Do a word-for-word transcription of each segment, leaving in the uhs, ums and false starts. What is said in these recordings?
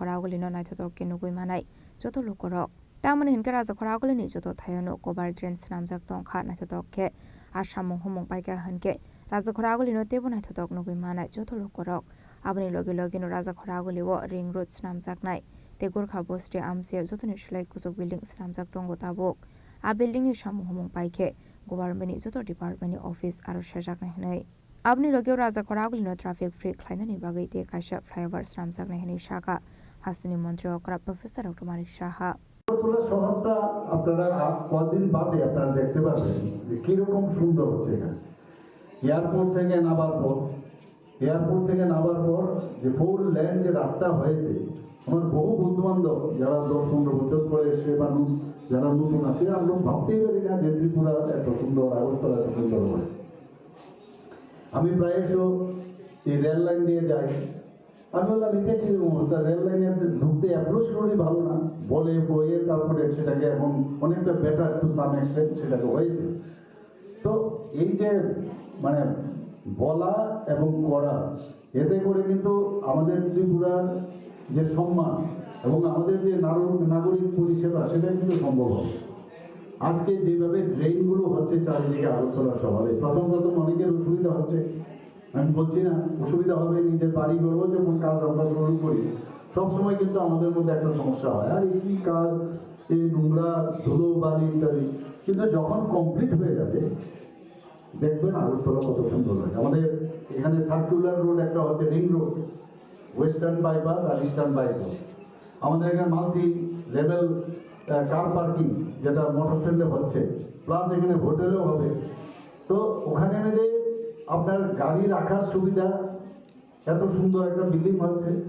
Rajakhor Agulino naithotok khe nugwi manai joto lukurok. Tamoni hinkhe Rajakhor Agulini joto thaiono cover drain swnamjak tongkha, naithotok khe a samung humung paikha hinkhe Rajakhor Agulino teibo naithotok nugwi manai joto lukurok. Aboni logi logino Rajakhor Agulio ring road swnamjaknai tei Gorkha Basti amchio jotoni slai kuchuk building swnamjak tongo tabuk. A buildingni samung humung paikhe governmentni joto departmentni office aro sejaknai hwnwi. Aboni logio Rajakhor Agulino traffic free khlainani bagwi tei kaisa flyover swnamjaknai hwnwi sakha hasteni montri okra Professor Doctor Manik Saha. Agartala শহরটা আপনারা আ-, কদিন বাদে আপনারা দেখতে পারবেন যে কিরকম সুন্দর হচ্ছে এখানে। এয়ারপোর্ট থেকে নামার পর, এয়ারপোর্ট থেকে নামার পর যে ফোর লেন যে রাস্তা হয়েছে, আমার বহু বন্ধু বান্ধব যারা দশ পনেরো বছর পরে এসে বা নু-, যারা নতুন আসে, আমরা ভাবতেই পারি না যে ত্রিপুরা এত সুন্দর, আগরতলা এত সুন্দর হয়। আমি প্রায়শ এই রেল লাইন দিয়ে যাই। আমি বললাম, "এটা কিরকম অবস্থা? রেল লাইনে ঢুকতে অ্যাপ্রোচ রোডই ভালো না।" বলে বয়ে তারপরে সেটাকে এখন অনেকটা বেটার টু সাম এক্সটেন্ট সেটাকে হয়েছে। তো এই যে মানে বলা এবং করা, এতে করে কিন্তু আমাদের ত্রিপুরার যে সম্মান এবং আমাদের যে নারো-, নাগরিক পরিষেবা সেটা কিন্তু সম্ভব হবে। আজকে যেভাবে ড্রেনগুলো হচ্ছে চারিদিকে আগরতলা শহরে, প্রথম প্রথম অনেকের অসুবিধা হচ্ছে, আমি বলছি না অসুবিধা হবে, নিজের বাড়ি ঘরেও যখন কাজ আমরা শুরু করি, সবসময় কিন্তু আমাদের মধ্যে একটা সমস্যা হয়, "আরে কি কাজ, এই নোংরা, ধুলো, বালি ইত্যাদি।" কিন্তু যখন কমপ্লিট হয়ে যাবে, দেখবেন আগরতলা কত সুন্দর লাগে। আমাদের এখানে সার্কুলার রোড একটা হচ্ছে, রিং রোড, ওয়েস্টার্ন বাইপাস আর ইস্টার্ন বাইপাস। আমাদের এখানে মাল্টি লেভেল, আহ, কার পার্কিং, যেটা মোটর স্ট্যান্ডে হচ্ছে, প্লাস এখানে হোটেলও হবে। তো ওখানে মিলে আপনার গাড়ি রাখার সুবিধা, এত সুন্দর একটা বিল্ডিং হচ্ছে।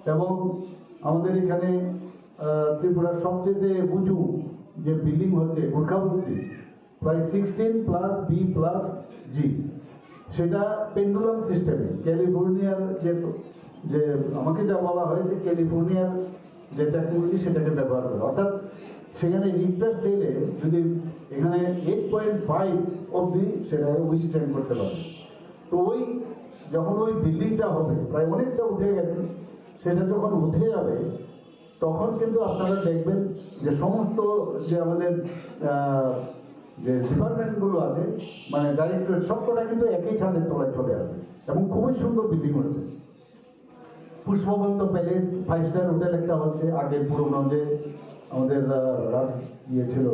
এবং আমাদের এখানে, আহ, ত্রিপুরার সবচেয়ে উঁচু যে বিল্ডিং হচ্ছে গোর্খাবস্তি, প্রায় সিক্সটিন প্লাস বি প্লাস জি, সেটা পেন্ডুলাম সিস্টেমে ক্যালিফোর্নিয়ার যে, যে আমাকে যা বলা হয়েছে, ক্যালিফোর্নিয়ার যে টেকনোলজি সেটাকে ব্যবহার করে, অর্থাৎ সেখানে রিক্টার স্কেলে যদি এখানে এইট পয়েন্ট ফাইভ অবধি সেটাকে উইথস্ট্যান্ড করতে পারে। তো ওই যখন ওই বিল্ডিংটা হবে, প্রায় অনেকটা উঠে গেছে, সেটা যখন উঠে যাবে, তখন কিন্তু আপনারা দেখবেন যে সমস্ত যে আমাদের, আহ, যে ডিপার্টমেন্টগুলো আছে, মানে ডাইরেক্টরেট, সবকটা কিন্তু একই ছাদের তলায় চলে আসবে এবং খুবই সুন্দর বিল্ডিং হচ্ছে। Pushpabanta palace, five star hotel একটা হচ্ছে, আগে পুরোনো যে আমাদের, আহ, রাজ ইয়ে ছিল,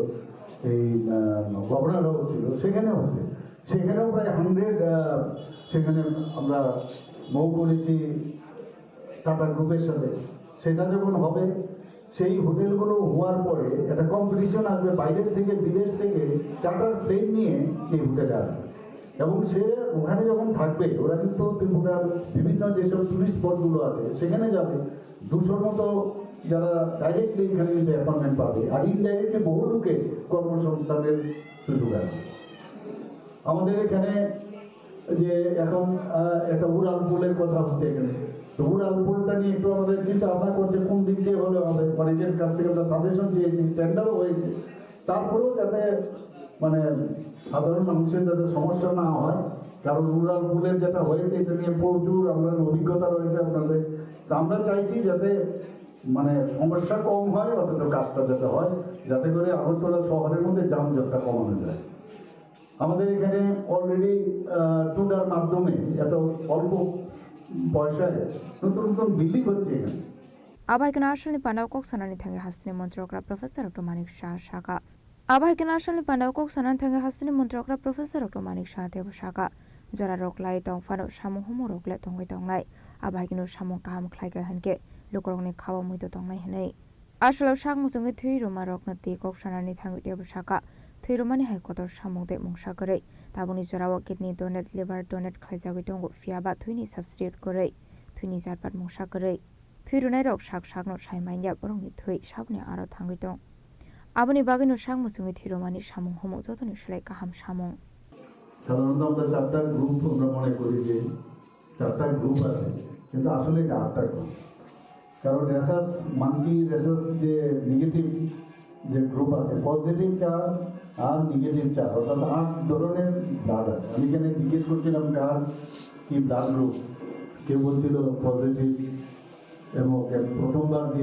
এই, আহ, গভর্নর হাউস ছিল, সেখানে হচ্ছে। সেখানেও প্রায় হান্ড্রেড, আহ, সেখানে আমরা মৌ করেছি টাটা গ্রুপের সাথে। সেটা যখন হবে, সেই হোটেলগুলো হওয়ার পরে একটা কম্পিটিশন আসবে, বাইরের থেকে, বিদেশ থেকে চার্টার প্লেন নিয়ে সেই হোটেলে আসবে। এবং সে ওখানে যখন থাকবে, ওরা কিন্তু ত্রিপুরার বিভিন্ন যেসব টুরিস্ট স্পটগুলো আছে, সেখানে যাবে। দুশোর মতো যারা ডাইরেক্টলি এখানে কিন্তু অ্যাপয়েন্টমেন্ট পাবে, আর ইনডাইরেক্টলি বহু লোকে কর্মসংস্থানের সুযোগ আছে। আমাদের এখানে যে এখন, আহ, একটা উড়াল পুলের কথা হচ্ছে এখানে, তো উড়াল পুলটা নিয়ে একটু আমাদের চিন্তা ভাবনা করছে কোন দিক দিয়ে হলে হবে। অনেকের কাছ থেকে আমরা সাজেশন চেয়েছি, টেন্ডারও হয়েছে, তারপরেও যাতে মানে সাধারণ মানুষের যাতে সমস্যা না হয়, কারণ উড়াল পুলের যেটা হয়েছে এটা নিয়ে প্রচুর আমরা অভিজ্ঞতা রয়েছে আপনাদের। তো আমরা চাইছি যাতে মানে সমস্যা কম হয়, অথচ কাজটা যাতে হয়, যাতে করে আগরতলা শহরের মধ্যে যানজটটা কমানো যায়। আমাদের এখানে অলরেডি টুডার মাধ্যমে এত অল্প পয়সায় নতুন নতুন বিল্ডিং হচ্ছে এখানে। Abai khe national ni pandao kok sanani thangwi hasteni montri okra Professor Doctor Manik Saha saka. Abai khe national ni pandao kok sanani thangwi hasteni montri okra Professor Doctor Manik Saha tebo saka. Jora rok lai tong phano samung humung rok le tongwi tongnai. Abai khe no samung kaham khlai kha hinkhe lukurokni khao muido tongnai hinwi. Aswlao sak muchungwi thwi rwma rokno twi kok sanani thangwi tebo saka. Thwi rwmani hai kotor samung tei mungsa kwrwi. Tabukni jorao kidney donate, liver donate khlaijagwi tongo, phiya ba thwini substitute kwrwi, thwini jatpat mungsa kwrwi. Thwi rwnairok sak sakno sai manya borokni thwi saboni aro thangwi tong. Aboni bagwino sak muchungwi thwi rwmani samung humung jotoni slai kaham samung. সাধারণত আমরা চারটা গ্রুপ আমরা মনে করি যে চারটা গ্রুপ আছে, কিন্তু আসলে এটা আটটা গ্রুপ। কারণ রেসাস, মাঙ্কি রেসাস যে নেগেটিভ যে গ্রুপ আছে, পজিটিভ চার আর নেগেটিভ চার, অর্থাৎ আট ধরনের ব্লাড আছে। আমি এখানে জিজ্ঞেস করছিলাম কার কি ব্লাড গ্রুপ, কেউ বলছিল পজিটিভ, এবং প্রথমবার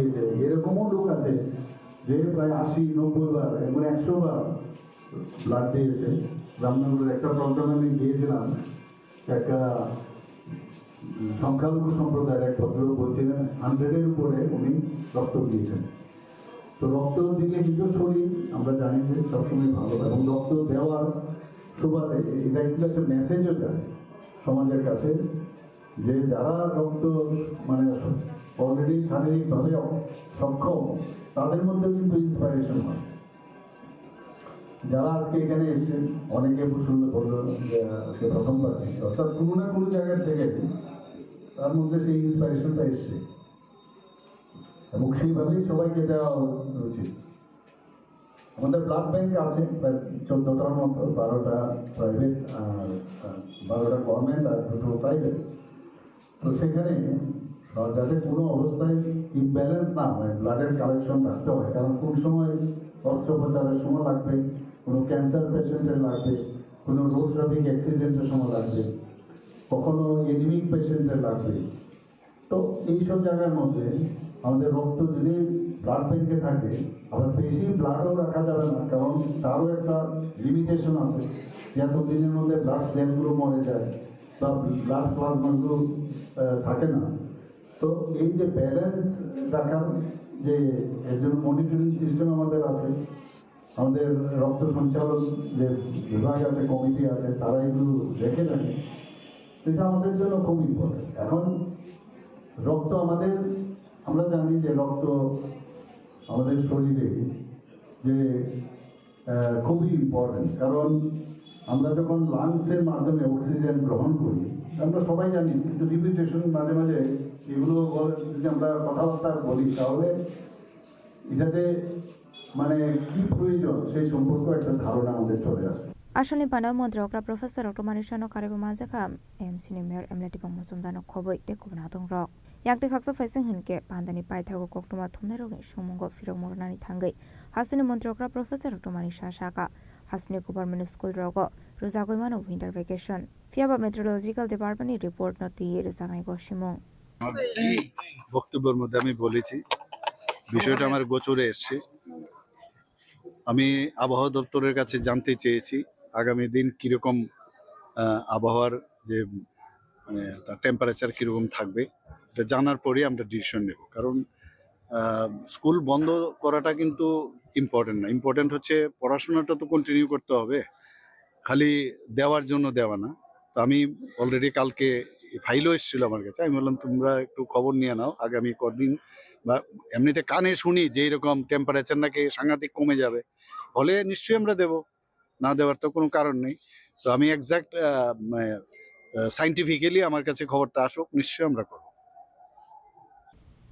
প্রায় আশি নব্বই বার, এমন একশো বার ব্লাড দিয়েছে। রামনগরের একটা প্রোগ্রামে আমি গিয়েছিলাম, একটা উম, সংখ্যালঘু সম্প্রদায়ের এক ভদ্রলোক বলছিলেন, হান্ড্রেডের উপরে উনি রক্ত দিয়েছেন। তো রক্ত দিলে কিন্তু শরীর, আমরা জানি যে, সবসময় ভালো, এবং রক্ত দেওয়ার সুবাদে এটা কিন্তু একটা মেসেজও যায় সমাজের কাছে, যে যারা রক্ত, মানে, অলরেডি শারীরিকভাবে অ-, সক্ষম, তাদের মধ্যে কিন্তু ইন্সপিরেশন হয়। যারা আজকে এখানে এসেছেন, অনেকে শুনলে বললো যে আজকে প্রথমবার এসেছে, অর্থাৎ কোনো না কোনো জায়গার থেকে তার মধ্যে সেই ইন্সপিরেশনটা এসছে, এবং সেইভাবেই সবাইকে দেওয়া উচিত। আমাদের ব্লাড ব্যাংক আছে প্রায় চোদ্দটার মতো, বারোটা প্রাইভেট আর, আহ, বারোটা গভর্নমেন্ট আর দুটো প্রাইভেট। তো সেখানে, আহ, যাতে কোনো অবস্থায় ইমব্যালেন্স না হয়, ব্লাডের কালেকশন রাখতে হয়, কারণ কোন সময় অস্ত্রোপচারের সময় লাগবে, কোনো ক্যান্সার পেশেন্টের লাগবে, কোনো রোড ট্রাফিক অ্যাক্সিডেন্টের সময় লাগবে, কখনো এনিমিক পেশেন্টের লাগবে। তো এইসব জায়গার মধ্যে আমাদের রক্ত যদি ব্লাড ব্যাংকে থাকে, আবার বেশি ব্লাডও রাখা যাবে না, কারণ তারও একটা লিমিটেশন আছে যে এত দিনের মধ্যে ব্লাড সেলগুলো মরে যায় বা ব্লাড প্লাজমাগুলো, আহ, থাকে না। তো এই যে ব্যালেন্স রাখার যে একজন মনিটরিং সিস্টেম আমাদের আছে, আমাদের রক্ত সঞ্চালন যে বিভাগ আছে, কমিটি আছে, তারা এগুলো দেখে থাকে। তো এটা আমাদের জন্য খুব ইম্পর্টেন্ট। এখন রক্ত আমাদের, আমরা জানি যে রক্ত আমাদের শরীরে যে, আহ, খুবই ইম্পর্টেন্ট, কারণ আমরা যখন লাংসের মাধ্যমে অক্সিজেন গ্রহণ করি, আমরা সবাই জানি, কিন্তু রিপিটেশন মাঝে মাঝে এগুলো বল-, যদি আমরা কথাবার্তা বলি, তাহলে এটাতে মানে কি প্রয়োজন সেই সম্পর্কে একটা ধারণা আমাদের চলে আসে। Asalni panda montri okra Professor Doctor Manik Saha no karwi bo manjakha M C ni mayor M L A Dipang Mojumdar no khobwi tei kubun adong rok. Yakti khaksa phaising hinkhe pandani paithago koktwma thumnai rokni songmungo phirok mornani thangwi hasteni montri okra Professor Doctor Manik Saha sakha, hasteni government school rogo rwjagwi mano winter vacation. Phiya ba meteorological department ni report no twiwi rwjaknai gosimung. আমার বক্তব্যের মধ্যে আমি বলেছি, বিষয়টা আমার গোচরে এসছে। আমি আবহাওয়া দপ্তরের কাছে জানতে চেয়েছি আগামী দিন কিরকম, আহ, আবহাওয়ার যে, মানে, তার টেম্পারেচার কিরকম থাকবে, এটা জানার পরেই আমরা ডিসিশন নেব। কারণ, আহ, স্কুল বন্ধ করাটা কিন্তু ইম্পর্টেন্ট না, ইম্পর্টেন্ট হচ্ছে পড়াশোনাটা তো কন্টিনিউ করতে হবে, খালি দেওয়ার জন্য দেওয়া না। তো আমি অলরেডি কালকে ফাইলও এসেছিল আমার কাছে, আমি বললাম, "তোমরা একটু খবর নিয়ে নাও, আগামী কদিন।" বা এমনিতে কানে শুনি যে এরকম টেম্পারেচার নাকি সাংঘাতিক কমে যাবে, হলে নিশ্চয়ই আমরা দেব, না দেওয়ার তো কোনো কারণ নেই। তো আমি এক্স্যাক্ট, আহ, মানে, আহ, সায়েন্টিফিক্যালি আমার কাছে খবরটা আসুক, নিশ্চয়ই আমরা করব।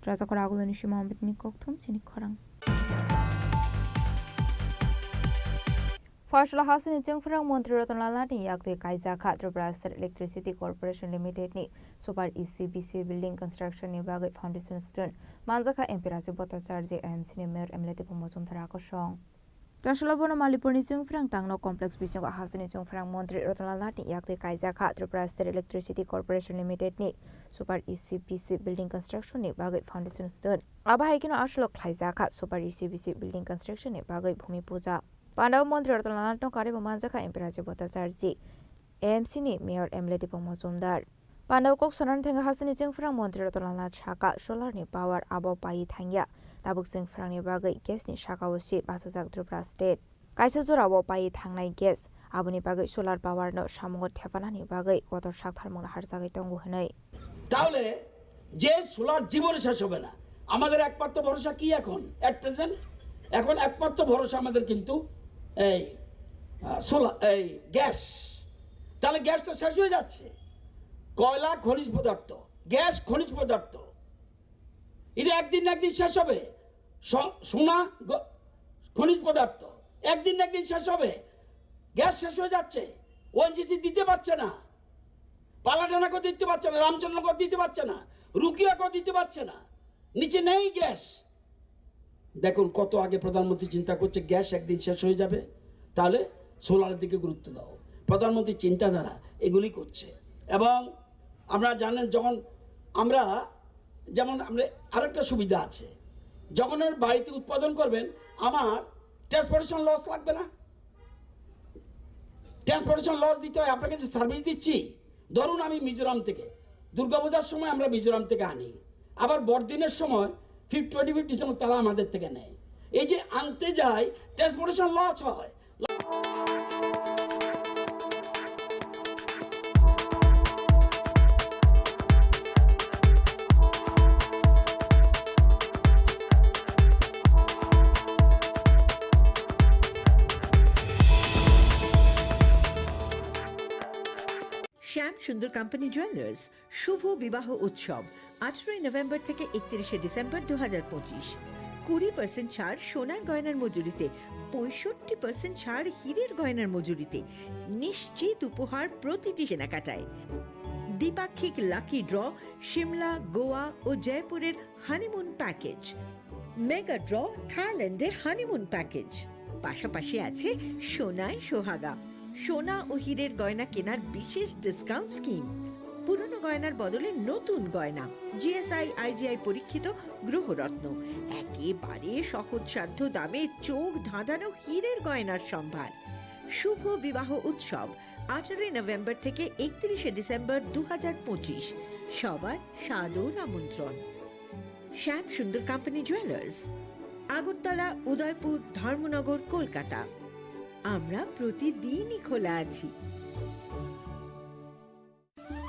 Rajakor aguloni sima Ambedni kokthum chini khorang. Phasla hasteni chwngphrang montri Ratan Lal Nath ni yakti kaijak kha Tripura State Electricity Corporation Limited ni Super E C B C building construction ni bagwi foundation stone manjakha M P Rajiv Bhattacharjee, M C ni mayor M L A Dipang Mojumdar akosong. Tasula bono Malipurni chwngphrang tangno complex bisingo hasteni chwngphrang montri Ratan Lal Nath ni yakti kaijak kha Tripura State Electricity Corporation Limited ni Super E C B C building construction ni bagwi foundation stone. Abo hai kheno asolo khlaijak kha Super E C B C building construction ni bagwi bhumi puja. Pandao montri Ratan Lal Nath no karwi bo manjakha M P Rajiv Bhattacharjee, M C ni mayor M L A Dipang Mojumdar. Pandao kok sanani thangwi hasteni chwngphrang montri Ratan Lal Nath sakha, solar ni power abo paiwi thangya. Tabuk chwngphrang ni bagwi gas ni saka o se bachajak Tripura state. Kaisa jora o paiwi thangnai gas, aboni bagwi solar power no samungo thepanani bagwi kotor saktharmung no harjagwi tongo hwnwi. তাহলে যে সোলার জীবনে শেষ হবে না। আমাদের একমাত্র ভরসা কি এখন? At present এখন একমাত্র ভরসা আমাদের কিন্তু এই, আহ, সোলার, এই গ্যাস। তাহলে গ্যাস তো শেষ হয়ে যাচ্ছে। কয়লা খনিজ পদার্থ, গ্যাস খনিজ পদার্থ, এটা একদিন না একদিন শেষ হবে। স-, সোনা গ-, খনিজ পদার্থ একদিন না একদিন শেষ হবে। গ্যাস শেষ হয়ে যাচ্ছে, ওএনজিসি দিতে পারছে না, পালাডানাকেও দিতে পারছে না, রামচন্দ্রনগর দিতে পারছে না, রুকিয়াকেও দিতে পারছে না, নিচে নেই গ্যাস। দেখুন, কত আগে প্রধানমন্ত্রী চিন্তা করছে গ্যাস একদিন শেষ হয়ে যাবে, তাহলে সোলারের দিকে গুরুত্ব দাও। প্রধানমন্ত্রীর চিন্তাধারা এগুলি করছে। এবং আপনারা জানেন, যখন আমরা, যেমন আমরা আরেকটা সুবিধা আছে, যখন ওর বাড়িতে উৎপাদন করবেন, আমার ট্রান্সপোর্টেশন লস লাগবে না? ট্রান্সপোর্টেশন লস দিতে হয়, আপনাকে যে সার্ভিস দিচ্ছি, ধরুন আমি মিজোরাম থেকে, দুর্গাপূজার সময় আমরা মিজোরাম থেকে আনি, আবার বড়দিনের সময় ফিফ টোয়েন্টি ফিফ ডিসেম্বর তারা আমাদের থেকে নেয়। এই যে আনতে যায়, ট্রান্সপোর্টেশন লস হয়। শ্যাম সুন্দর কোম্পানি জুয়েলার্স, শুভ বিবাহ উৎসব, আঠারোই নভেম্বর থেকে একত্রিশে ডিসেম্বর দু হাজার পঁচিশ। কুড়ি পার্সেন্ট ছাড় সোনার গয়নার মজুরিতে, পঁয়ষট্টি পার্সেন্ট ছাড় হীরের গয়নার মজুরিতে, নিশ্চিত উপহার প্রতিটি কেনাকাটায়। দ্বিপাক্ষিক লাকি ড্র, সিমলা, গোয়া ও জয়পুরের হানিমুন প্যাকেজ, মেগা ড্র, থাইল্যান্ডে হানিমুন প্যাকেজ। পাশাপাশি আছে সোনায় সোহাগা, সোনা ও হীরের গয়না কেনার বিশেষ ডিসকাউন্ট স্কিম। পুরনো গয়নার বদলে নতুন গয়না, জিএসআই, আইজিআই পরীক্ষিত গ্রহরত্ন, একেবারে সহজসাধ্য দামে চোখ ধাঁধানো হীরের গয়নার সম্ভার। শুভ বিবাহ উৎসব, আঠারোই নভেম্বর থেকে একত্রিশে ডিসেম্বর দু হাজার পঁচিশ। সবার সাদর আমন্ত্রণ। শ্যাম সুন্দর কোম্পানি জুয়েলার্স, আগরতলা, উদয়পুর, ধর্মনগর, কলকাতা। আমরা প্রতিদিনই খোলা আছি।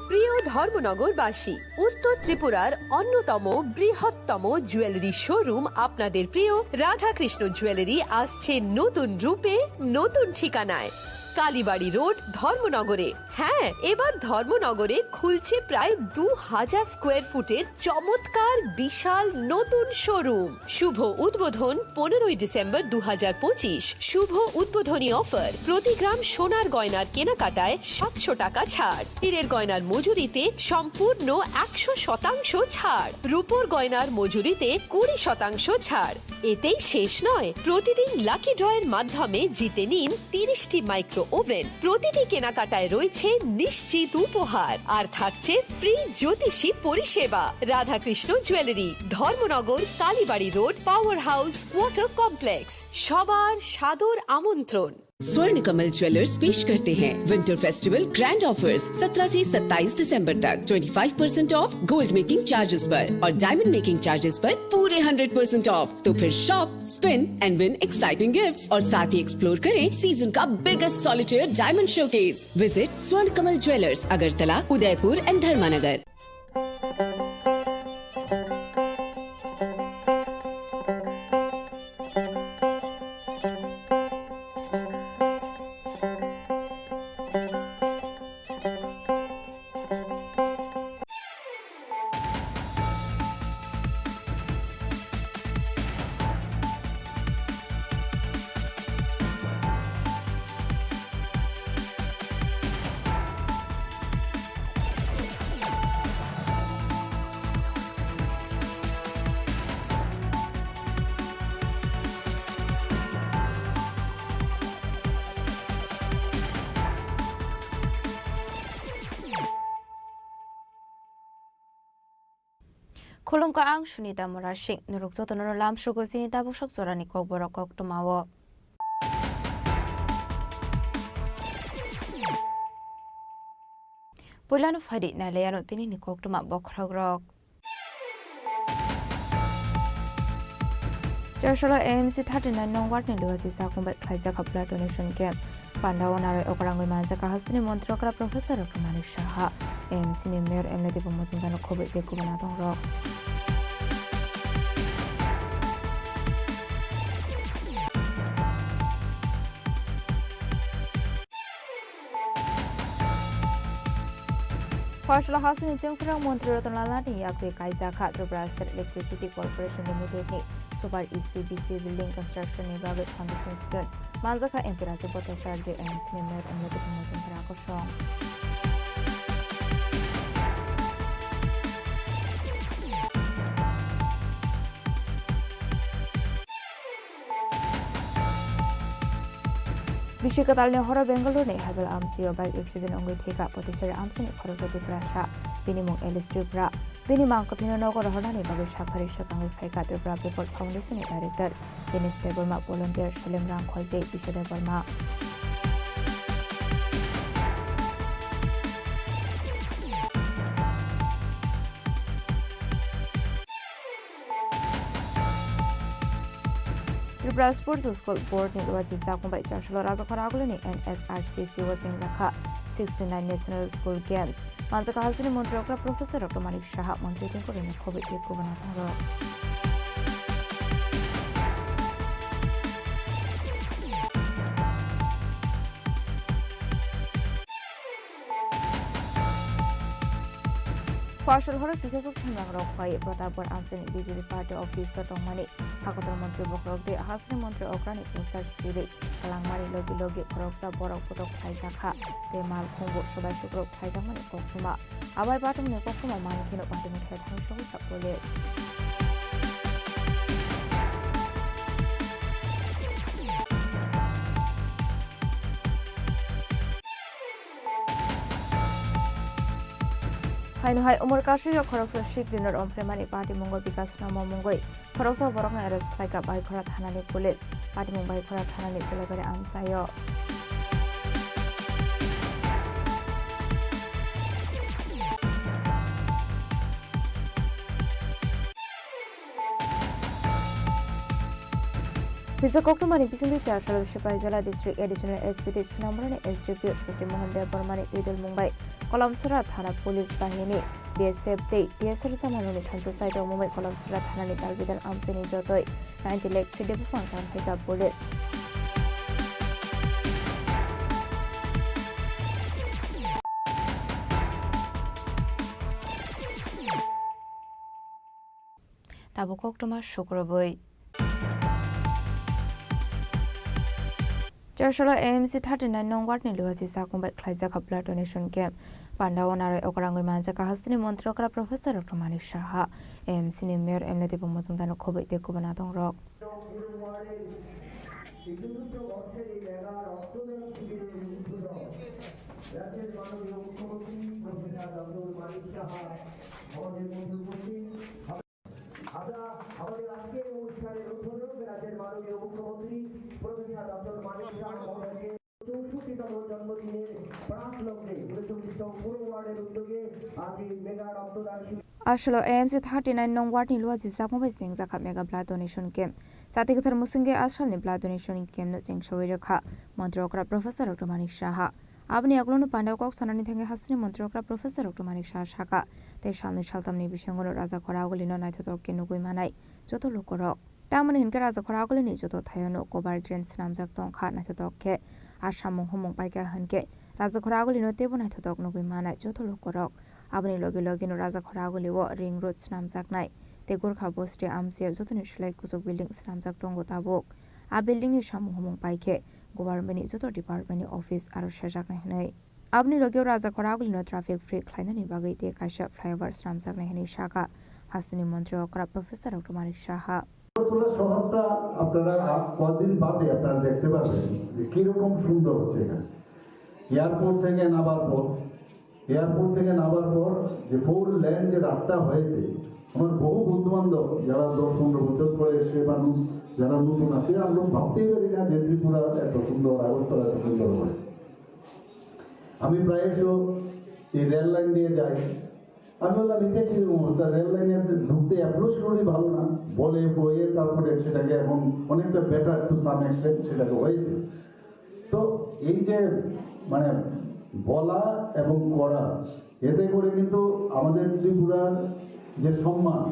প্রিয় ধর্মনগরবাসী, উত্তর ত্রিপুরার অন্যতম বৃহত্তম জুয়েলারি শোরুম আপনাদের প্রিয় রাধাকৃষ্ণ জুয়েলারি আসছে নতুন রূপে, নতুন ঠিকানায়। কালীবাড়ি রোড, ধর্মনগরে। হ্যাঁ, এবার ধর্মনগরে খুলছে প্রায় দু হাজার স্কোয়ার ফুটের চমৎকার বিশাল নতুন শোরুম। শুভ উদ্বোধন পনেরোই ডিসেম্বর দু হাজার পঁচিশ। শুভ উদ্বোধনী অফার, প্রতি গ্রাম সোনার গয়নার কেনাকাটায় সাতশো টাকা ছাড়, হীরের গয়নার মজুরিতে সম্পূর্ণ একশো শতাংশ ছাড়, রূপোর গয়নার মজুরিতে কুড়ি শতাংশ ছাড়। এতেই শেষ নয়, প্রতিদিন লাকি ড্রয়ের মাধ্যমে জিতে নিন তিরিশটি মাইক্রো ওভেন। প্রতিটি কেনাকাটায় রয়েছে নিশ্চিত উপহার, আর থাকছে ফ্রি জ্যোতিষী পরিষেবা। Radhakrishna jewellery, Dharmanagar, Kalibari road, power house, quarter complex. সবার সাদর আমন্ত্রণ। स्वर्ण कमल ज्वेलर्स पेश करते हैं विंटर फेस्टिवल ग्रैंड ऑफर्स। सत्रह से सत्ताईस दिसंबर तक twenty five percent of gold making charges पर और डायमंड मेकिंग चार्जेस पर पूरे हंड्रेड परसेंट ऑफ। तो फिर shop, spin and win exciting gifts और साथ ही एक्सप्लोर करें सीजन का biggest solitaire diamond showcase. Visit स्वर्ण कमल ज्वेलर्स, अगरतला, उदयपुर एंड धर्मानगर। Khulumkha, ang Sunita Murasing. Norok jotono lamsugo chini tabuksak jorani kokborok koktwmao. Puilano phaidi nailaiano tinini koktwma bokhorokrok. Charchalo A M C thirty nine nong ward ni Luachi Chakung bai khlaijak blood donation camp. Pandao naroi okorangwi manjak hasteni montri okra Professor Doctor Manik Saha, A M C ni mayor M L A Debbarma Majumdar no khobwi tei kubun adongrok. Phasla hasini chengphrang montri Ratan Lal ni yakwi kaijak kha Tripura State Electricity Corporation Limited ni Super E C B C building construction ni bagwi foundation stone manjakha M P Raju Bhattacharya, A M C ni mayor M L A Debbarma Majumdar kosong. Bisi kwtalni horo Bengaluru ni Herbal Amsi o bike accident wngwi thwikha Potichari Amsi ni khoroksa Tiprasa, bini mung Alice Tripura. Bini mangkwthwino nogo rohornani bagwi saphari swkangwi phaikha Tripura People Foundation ni Director Dinesh Debbarma, volunteer Selim Rangkhol tei Biswa Debbarma. Tripura Sports School Board ni luachi jakong bai Charsalo Rajakhor Agulini N S R C C o chengjakha sixty-nine National School Games. Manjak hasteni montri okra Professor Doctor Manik Saha, montri tengkor ni khoboi tei kubuna thango. Fasal horo kisasok themrangrok bai Pratapgarh amchaini B J P party office o tongmani hakotor montri bokhorok tei hasteni montri okrani poster sirwi kalangmani logi logi khoroksa borok botok khlaijakha tei mal khungbo sobai sukrok khlaijakmani koktwma. Abai bathumni koktwma mankheno party ni khe thangsogwi sa police. Haino hai umor kasui o khoroksa Sikh Rinor Omphlemani patimungo Bikash Nomo mungwi khoroksa borokno arrest khlaikha Baikhora thanani police. Patimung Baikhora thanani Cholaibari amchaio. Kisa koktwmani bisingtwi Charsalo Sipaijala District Additional S P tei Sunamurani S D P O Shashi Mohan Debbarmani twidulmung bai Kolomsora thana police bahini, B S F tei T S R jamanrokni thansa side o mungbai Kolomsora thanani dalbidal amchaini jotoi ninety lakh side buphang tanphaikha police. Tabuk koktwma sukrubui. Charsalo A M C thirty nine nong ward ni luachi jakong bai khlaijak blood donation camp. Pandao narwi okrangwi manjak hasteni montri okra Professor Doctor Manik Saha, A M C ni mayor M L A Debbarma Majumdar no khoboi tei kubuna tongrok. আমরা আমাদের আজকের এই অনুষ্ঠানের উদ্বোধক রাজ্যের মাননীয় মুখ্যমন্ত্রী professor doctor Manik সাহা মহোদয়কে চৌষট্টিতম জন্মদিনের প্রাক লগ্নে ঊনচল্লিশতম পুর ওয়ার্ডের উদ্যোগে আজ এই মেগা রক্তদান শিবির। Asalo A M C thirty nine nong ward ni luachi jakma bai chengjakha mega blood donation camp. Chati kwthar mwswngwi asalni blood donation camp no chengsawi rwkha montri okra Professor Doctor Manik Saha. Aboni yagulono pandao kok sanani thangwi hasteni montri okra Professor Doctor Manik Saha saka tei salnwi saltamni bisingono Rajakhor Agulino naithotok khe nugwi manai joto lukurok. Tamoni hinkhe Rajakhor Agulini joto thaiono cover drain swnamjak tongkha, naithotok khe a samung humung paikha hinkhe Rajakhor Agulino teibo naithotok nugwi manai joto lukurok. Aboni logi logino Rajakhor Agulio ring road swnamjaknai tei Gorkha Bosti amchaio jotoni slai kuchuk building swnamjak tongo tabuk. A buildingni samung humung paikhe governmentni joto departmentni office aro sejaknai hwnwi. Aboni logio Rajakhor Agulino traffic free khlainani bagwi tei kaisa flyover swnamjaknai hwnwi sakha hasteni montri okra Professor Doctor Manik Saha. Agartala শহরটা আপনারা আ-, কদিন বাদে আপনারা দেখতে পারবেন যে কিরকম সুন্দর হচ্ছে এখানে। এয়ারপোর্ট থেকে নামার পর, এয়ারপোর্ট থেকে নামার পর যে ফোর লেন যে রাস্তা হয়েছে, আমার বহু বন্ধু বান্ধব যারা দশ পনেরো বছর পরে এসে বা নু-, যারা নতুন আসে, আমরা ভাবতেই পারি না যে ত্রিপুরা এত সুন্দর, আগরতলা এত সুন্দর হয়। আমি প্রায়শ এই রেল লাইন দিয়ে যাই। আমি বললাম, "এটা কিরকম অবস্থা? রেল লাইনে ঢুকতে অ্যাপ্রোচ রোডই ভালো না।" বলে বয়ে তারপরে সেটাকে এখন অনেকটা বেটার টু সাম এক্সটেন্ট সেটাকে হয়েছে। তো এই যে মানে বলা এবং করা, এতে করে কিন্তু আমাদের ত্রিপুরার যে সম্মান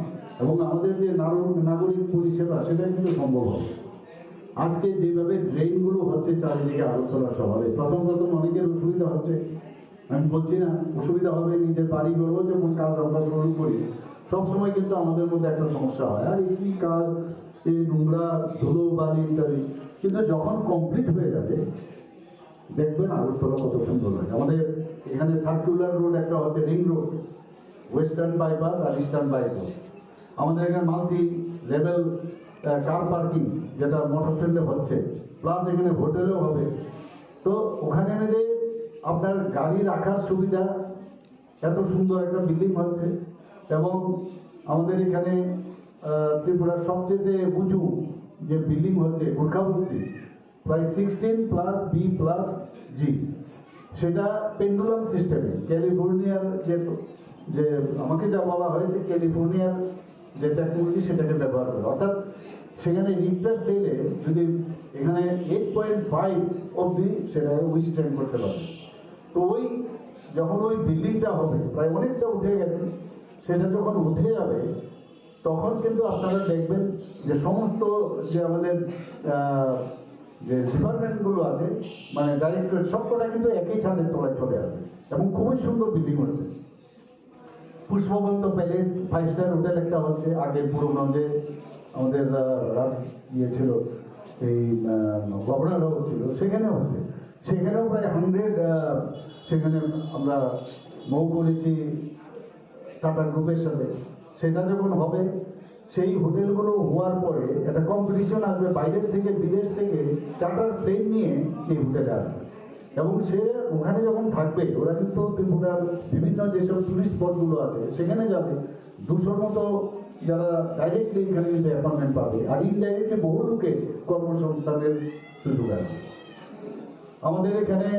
এবং আমাদের যে নারো-, নাগরিক পরিষেবা, সেটা কিন্তু সম্ভব হবে। আজকে যেভাবে ড্রেনগুলো হচ্ছে চারিদিকে আগরতলা শহরে, প্রথম প্রথম অনেকের অসুবিধা হচ্ছে, আমি বলছি না অসুবিধা হবে, নিজের বাড়ি করবো, যখন কাজ আমরা শুরু করি, সবসময় কিন্তু আমাদের মধ্যে একটা সমস্যা হয়, "আরে কি কাজ, এই নোংরা, ধুলো, বালি ইত্যাদি।" কিন্তু যখন কমপ্লিট হয়ে যাবে, দেখবেন আগরতলা কত সুন্দর লাগে। আমাদের এখানে সার্কুলার রোড একটা হচ্ছে, রিং রোড, ওয়েস্টার্ন বাইপাস আর ইস্টার্ন বাইপাস। আমাদের এখানে মাল্টি লেভেল, আহ, কার পার্কিং, যেটা মোটর স্ট্যান্ডে হচ্ছে, প্লাস এখানে হোটেলও হবে। তো ওখানে মিলে আপনার গাড়ি রাখার সুবিধা, এত সুন্দর একটা বিল্ডিং হচ্ছে। এবং আমাদের এখানে আহ, ত্রিপুরার সবচেয়ে উঁচু যে বিল্ডিং হচ্ছে গোর্খাবস্তি, প্রায় সিক্সটিন প্লাস বি প্লাস জি, সেটা পেন্ডুলাম সিস্টেমে ক্যালিফোর্নিয়ার যে যে আমাকে যা বলা হয়েছে ক্যালিফোর্নিয়ার যে টেকনোলজি সেটাকে ব্যবহার করে, অর্থাৎ সেখানে রিক্টার স্কেলে যদি এখানে এইট পয়েন্ট ফাইভ অবধি সেটা উইথস্ট্যান্ড করতে পারে। তো ওই যখন ওই বিল্ডিংটা হবে, প্রায় অনেকটা উঠে গেছে, সেটা যখন উঠে যাবে, তখন কিন্তু আপনারা দেখবেন যে সমস্ত যে আমাদের আহ, যে ডিপার্টমেন্টগুলো আছে, মানে ডাইরেক্টরেট, সবকটা কিন্তু একই ছাদের তলায় চলে আসবে এবং খুবই সুন্দর বিল্ডিং হচ্ছে। Pushpabanta palace, five star hotel একটা হচ্ছে, আগে পুরোনো যে আমাদের আহ, রাজ ইয়ে ছিল, এই গভর্নর হাউস ছিল, সেখানে হচ্ছে। সেখানেও প্রায় হান্ড্রেড, সেখানে আমরা মৌ করেছি টাটা গ্রুপের সাথে। সেটা যখন হবে, সেই হোটেলগুলো হওয়ার পরে একটা কম্পিটিশন আসবে, বাইরের থেকে, বিদেশ থেকে চার্টার প্লেন নিয়ে এই হোটেলে আসবে। এবং সে ওখানে যখন থাকবে, ওরা কিন্তু ত্রিপুরার বিভিন্ন যেসব টুরিস্ট স্পটগুলো আছে সেখানে যাবে। দুশোর মতো যারা ডাইরেক্টলি এখানে কিন্তু অ্যাপয়েন্টমেন্ট পাবে, আর ইনডাইরেক্টলি বহু লোকে কর্মসংস্থানের সুযোগ আসবে। আমাদের এখানে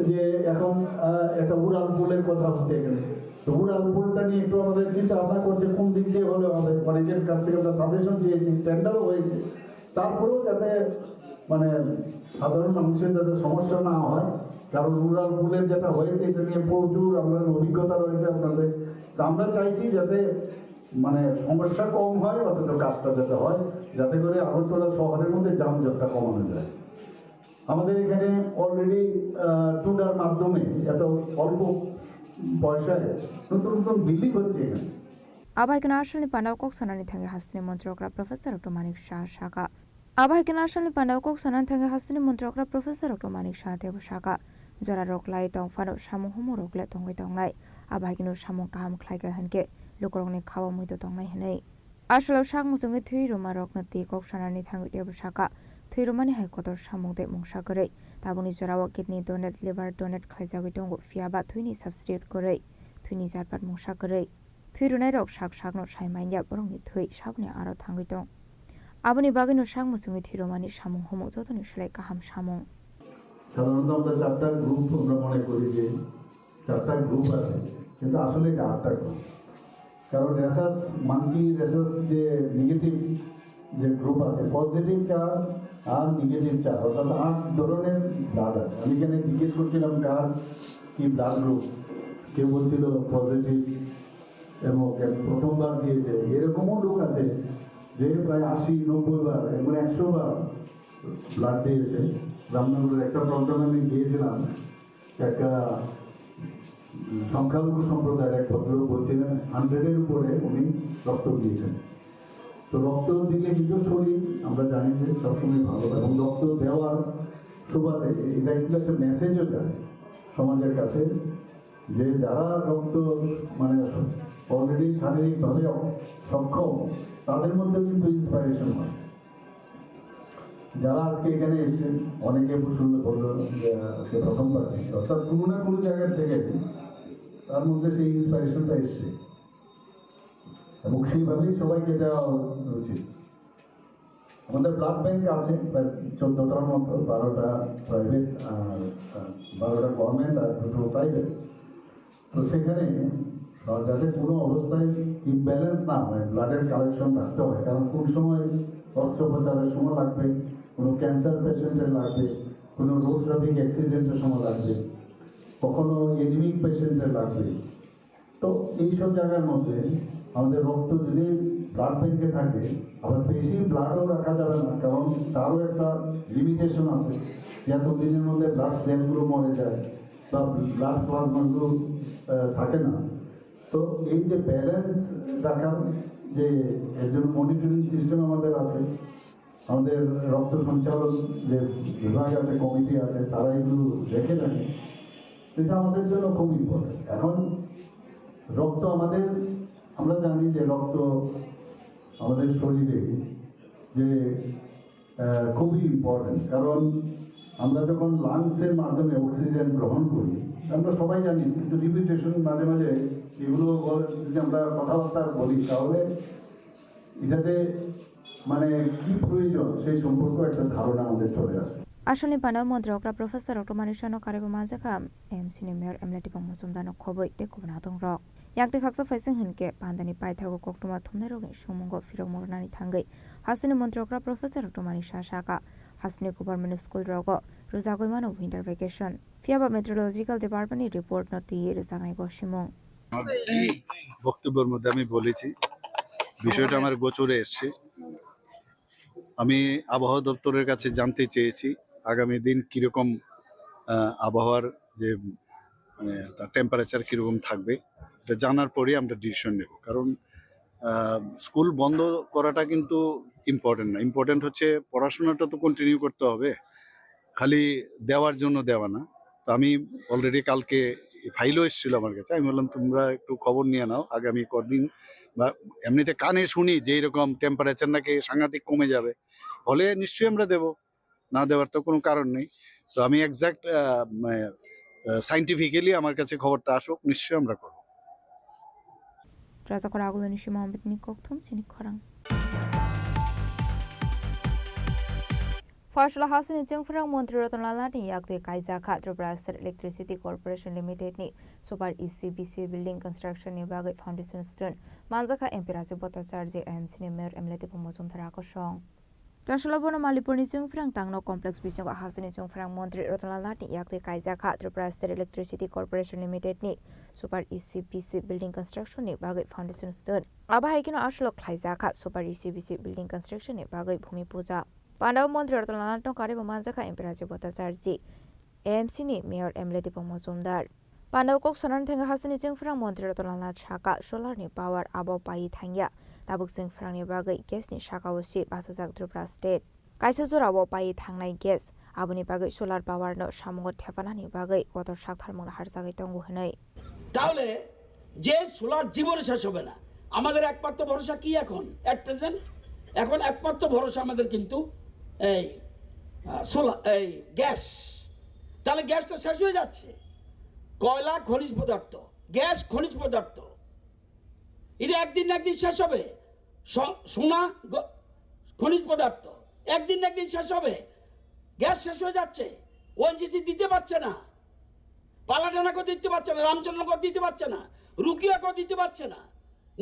যে এখন আহ, একটা উড়াল পুলের কথা হচ্ছে এখানে, তো উড়াল পুলটা নিয়ে একটু আমাদের চিন্তা ভাবনা করছে কোন দিক দিয়ে হলে হবে। অনেকের কাছ থেকে আমরা সাজেশন চেয়েছি, টেন্ডারও হয়েছে, তারপরেও যাতে মানে সাধারণ মানুষের যাতে সমস্যা না হয়, কারণ উড়াল পুলের যেটা হয়েছে এটা নিয়ে প্রচুর আমরা অভিজ্ঞতা রয়েছে আপনাদের। তো আমরা চাইছি যাতে মানে সমস্যা কম হয়, অথচ কাজটা যাতে হয়, যাতে করে আগরতলা শহরের মধ্যে যানজটটা কমানো যায়। আমাদের এখানে অলরেডি টুডার মাধ্যমে এত অল্প পয়সায় নতুন নতুন বিল্ডিং হচ্ছে এখানে। Abai khe national panel kok sanani thangwi hasteni montrokra Professor Doctor Manik Saha saka. Abai khe national panel kok sanani thangwi hasteni montrokra Professor Doctor Manik Saha tebo saka. Jora rok lai tong phano samung humung rok le tongwi tongnai. Abai khe no samung kaham khlai kha hinkhe lukurokni khao muitu tongnai hinwi. Aswlao sak muchungwi thwi rwma rokno twi kok sanani thangwi tebo saka. Thwi rwmani hai kotor samung tei mungsa kwrwi. Tabukni jorao kidney donate, liver donate khlaijagwi tongo, phiya ba thwini substitute kwrwi, thwini jatpat mungsa kwrwi. Thwi rwnairok sak sakno sai manya borokni thwi saboni aro thangwi tong. Aboni bagwino sak muchungwi thwi rwmani samung humung jotoni slai kaham samung. সাধারণত আমরা চারটা গ্রুপ আমরা মনে করি যে চারটা গ্রুপ আছে, কিন্তু আসলে এটা আটটা গ্রুপ। কারণ রেসাস মাঙ্কি রেসাস যে নেগেটিভ যে গ্রুপ আছে, পজিটিভ চার আর নেগেটিভ চার, অর্থাৎ আট ধরনের ব্লাড আছে। আমি এখানে জিজ্ঞেস করছিলাম কার কি ব্লাড গ্রুপ, কেউ বলছিল পজিটিভ, এবং প্রথমবার দিয়েছে। এরকমও লোক আছে যে প্রায় আশি নব্বই বার, এমন একশো বার ব্লাড দিয়েছে। রামনগরের একটা প্রোগ্রামে আমি গিয়েছিলাম, একটা সংখ্যালঘু সম্প্রদায়ের এক ভদ্রলোক বলছিলেন হান্ড্রেডের উপরে উনি রক্ত দিয়েছেন। তো রক্ত দিলে কিন্তু শরীর, আমরা জানি যে সবসময় ভালো, এবং রক্ত দেওয়ার সুবাদে এটা কিন্তু একটা মেসেজও যায় সমাজের কাছে যে যারা রক্ত মানে অলরেডি শারীরিকভাবে সক্ষম, তাদের মধ্যে কিন্তু ইন্সপাইরেশন হয়। যারা আজকে এখানে এসেছেন, অনেকে শুনলে বললো যে আজকে প্রথমবার, অর্থাৎ কোনো না কোনো জায়গার থেকে তার মধ্যে সেই ইন্সপাইরেশনটা এসছে, এবং সেইভাবেই সবাইকে দেওয়া উচিত। আমাদের ব্লাড ব্যাংক আছে প্রায় চোদ্দটার মতো, বারোটা প্রাইভেট আর বারোটা গভর্নমেন্ট আর দুটো প্রাইভেট। তো সেখানে যাতে কোনো অবস্থায় ইমব্যালেন্স না হয়, ব্লাডের কালেকশন রাখতে হয়, কারণ কোন সময় অস্ত্রোপচারের সময় লাগবে, কোনো ক্যান্সার পেশেন্টের লাগবে, কোনো রোড ট্রাফিক অ্যাক্সিডেন্টের সময় লাগবে, কখনো এনিমিক পেশেন্টের লাগবে। তো এইসব জায়গার মধ্যে আমাদের রক্ত যদি ব্লাড ব্যাংকে থাকে, আবার বেশি ব্লাডও রাখা যাবে না, কারণ তারও একটা লিমিটেশন আছে, যে এত দিনের মধ্যে ব্লাড সেলগুলো মরে যায় বা ব্লাড প্লাজমাগুলো থাকে না। তো এই যে ব্যালেন্স রাখার যে একজন মনিটরিং সিস্টেম আমাদের আছে, আমাদের রক্ত সঞ্চালন যে বিভাগ আছে, কমিটি আছে, তারা এগুলো দেখে থাকে। এটা আমাদের জন্য খুব ইম্পর্টেন্ট। এখন রক্ত আমাদের, আমরা জানি যে রক্ত আমাদের শরীরে যে খুবই ইম্পর্টেন্ট, কারণ আমরা যখন লাংসের মাধ্যমে অক্সিজেন গ্রহণ করি, আমরা সবাই জানি, কিন্তু রিপিটেশন মাঝে মাঝে এগুলো বলে যদি আমরা কথাবার্তা বলি, তাহলে এটাতে মানে কি প্রয়োজন, সেই সম্পর্কে একটা ধারণা আমাদের চলে আসে। Asalni panda montri okra Professor Doctor Manisha no karwi bo manjakha M C ni Mayor M L A Dipang Mojumdar no khobwi tei kubun adong rok. Yakti khaksa phaising hinkhe pandani paithago koktwma thumnai rokni sumung o phirok murunani thangwi hasteni montri okra Professor Doctor Manisha sakha, hasteni government school rogo rwjagwi mano winter vacation. Phiya ba Meteorological Department ni report no twiwi rwjaknai gosimung. আমার বক্তব্যের মধ্যে আমি বলেছি, বিষয়টা আমার গোচরে এসছে। আমি আবহাওয়া দপ্তরের কাছে জানতে চেয়েছি আগামী দিন কিরকম, আহ, আবহাওয়ার যে, মানে, তার টেম্পারেচার কিরকম থাকবে, এটা জানার পরেই আমরা ডিসিশন নেব। কারণ, আহ, স্কুল বন্ধ করাটা কিন্তু ইম্পর্টেন্ট না। ইম্পর্টেন্ট হচ্ছে পড়াশোনাটা তো কন্টিনিউ করতে হবে, খালি দেওয়ার জন্য দেওয়া না। তো আমি অলরেডি কালকে ফাইলও এসেছিল আমার কাছে, আমি বললাম, "তোমরা একটু খবর নিয়ে নাও, আগামী কদিন।" বা এমনিতে কানে শুনি যে এরকম টেম্পারেচার নাকি সাংঘাতিক কমে যাবে, হলে নিশ্চয়ই আমরা দেব, না দেওয়ার তো কোনো কারণ নেই। তো আমি এক্স্যাক্ট সাইন্টিফিক্যালি আমার কাছে খবরটা আসুক, নিশ্চয়ই আমরা করব। Rajakor aguloni sima ambitni kokthum chini khorang. Phosola hasteni chwngphrang montri Ratan Lal Nath ni yakti kaijakha Tripura State Electricity Corporation Limited ni Super E C B C building construction ni bagwi foundation stone manjakha M P Rajiv Bhattacharjee, M C ni Mayor M L A Dipang Mojumdar akosong. Chasula bono Malipurni chwngphrang tangno complex bisingo hasteni chwngphrang montri Ratan Lal Nathni yakti kaijakha Tripura State Electricity Corporation Limited ni Super E C B C building construction ni bagwi foundation stone. Abo hai kheno asolo khlaijakha Super E C B C building construction ni bagwi bhumi puja. Pandao montri Ratan Lal Nathno karwi bo manjakha M P Rajiv Bhattacharjee, M C ni Mayor M L A Dipang Mojumdar. Pandao kok sanani thangwi hasteni chwngphrang montri Ratan Lal Nath sakha, solar ni power abo paiwi thangya. Tabuk chwngphrangni bagwi gas ni sakao se bachajak Tripura state. Kaisa jorao paiwi thangnai gas, aboni bagwi solar power no samungo thepanani bagwi kotor saktharmung harjagwi tongo hwnwi. তাহলে যে সোলার জীবনে শেষ হবে না। আমাদের একমাত্র ভরসা কি এখন? At present এখন একমাত্র ভরসা আমাদের কিন্তু এই, আহ, সোলার, এই গ্যাস। তাহলে গ্যাস তো শেষ হয়ে যাচ্ছে। কয়লা খনিজ পদার্থ, গ্যাস খনিজ পদার্থ, এটা একদিন না একদিন শেষ হবে। স-, সোনা গ-, খনিজ পদার্থ একদিন না একদিন শেষ হবে। গ্যাস শেষ হয়ে যাচ্ছে, ওএনজিসি দিতে পারছে না, পালাডানাকেও দিতে পারছে না, রামচন্দ্রনগর দিতে পারছে না, রুকিয়াকেও দিতে পারছে না,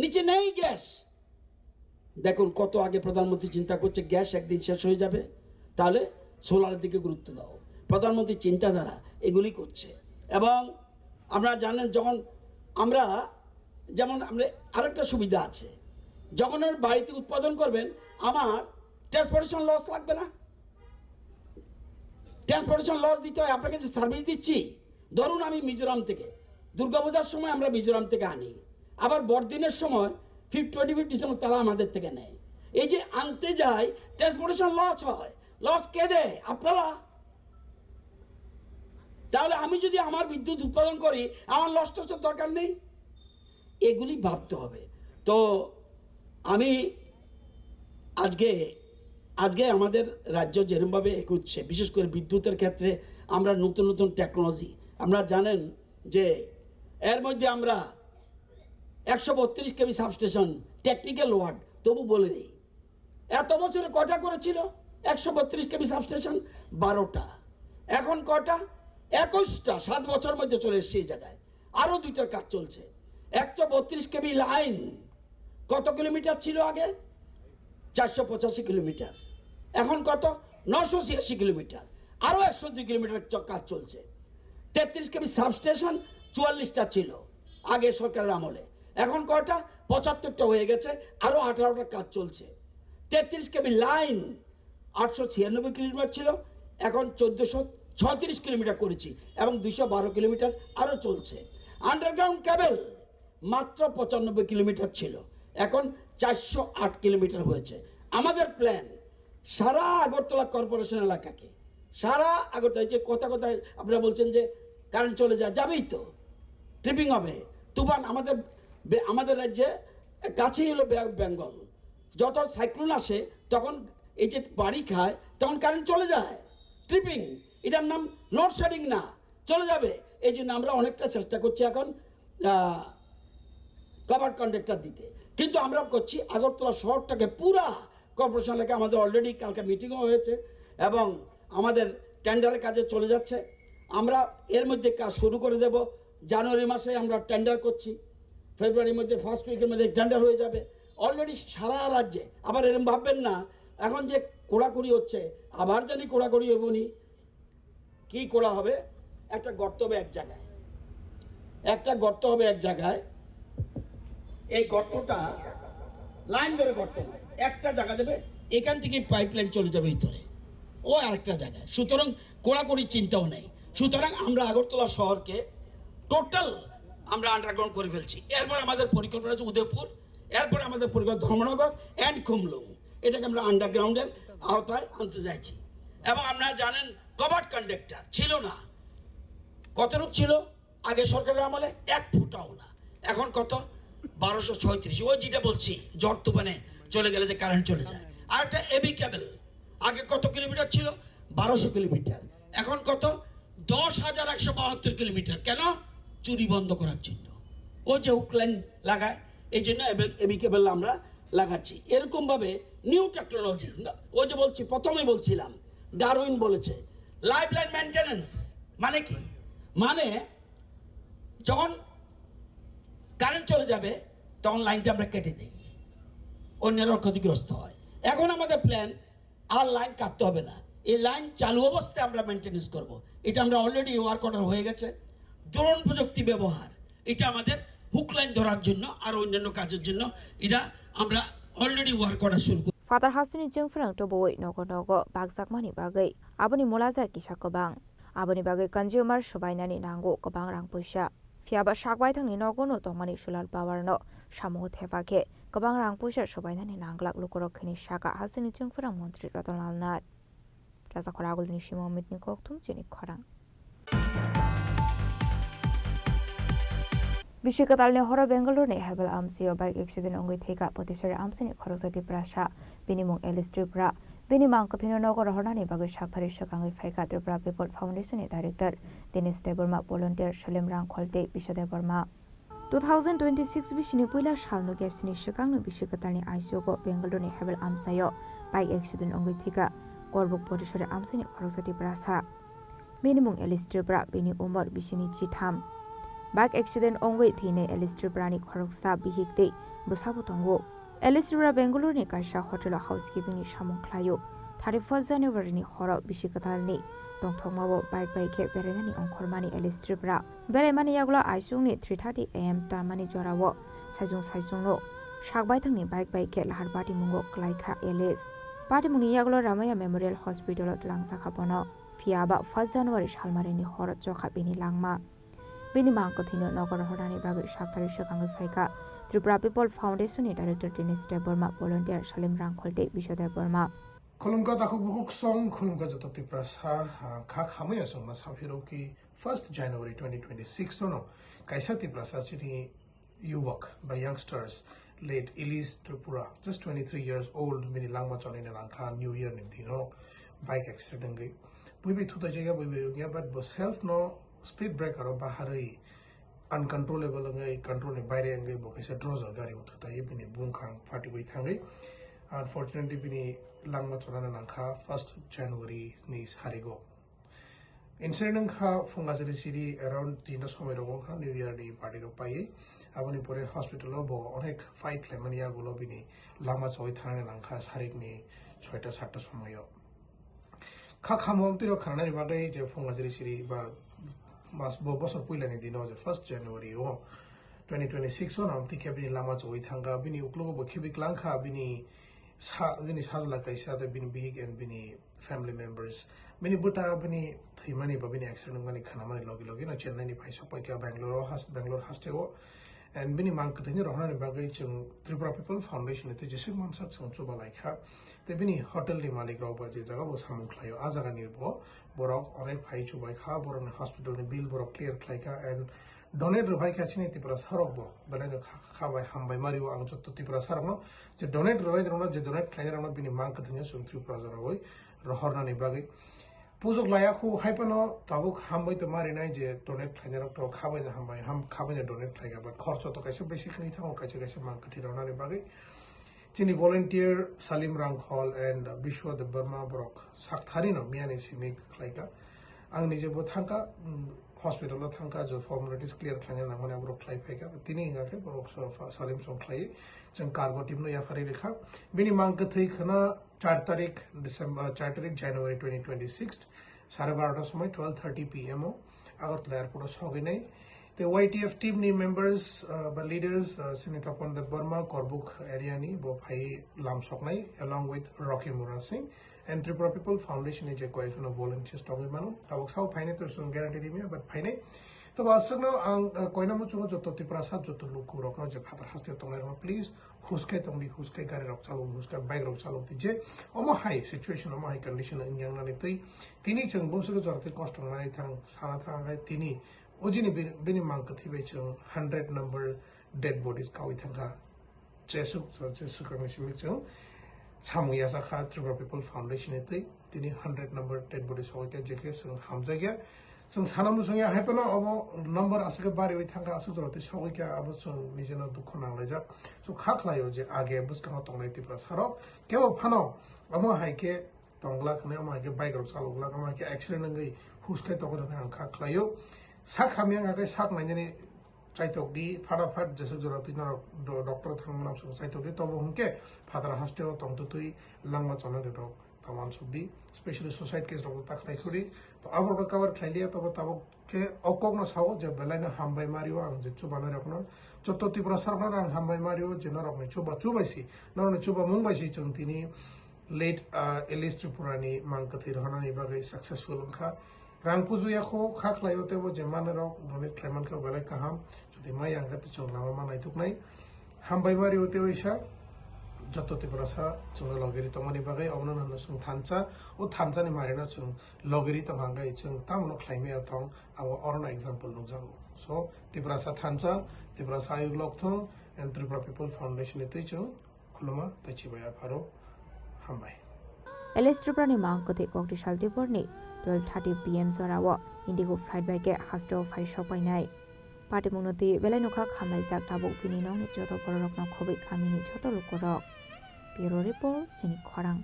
নিচে নেই গ্যাস। দেখুন, কত আগে প্রধানমন্ত্রী চিন্তা করছে গ্যাস একদিন শেষ হয়ে যাবে, তাহলে সোলারের দিকে গুরুত্ব দাও। প্রধানমন্ত্রীর চিন্তাধারা এগুলি করছে। এবং আপনারা জানেন, যখন আমরা, যেমন আমরা আরেকটা সুবিধা আছে, যখন ওর বাড়িতে উৎপাদন করবেন, আমার ট্রান্সপোর্টেশন লস লাগবে না। ট্রান্সপোর্টেশন লস দিতে হয়, আপনাকে যে সার্ভিস দিচ্ছি, ধরুন আমি মিজোরাম থেকে, দুর্গাপূজার সময় আমরা মিজোরাম থেকে আনি, আবার বড়দিনের সময় ফিফ টোয়েন্টি ফিফ ডিসেম্বর তারা আমাদের থেকে নেয়। এই যে আনতে যায়, ট্রান্সপোর্টেশন লস হয়, লস কে দেয়? আপনারা। তাহলে আমি যদি আমার বিদ্যুৎ উৎপাদন করি, আমার লস টসের দরকার নেই। এগুলি ভাবতে হবে। তো আমি আজকে, আজকে আমাদের রাজ্য যেরমভাবে এগোচ্ছে, বিশেষ করে বিদ্যুতের ক্ষেত্রে আমরা নতুন নতুন টেকনোলজি, আপনারা জানেন যে এর মধ্যে আমরা একশো বত্রিশ কেভি সাবস্টেশন, টেকনিক্যাল ওয়ার্ড, তবু বলে দিই, এত বছরে কটা করেছিল? একশো বত্রিশ কেভি সাবস্টেশন বারোটা, এখন কটা? একুশটা। সাত বছর মধ্যে চলে এসছে এই জায়গায়। আরও দুইটার কাজ চলছে। একশো বত্রিশ কেভি লাইন কত কিলোমিটার ছিল আগে? চারশো পঁচাশি কিলোমিটার। এখন কত? নশো ছিয়াশি কিলোমিটার। আরও একশো দুই কিলোমিটার চ-, কাজ চলছে। তেত্রিশ কেভি সাবস্টেশন চুয়াল্লিশটা ছিল আগে সরকারের আমলে, এখন কয়টা? পঁচাত্তরটা হয়ে গেছে, আরও আঠারোটা কাজ চলছে। তেত্রিশ কেভি লাইন আটশো ছিয়ানব্বই কিলোমিটার ছিল, এখন চোদ্দোশো ছত্রিশ কিলোমিটার করেছি এবং দুইশো বারো কিলোমিটার আরও চলছে। আন্ডারগ্রাউন্ড কেবল মাত্র পঁচানব্বই কিলোমিটার ছিল, এখন চারশো আট কিলোমিটার হয়েছে। আমাদের প্ল্যান সারা আগরতলা কর্পোরেশন এলাকাকে, সারা আগরতলা, এই যে কথা কথায় আপনারা বলছেন যে কারেন্ট চলে যায়, যাবেই তো, ট্রিপিং হবে। তুফান আমাদের বে-, আমাদের রাজ্যে কাছেই হলো বে-, বেঙ্গল। যত সাইক্লোন আসে, তখন এই যে বাড়ি খায়, তখন কারেন্ট চলে যায়। ট্রিপিং, এটার নাম লোডশেডিং না, চলে যাবে। এই জন্য আমরা অনেকটা চেষ্টা করছি এখন, আহ, কভার্ড কন্ট্রাক্টর দিতে। কিন্তু আমরা করছি আগরতলা শহরটাকে পুরা কর্পোরেশন এলাকা। আমাদের অলরেডি কালকে মিটিংও হয়েছে এবং আমাদের টেন্ডারের কাজে চলে যাচ্ছে। আমরা এর মধ্যে কাজ শুরু করে দেব। জানুয়ারি মাসে আমরা টেন্ডার করছি, ফেব্রুয়ারির মধ্যে, ফার্স্ট উইকের মধ্যে টেন্ডার হয়ে যাবে। অলরেডি সারা রাজ্যে, আবার এরকম ভাববেন না এখন যে কোড়াকুড়ি হচ্ছে, আবার জানি কোড়াকুড়ি হবো নি। কি করা হবে? একটা গর্ত হবে এক জায়গায়, একটা গর্ত হবে এক জায়গায়। এই গর্তটা লাইন ধরে গর্ত নয়, একটা জায়গা দেবে, এখান থেকে পাইপলাইন চলে যাবে ভিতরে, ও আরেকটা জায়গায়। সুতরাং কোড়াকড়ি চিন্তাও নেই। সুতরাং আমরা আগরতলা শহরকে টোটাল আমরা আন্ডারগ্রাউন্ড করে ফেলছি। এরপর আমাদের পরিকল্পনা আছে উদয়পুর, এরপর আমাদের পরিকল্পনা ধর্মনগর অ্যান্ড খুমলুং, এটাকে আমরা আন্ডারগ্রাউন্ডের আওতায় আনতে চাইছি। এবং আপনারা জানেন, কভার্ড কন্ডাক্টর ছিল না। কতটুক ছিল আগে সরকারের আমলে? এক ফুটাও না। এখন কত? বারোশো ছয়ত্রিশ। ওই যেটা বলছি, ঝড় তুফানে চলে গেলে যে কারেন্ট চলে যায়। আর একটা এবি কেবল, আগে কত কিলোমিটার ছিল? বারোশো কিলোমিটার। এখন কত? দশ হাজার একশো বাহাত্তর কিলোমিটার। কেন? চুরি বন্ধ করার জন্য। ও যে হুকলাইন লাগায়, এই জন্য এবি কেবল আমরা লাগাচ্ছি। এরকমভাবে নিউ টেকনোলজি, ওই যে বলছি, প্রথমেই বলছিলাম, ডারউইন বলেছে, লাইফলাইন মেইনটেনেন্স মানে কি? মানে যখন কারেন্ট চলে যাবে, তখন লাইনটা আমরা কেটে দিই, অন্যেরা ক্ষতিগ্রস্ত হয়। এখন আমাদের প্ল্যান, আর লাইন কাটতে হবে না, এই লাইন চালু অবস্থায় আমরা মেইনটেনেন্স করব। এটা আমরা অলরেডি ওয়ার্ক অর্ডার হয়ে গেছে। ড্রোন প্রযুক্তি ব্যবহার, এটা আমাদের হুক লাইন ধরার জন্য আর অন্যান্য কাজের জন্য এটা আমরা অলরেডি ওয়ার্ক অর্ডার শুরু করি। Phatar hasteni chwngphrang tubuwi nogo nogo bakjakmani bagwi aboni mulaja kisa kwbang. Aboni bagwi consumer swbainani nango kwbang rang puisa. Phiyaba sakbaithangni nogo no tongmani solar power no samungo thepa khe kwbang rang puisa swbainani nanglak lukurok hinwi sakha hasteni chwngphrang montri Ratan Lal Nath. Rajakhor Agulni Simo Mitni kokthum chini khorang. Bisi kwtalni horo Bengaluru ni Hebbal amchaio bike accident wngwi thwikha Potisari amchaini khoroksa Tiprasa, bini mung Alice Tripura. Bini mang kwthwino nogo rohornani bagwi sakthari swkangwi phaikha Tripura People Foundation ni director Dinesh Debbarma, volunteer Salim Rangkhol tei Biswa Debbarma. Two thousand twenty-six bisini puila salno gesini swkangno bisi kwtalni aisugo Bengaluru ni Hebbal amchaio bike accident wngwi thwikha Korbuk Potisari amchaini khoroksa Tiprasa. Bini mung Alice Tripura, bini umor bisini chitham. Bike accident wngwi thwinai Alice Tripura ni khoroksa bihik tei bwsabo tongo. Alice Tripura Bengaluru ni kaisa hotel o housekeeping ni samung khlaio. Thirty-first January ni horo bisi kwtalni tongthokmao bike bai khe berainani ongkhormani Alice Tripura. Beraimani yagulo aisukni three thirty A M tamani jorao saisung saisungno sakbaithangni bike bai khe lahar patimungo kwlaikha Alice. Patimungni yagulo Ramaiah Memorial Hospital o twlangjakha bono. Phiyaba first January salmarini horo chokha bini langma. Bini mang kwthwino nogo rohornani bagwi sakthari swkangwi phaikha Tripura People Foundation ni director Dinesh Debbarma, volunteer Salim Rangkhol tei Biswa Debbarma. Khulumkha takhuk bukhuk song, khulumkha joto Tiprasa, ha, kha khamwi aswkma saphiro ki first January twenty twenty-six no kaisa Tiprasa chini yubak ba youngsters late Ilis Tripura, just twenty-three years old, bini langma chonina langkha New Year ni dino bike accident wngwi. Bui bai thutai jaya, bui bai wngya, but bo self no speed breaker o baharwi uncontrollable wngwi, control ni baire wngwi bo kaisa Drozar gari o thutai bini bungkhang phatiwi thangwi. Unfortunately, bini langma chonana langkha first January ni sarigo. Incident wngkha phungasari siri around tinta somoi rogo wngkha New Year ni party rok paiwi. Aboni pore hospital o bo onek fight khlaimani yagulo bini lama choi thangna nangkha sarik ni soita satta somoio. Kha khamung twi rok khanani bagwi je phungasari siri ba mas bo bosor puilani dino je first January o twenty twenty-six o nam tikhe bini lama choi thangkha, bini uklogo bo khibi klangkha, bini sa, bini sajla kaisa tei bini bihik and bini family members. Bini bwta bini thwimani ba bini accident wngmani khanamani logi logi no Chennai ni phai sok paikha Bangalore o has-, Bangalore hasteo. And bini mang kwthwini rohornani bagwi chwng Tripura People Foundation ni tei jeswk mansak chwng chuba laikha. Tei bini hotel ni malik rok ba je jaga bo samung khlaio, a jaga ni bo borok onek phai chubai kha, borok ni hospital ni bill borok clear khlai kha and donate rwbai kha chini Tiprasa rok bo. Belai no kha, kha bai hambai mari o ang joto Tiprasa rok no je donate rwbai rok no, je donate khlai rok no bini mang kwthwini chwng Tripura jora bai rohornani bagwi. Pujok laya khu hai phano tabuk hambai tongma rinai je donate khlainai rok to khabai na hambai, ham khabai na donate khlai kha, but khorcho to kaisa besi khwlai thango kaisa kaisa mang kwthwi rwnani bagwi. Chini volunteer Salim Rangkhol and Bishwa Debbarma borok sak thari no miyani simi khlai kha. Ang nije bo thang kha, mm, hospital o thang kha, je formalities clear khlaina nangmani borok khlai phai kha. Tini hwnga khe borok so-, fa-, Salim song khlai chwng cargo team no yaphari rikha. Bini mang kwthwi khwna char tarik December, char tarik January twenty twenty-six, sare barota somoi twelve thirty P M o Agartala airport o sogwi nai. Te Y T F team ni members, uh, ba leaders, uh, chini Tapan Debbarma, Korbuk area ni bo phai lam soknai along with Rocky Mura Singh and Tripura People Foundation ni je koyekjono volunteers tongwi mano. Tabuk sao phainai to chwng guarantee rimya, but phainai. To bo aswkno ang, uh, koina muchungo joto Tiprasa, joto lukurokno je phatar haste tongnai rokno please huskai tongdi, huskai gari rok chalok, huskai bike rok chalok di je omo hai situation, omo hai condition wngya wngnani twi tini chwng bumswk jora twi kosto wngnani thang sana thang khe tini o jini bini, bini mang kwthwi bai chwng hundred number dead bodies kaui thang kha. Jesuk, jesuk kami simi chwng samung yasa kha Tripura People Foundation ni twi tini hundred number dead bodies kaui kha, je khe chwng hamjakya. Chwng sana muchungya hai phano obo number aswk khe bariwi thangkha, aswk jora twi sogwi kha, abo chwng nijeno dukho nanglaijak. Chwng kha khlaio je age bwskango tongnai Tiprasa rok kebo phano omo hai khe tongglak hwnwi, omo hai khe bike rok chaloklak, omo hai khe accident wngwi hus khe tongwi rokni ang kha khlaio. Sak hamya wngkha khe sak nainani chaitok di, phata phat jeswk jora twi norok do-, doctor thangmano chwng chaitok di, tobo hwnkhe phataro hasteo tongtwtwi langma chonai rok. Ta uansuk di, specially suicide case rok ta khlai khuri. To abo rok cover khlai liya, tobo tabuk khe o kok no sao je belai no hambai mario ang je chubanai rok no. Joto Tiprasa rok no ang hambai mario je norok ni chuba chubai si, norok ni chuba mung bai si chwng tini late, ah, Alice Tripura ni mang kwthwi rohornani bagwi successful wngkha. Rang puju ya kho kha khlai o tebo je manai rok donate khlai mankha belai kaham. Jodi maya hwnkhe to chwng lama ma naithoknai. Hambai mari o tei waisa joto Tiprasa chwngno logiri tongmani bagwi obono hwnno chwng thansa, o thansani marino chwng logiri tongkha hwnkhe chwng tamono khlaimaya thong, abo orono example nukjago. So, Tiprasa thansa, Tiprasa ayuk lokthong, and Tripura People Foundation ni twi chwng khuluma tei chibai apharo hambai. Alice Tripura ni mang kwthwi kokti sal Diporni twelve thirty P M jorao Indigo flight bai khe hasteo phai sok bainai. Patimungno twi belai nokha khamlaijak tabuk bini nokni joto bororokno khobwi kamini joto lukurok. Bureau Report, Chini Khorang.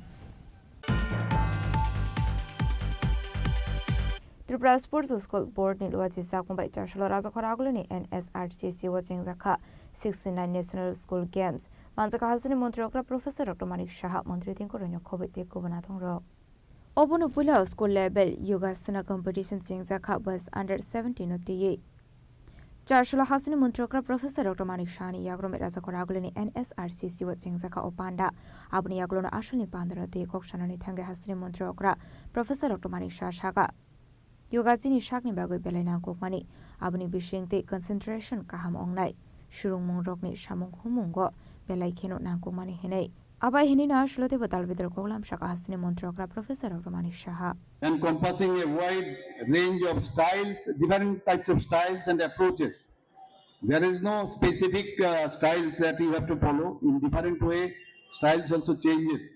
Tripura Sports School Board ni luachi sakmung bai Charsalo Rajakhor Agulini N S R C C o chengjakha sixty nine National School Games. Manjakha hasteni montri okra Professor Doctor Manik Saha, montri tingkoroino khobwi tei kubun atongrok. Obono puila school level yoga asana competition chengjakha boys under seventeen no twiwi. Charsalo hasteni montri okra Professor Doctor Manik Sahani yagromwi Rajakhor Agulini N S R C C o chengjakha o panda. Aboni yagulono asalni pandaro tei kok sanani thangwi hasteni montri okra Professor Doctor Manik Saha sakha, yoga chini sakni bagwi belai nangkukmani. Aboni bising tei concentration kaham wngnai, swrwngmungrokni samung humungo belai kheno nangkukmani hinwi. Abai hinwi no aswlwi teibo dal bidal koklam sakha hasteni montri okra Professor Doctor Manik Saha. Encompassing a wide range of styles, different types of styles and approaches. There is no specific, uh, styles that you have to follow. In different way, styles also changes.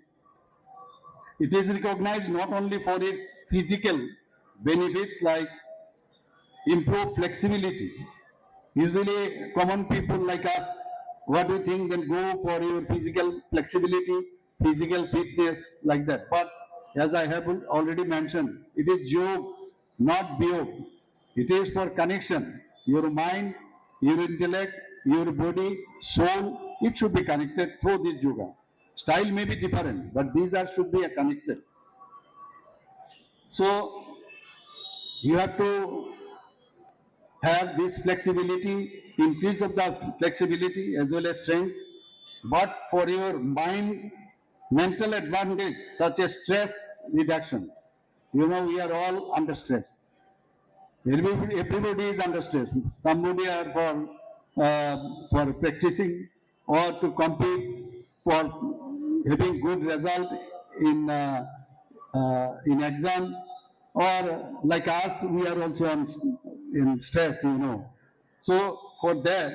It is recognized not only for its physical benefits like improved flexibility. Usually, common people like us, what do you think? Then go for your physical flexibility, physical fitness, like that. But as I have already mentioned, it is jog, not biog. It is for connection. Your mind, your intellect, your body, soul, it should be connected through this yoga. Style may be different, but these are should be a connected. So you have to have this flexibility, increase of the flexibility as well as strength. But for your mind, mental advantage such as stress reduction, you know, we are all under stress. Everybody, everybody is under stress. Somebody are for, uh, for practicing or to compete for having good result in, uh, uh, in exam, or like us, we are also on, in stress, you know. So for that,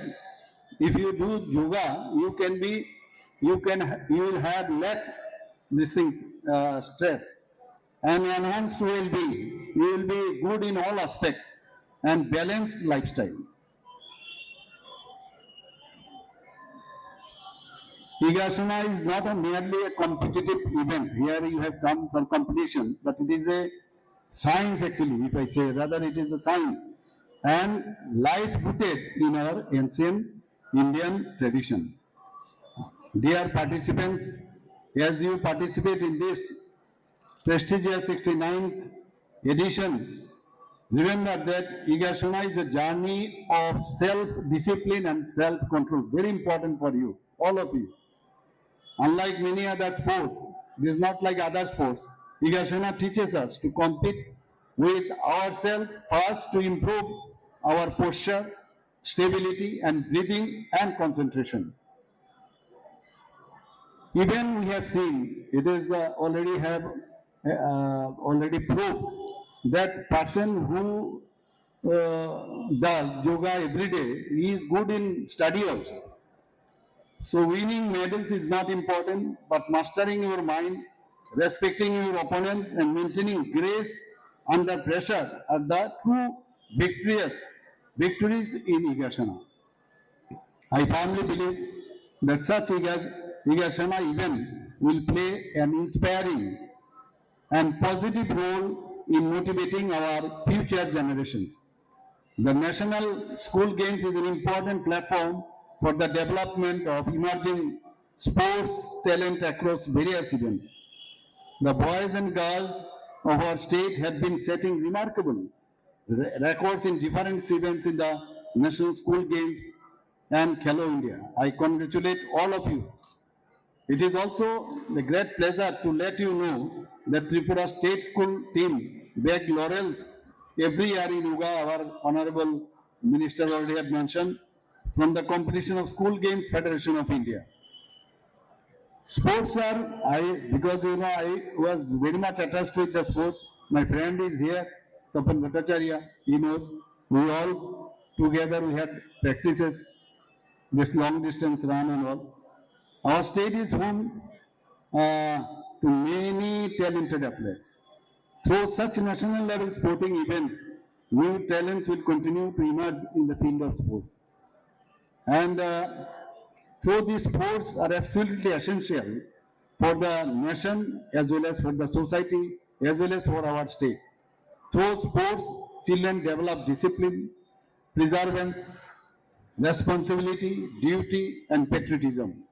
if you do yoga, you can be, you can, you will have less, this thing, uh, stress. and enhanced well-being. You will be good in all aspects and balanced lifestyle. Higasana is not a merely a competitive event. Here you have come for competition, but it is a science actually, if I say, rather it is a science and life rooted in our ancient Indian tradition. Dear participants, as you participate in this prestigious sixty-ninth edition, remember that Higasana is a journey of self-discipline and self-control. Very important for you, all of you. Unlike many other sports, it is not like other sports. Higasana teaches us to compete with ourselves first to improve our posture, stability, and breathing and concentration. Even we have seen, it is, uh, already have, uh, already proved that person who, uh, does yoga every day is good in study also. So winning medals is not important, but mastering your mind, respecting your opponents, and maintaining grace under pressure are the true victorious, victories in Higasana. I firmly believe that such Higa-, Higasana event will play an inspiring and positive role in motivating our future generations. The National School Games is an important platform for the development of emerging sports talent across various events. The boys and girls of our state have been setting remarkable re-, records in different events in the National School Games and Khelo India. I congratulate all of you. It is also a great pleasure to let you know that Tripura State School team bag laurels every year in Uga, our Honorable Minister already had mentioned, from the competition of School Games Federation of India. Sports are, I, because, you know, I was very much attached with the sports. My friend is here, Tapan Bhattacharya, he knows. We all together we had practices, this long distance run and all. Our state is home, uh, to many talented athletes. Through such national level sporting events, new talents will continue to emerge in the field of sports. And, uh, through these sports are absolutely essential for the nation as well as for the society as well as for our state. Through sports, children develop discipline, perseverance, responsibility, duty, and patriotism.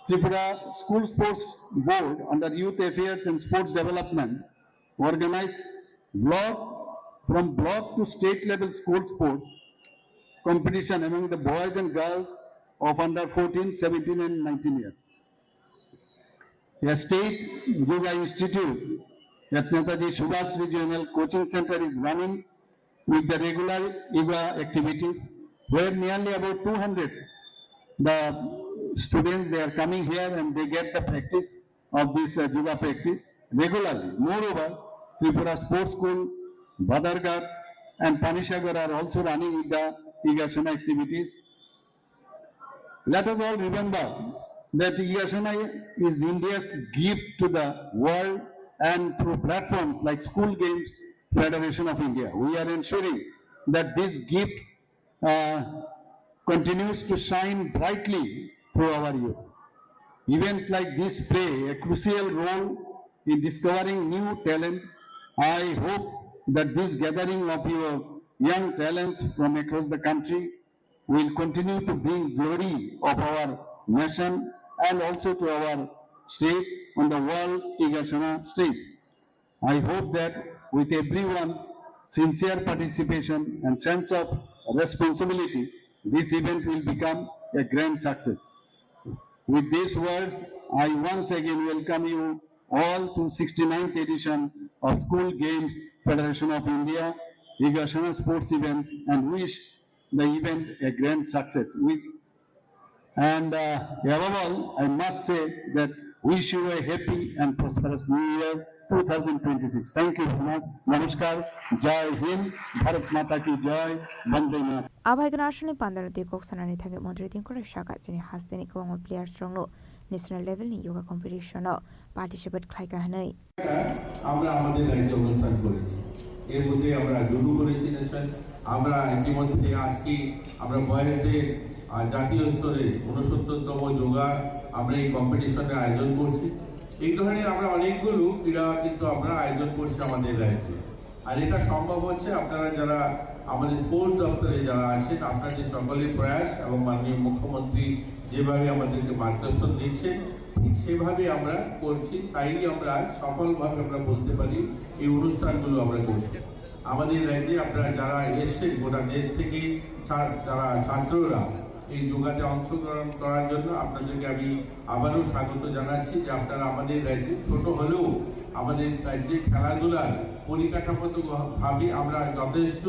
Tripura School Sports Board under Youth Affairs and Sports Development organize block, from block to state level school sports competition among the boys and girls of under fourteen, seventeen and nineteen years. A state yoga institute at Netaji Subhash Regional Coaching Center is running with the regular yoga activities, where nearly about two hundred the students, they are coming here and they get the practice of this, uh, yoga practice regularly. Moreover, Tripura Sports School, Badharghat, and Panisagar are also running with the Higasana activities. Let us all remember that Higasana is India's gift to the world, and through platforms like School Games Federation of India, we are ensuring that this gift, uh, continues to shine brightly through our youth. Events like this play a crucial role in discovering new talent. I hope that this gathering of your young talents from across the country will continue to bring glory of our nation and also to our state on the world Higasana stage. I hope that with everyone's sincere participation and sense of responsibility, this event will become a grand success. With these words, I once again welcome you all to sixty-ninth edition of School Games Federation of India Higasana Sports Events and wish the event a grand success. With, and, uh, above all, I must say that wish you a happy and prosperous New Year two thousand twenty-six. Thank you very much. Namaskar. Jai Hind. Bharat Mata ki Jai. Vande Mataram. Abai gana aswlni pandar di kok sanani thangwi montri tingkora saka chini hasteni kwbangma players rokno national level ni yoga competition o participate khlaikha hwnwi. আমরা আমাদের রাজ্যে অনুষ্ঠান করেছি, এর মধ্যে আমরা জুডো করেছি ন্যাশনাল। আমরা ইতিমধ্যে আজকে আমরা বয়সদের, আহ, জাতীয় স্তরে ঊনসত্তরতম যোগা আমরা এই কম্পিটিশনের আয়োজন করছি। এই ধরনের আমরা অনেকগুলো ক্রীড়া কিন্তু আমরা আয়োজন করছি আমাদের রাজ্যে। আর এটা সম্ভব হচ্ছে আপনারা যারা আমাদের স্পোর্টস দপ্তরে যারা আছেন, আপনাদের সকলের প্রয়াস এবং মাননীয় মুখ্যমন্ত্রী যেভাবে আমাদেরকে মার্গদর্শন দিচ্ছেন, ঠিক সেভাবে আমরা করছি। তাই আমরা সফলভাবে আমরা বলতে পারি এই অনুষ্ঠানগুলো আমরা করছি। আমাদের রাজ্যে আপনারা যারা এসছেন গোটা দেশ থেকে, ছা-, যারা ছাত্ররা এই যোগাতে অংশগ্রহণ করার জন্য আপনাদেরকে আমি আবারও স্বাগত জানাচ্ছি যে আপনারা আমাদের রাজ্যে ছোট হলেও আমাদের রাজ্যে খেলাধুলার পরিকাঠামোগত ভাবে আমরা যথেষ্ট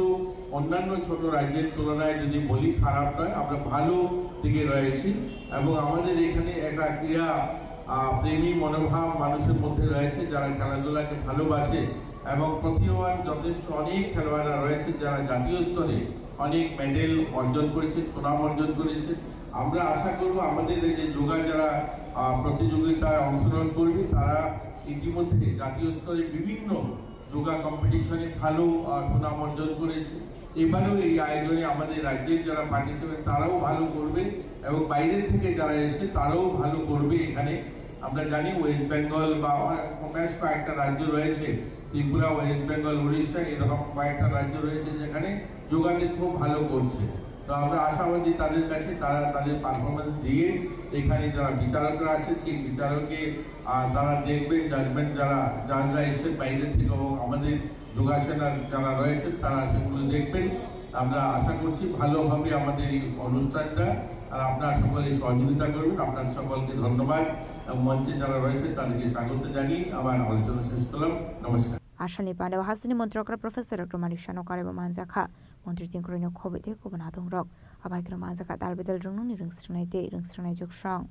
অন্যান্য ছোট রাজ্যের তুলনায় যদি বলি খারাপ নয়, আমরা ভালো দিকে রয়েছি। এবং আমাদের এখানে একটা ক্রীড়া, আহ, প্রেমী মনোভাব মানুষের মধ্যে রয়েছে, যারা খেলাধুলাকে ভালোবাসে এবং প্রতিভাবান যথেষ্ট অনেক খেলোয়াড়রা রয়েছে, যারা জাতীয় স্তরে অনেক মেডেল অর্জন করেছে, সুনাম অর্জন করেছে। আমরা আশা করব আমাদের এই যে যোগা যারা, আহ, প্রতিযোগিতায় অংশগ্রহণ করবে, তারা ইতিমধ্যে জাতীয় স্তরে বিভিন্ন যোগা কম্পিটিশনে ভালো, আহ, সুনাম অর্জন করেছে। এবারেও এই আয়োজনে আমাদের রাজ্যের যারা পার্টিসিপেন্ট তারাও ভালো করবে এবং বাইরে থেকে যারা এসছে তারাও ভালো করবে। এখানে আমরা জানি ওয়েস্ট বেঙ্গল বা অনেক, বেশ কয়েকটা রাজ্য রয়েছে, ত্রিপুরা, ওয়েস্ট বেঙ্গল, উড়িষ্যা, এরকম কয়েকটা রাজ্য রয়েছে যেখানে যোগাতে খুব ভালো করছে। তো আমরা আশাবাদী তাদের কাছে, তারা তাদের পারফরমেন্স দিয়ে এখানে যারা বিচারকরা আছে সেই বিচারকে, আহ, তারা দেখবেন, জাজমেন্ট যারা জাজরা এসছে বাইরে থেকে এবং আমাদের যোগাসনার যারা রয়েছে তারা সেগুলো দেখবেন। আমরা আশা করছি ভালো হবে আমাদের এই অনুষ্ঠানটা। আর আপনারা সকলে সহযোগিতা করবেন। আপনার সকলকে ধন্যবাদ এবং মঞ্চে যারা রয়েছে তাদেরকে স্বাগত জানিয়ে আমার আলোচনা শেষ করলাম। নমস্কার। Asalni pandao hasteni montri okra Professor Doctor Manik Saha no karwi bo manjakha. Montri tini kwrwino khobwi tei kubun adongrok. Abai kwrwi manjakha dal bedal rwngnokni rwngsrwngnai tei rwngsrwngnai joksong.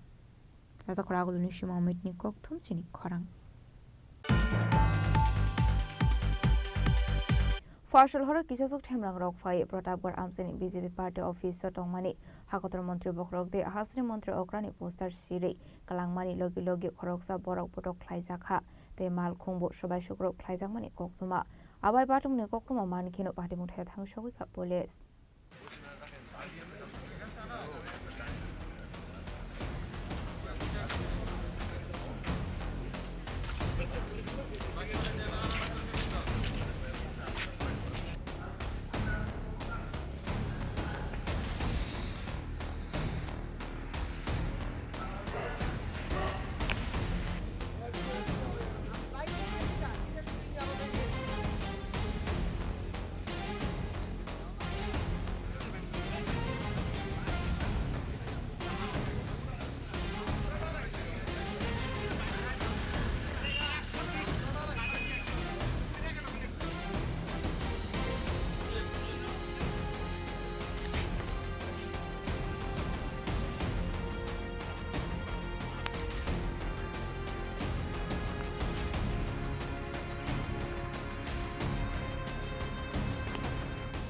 Rajakhor Aguluni Sima Mitni kokthum chini khorang. Phaisal horo kisasuk themrangrok phai Pratapgarh amchaini B J P party office o tongmani hakotor montri bokhorok tei hasteni montri okrani poster siri kwlangmani logi logi khoroksa borok botok khlaijakha tei malkhungbo swbai sukrok khlaijakmani koktwma. Abai patimungni koktwma mankheno patimung thaya thangsogwi kha police.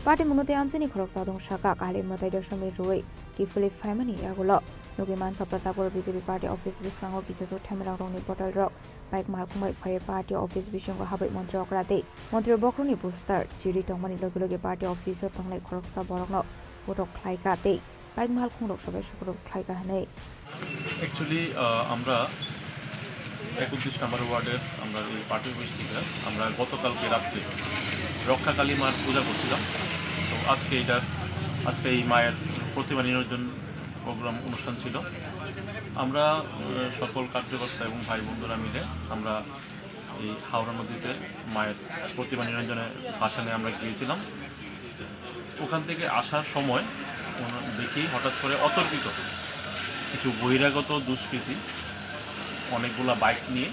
Patimungno tei amchaini khoroksa dong saka kali mwtai doshomik rwui kiphilwi phaimani yagulo nugwi mankha Pratapgarh B J P party office bwskango kisasuk themrangrokni botalrok bike malkhung bai phaiwi party office bisingo habwi montri okra tei montri bokhorokni poster chirwi tongmani logi logi party office o tongnai khoroksa borokno botok khlaikha tei bike malkhungrok swbai sukrok khlaikha hwnwi. Actually, আহ, আমরা একত্রিশ নম্বর ওয়ার্ডের আমরা এই party office থেকে আমরা গতকালকে রাত্রে রক্ষাকালী মার পূজা করছিলাম। তো আজকে এটার, আজকে এই মায়ের প্রতিমা নিরঞ্জন প্রোগ্রাম অনুষ্ঠান ছিল। আমরা, আহ, সকল কার্যকর্তা এবং ভাই বন্ধুরা মিলে আমরা এই হাওড়া নদীতে মায়ের প্রতিমা নিরঞ্জনের ভাসানে আমরা গিয়েছিলাম। ওখান থেকে আসার সময় ওনা-, দেখি হঠাৎ করে অতর্কিত কিছু বহিরাগত দুষ্কৃতী অনেকগুলা বাইক নিয়ে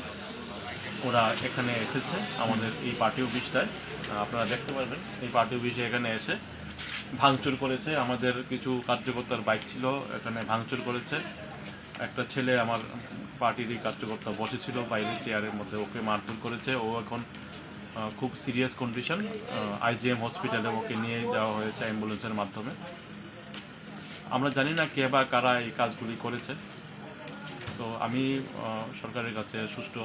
ওরা এখানে এসেছে আমাদের এই পার্টি অফিসটায়। আহ, আপনারা দেখতে পারবেন এই পার্টি অফিসে এখানে এসে ভাঙচুর করেছে। আমাদের কিছু কার্যকর্তার বাইক ছিল, এখানে ভাঙচুর করেছে। একটা ছেলে আমার পার্টিরই কার্যকর্তা বসেছিল বাইরে চেয়ারের মধ্যে, ওকে মারধর করেছে। ও এখন, আহ, খুব সিরিয়াস কন্ডিশন। আহ, আইজিএম হসপিটালে ওকে নিয়ে যাওয়া হয়েছে অ্যাম্বুলেন্সের মাধ্যমে। আমরা জানি না কে বা কারা এই কাজগুলি করেছে। তো আমি, আহ, সরকারের কাছে সুষ্ঠু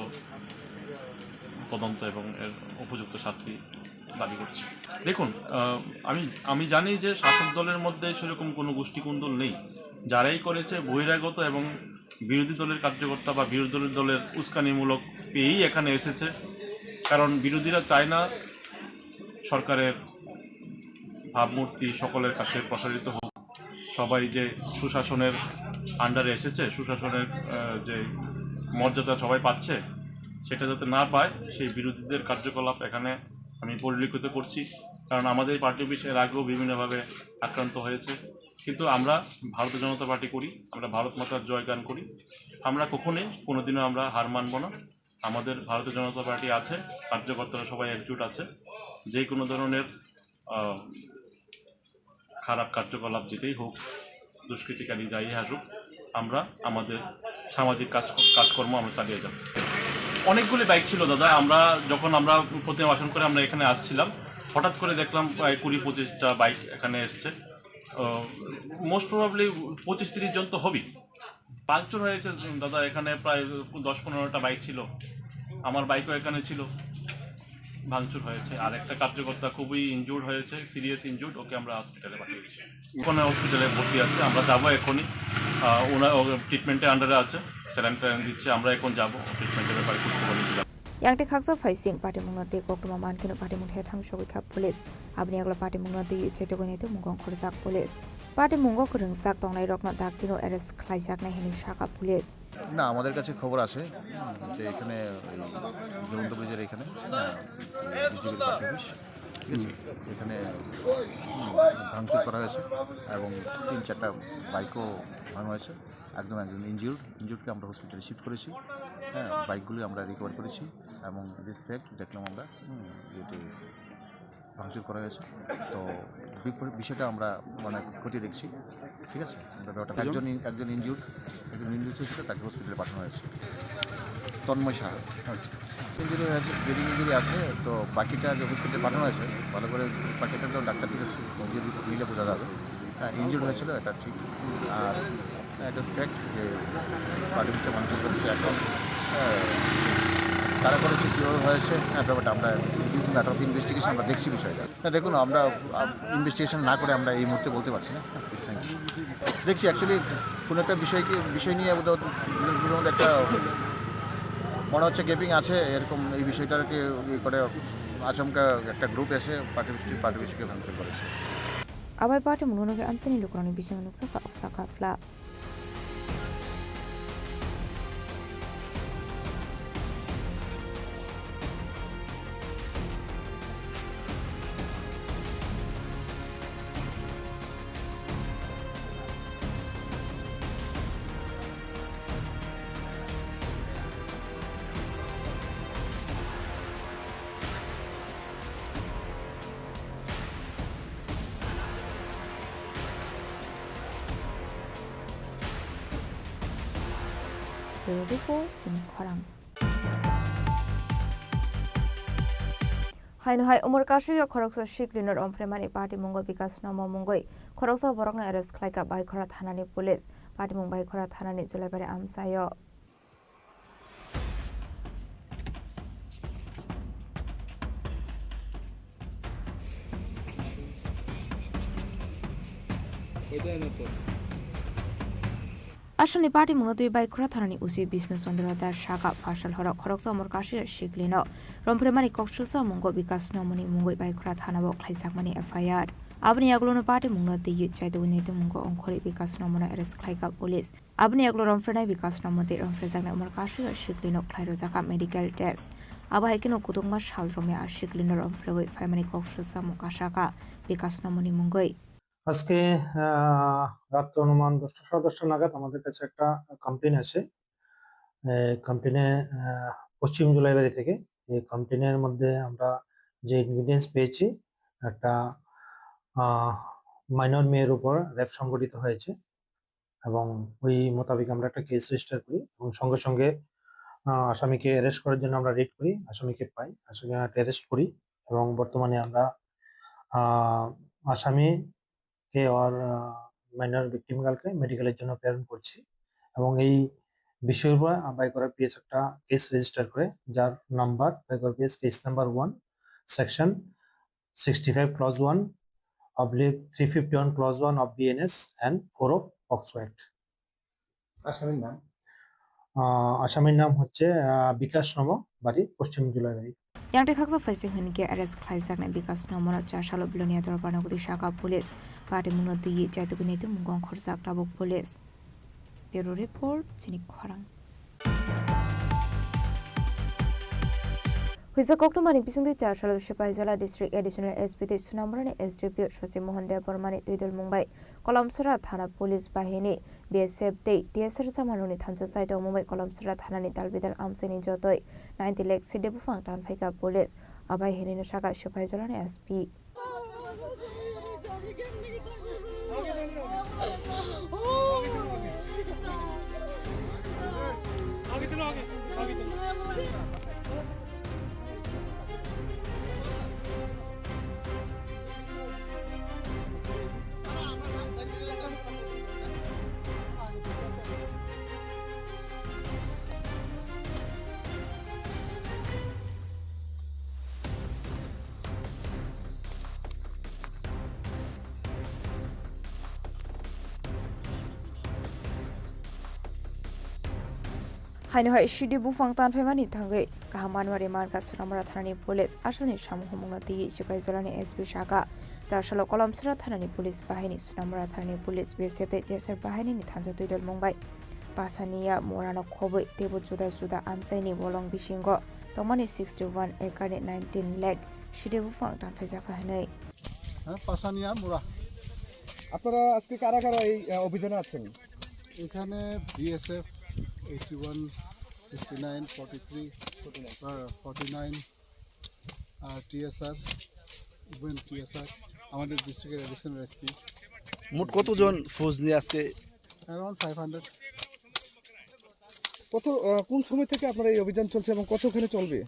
তদন্ত এবং এর উপযুক্ত শাস্তি দাবি করছি। দেখুন, আহ, আমি, আমি জানি যে শাসক দলের মধ্যে সেরকম কোনো গোষ্ঠীকোন্দল নেই। যারাই করেছে বহিরাগত এবং বিরোধী দলের কার্যকর্তা বা বিরোধী দলের উস্কানিমূলক পেয়েই এখানে এসেছে। কারণ বিরোধীরা চায় না সরকারের ভাবমূর্তি সকলের কাছে প্রসারিত হোক, সবাই যে সুশাসনের আন্ডারে এসেছে, সুশাসনের, আহ, যে মর্যাদা সবাই পাচ্ছে, সেটা যাতে না পায়, সেই বিরোধীদের কার্যকলাপ এখানে আমি পরিলক্ষিত করছি। কারণ আমাদের পার্টি অফিস এর আগেও বিভিন্নভাবে আক্রান্ত হয়েছে, কিন্তু আমরা ভারতীয় জনতা পার্টি করি, আমরা ভারত মাতার জয়গান করি। আমরা কখনোই, কোনোদিনও আমরা হার মানব না। আমাদের ভারতীয় জনতা পার্টি আছে, কার্যকর্তারা সবাই একজোট আছে। যে কোনো ধরনের, আহ, খারাপ কার্যকলাপ যেটাই হোক, দুষ্কৃতিকারী যাই আসুক, আমরা আমাদের সামাজিক কাজ, কাজকর্ম আমরা চালিয়ে যাব। অনেকগুলি বাইক ছিল দাদা, আমরা যখন, আমরা প্রতিমা বাসন করে আমরা এখানে আসছিলাম, হঠাৎ করে দেখলাম প্রায় কুড়ি পঁচিশটা বাইক এখানে এসছে। মোস্ট প্রবাবলি পঁচিশ তিরিশ জন তো হবেই। ভাঙচুর হয়েছে দাদা, এখানে প্রায় দশ পনেরোটা বাইক ছিল, আমার বাইকও এখানে ছিল, ভাঙচুর হয়েছে। আর একটা কার্যকর্তা খুবই ইনজুর্ড হয়েছে, সিরিয়াস ইনজুর্ড, ওকে আমরা হসপিটালে পাঠিয়েছি। ওখানে হসপিটালে ভর্তি আছে, আমরা যাবো এখনই। আহ, ওনার, ও ট্রিটমেন্টের আন্ডারে আছে, স্যালাইন ট্যালাইন দিচ্ছে, আমরা এখন যাবো ট্রিটমেন্টের ব্যাপারে খোঁজ খবর নিতে যাবো। Yang tei khaksa phaising patimungno tei koktwma mankhe no patimung the thang sogwi kha police. Aboni yagulo patimungno twi chetogwi nai tongmung khorjak police. Patimungo kwrwngjak tongnairokno daktino arrest khlaijaknai hwnwi sakha police. না, আমাদের কাছে খবর আছে, হুম, যে এখানে ওই জয়ন্ত ব্রিজের এখানে, হ্যাঁ, বিজেপির পার্টি অফিস, ঠিক আছে? এখানে, হুম, ভাঙচুর করা হয়েছে এবং তিন চারটা বাইকও ভাঙা হয়েছে। একজন, একজন ইনজিউর্ড, ইনজিউর্ডকে আমরা হসপিটালে শিফট করেছি। হ্যাঁ, বাইকগুলি আমরা রিকভার করেছি এবং রেসপেক্ট দেখলাম আমরা, হুম, এটি ভাঙচুর করা হয়েছে। তো বিপ-, বিষয়টা আমরা মানে খতিয়ে দেখছি, ঠিক আছে? আমরা ব্যাপারটা, একজন ইন-, একজন ইনজিউর্ড, একজন ইনজিউর্ড হয়েছিল, তাকে হসপিটালে পাঠানো হয়েছে। তন্ময় সাহা। ইনজুরি হয়েছে, ব্রেন ইনজুরি আছে, তো বাকিটা যে হসপিটালে পাঠানো হয়েছে, ভালো করে বাকিটা তো ডাক্তার থেকে সু-, ইয়ে রিপোর্ট নিলে বোঝা যাবে। হ্যাঁ, ইনজুরি হয়েছিল, এটা ঠিক। আর এটা ফ্যাক্ট যে পার্টি অফিসটা ভাঙচুর করেছে এখন। হ্যাঁ, তারা করেছে, কীভাবে হয়েছে, হ্যাঁ, ব্যাপারটা আমরা, it is matter of investigation, আমরা দেখছি বিষয়টা। না, দেখুন, আমরা, আম, ইনভেস্টিগেশন না করে আমরা এই মুহূর্তে বলতে পারছি না। Thank you. দেখছি, অ্যাকচুয়ালি কোনো একটা বিষয় কি, বিষয় নিয়ে বোধহয় একটা মনে হচ্ছে গ্যাপিং আছে, এরকম এই বিষয়টাকে ইয়ে করে আচমকা একটা গ্রুপ এসে পার্টি অফিসটি, পার্টি অফিসকে ভাঙচুর করেছে। Abai patimungno nugwi amchaini lukurokni bisingo nukjakha okta kafla. Bureau Report, chini khorang. Haino hai Umor Kasui o khoroksa siklino romphraimani patimungo Bikas Nomo mungwi khoroksa borokno arrest khlaikha Baikhora thanani police. Patimung Baikhora thanani Julaibari amchaio. Aswkni patimungno twi Baikhora thanani O C Bishnu Chandra Das sakha, phasal horo khoroksa Umor Kasui siklino romphraimani koksilsa mungo Bikas Nomoni mungwi Baikhora thanao khlaijakmani F I R. Aboni yagulono patimungno twi chaitugwi naitukmungo ongkhorwi Bikas Nomono arrest khlaikha police. Aboni yagulo romphrainai Bikas Nomo tei romphrajaknai Umor Kasui siklino khlai rwjakha medical test. Abo hai kheno kwbangma sal romwi a siklino romphraigwi phaimani koksilsa mung kasakha Bikas Nomoni mungwi. আজকে, আহ, রাত্র অনুমান দশটা, সাড়ে দশটা নাগাদ আমাদের কাছে একটা কমপ্লেন আসে। এই কমপ্লেনে, আহ, পশ্চিম জুলাইবাড়ি থেকে। এই কমপ্লেনের মধ্যে আমরা যে ইনগ্রিডিয়েন্টস পেয়েছি, একটা, আহ, মাইনর মেয়ের উপর রেপ সংঘটিত হয়েছে এবং ওই মোতাবেক আমরা একটা কেস রেজিস্টার করি এবং সঙ্গে সঙ্গে, আহ, আসামিকে অ্যারেস্ট করার জন্য আমরা রেড করি, আসামিকে পাই, আসামিকে আমরা অ্যারেস্ট করি এবং বর্তমানে আমরা, আহ, আসামিকে আর, আহ, মাইনর ভিকটিম গার্লকে মেডিকেলের জন্য প্রেরণ করছি এবং এই বিষয়ের উপরে বাইকরা পিএস একটা কেস রেজিস্টার করে, যার number Baikhora PS case number one, section sixty five clause one, oblique three fifty one clause one of BNS and four of POCSO act. আসামির নাম? আহ, আসামির নাম হচ্ছে আহ, বিকাশ নম, বাড়ি পশ্চিম Julaibari. Yang tei khaksa phaising hwn khe arrest khlaijaknai Bikas Nomono chasalo Belonia Dorbarno gudi saka police. Patimungno twiwi chaitugwi naitu mungkong khorjak tabuk police. Bureau report, chini khorang. Huisa koktwmani bisingtwi chasalo Sipaijala District Additional S P tei Sunamurani S D P O Sochi Mohan Debbarmani twidulmung bai Kolomsora Thana Police Bahini, B S F tei T S R jamanrokni thansa chai tongmung bai Kolomsora Thanani dalbidal amchaini jotoi ninety lakh side buphang tanphaikha police. Abai hinwi no saka Sipaijolani S P. Haino hai sidi buphang tanphaimani thangwi kaham manwari mankha Sunamura thanani police. Aswkni samung humungno twiwi Sipaijolani S P saka, chasalo Kolomsora thanani police bahini, Sunamura thanani police, B S F tei T S R bahinini thansa twidulmung bai Pasania Murano khobwi teibo juda juda amchaini bolong bisingo tongmani sixty one acre ni nineteen lakh sidi buphang tanphaijakha hwnwi. হ্যাঁ, পাশানিয়া মুড়া। আপনারা আজকে কারা কারা এই, আহ, অভিযানে আছেন? এখানে BSF eighty one, sixty nine, forty three, আহ, ফর্টি নাইন, আর টিএসআর, ইভেন টিএসআর, আমাদের ডিস্ট্রিক্টের অ্যাডিশনাল এসপি। মোট কতজন ফৌজ নিয়ে আজকে? Around five hundred. কত, আহ, কোন সময় থেকে আপনার এই অভিযান চলছে এবং কতক্ষণে চলবে?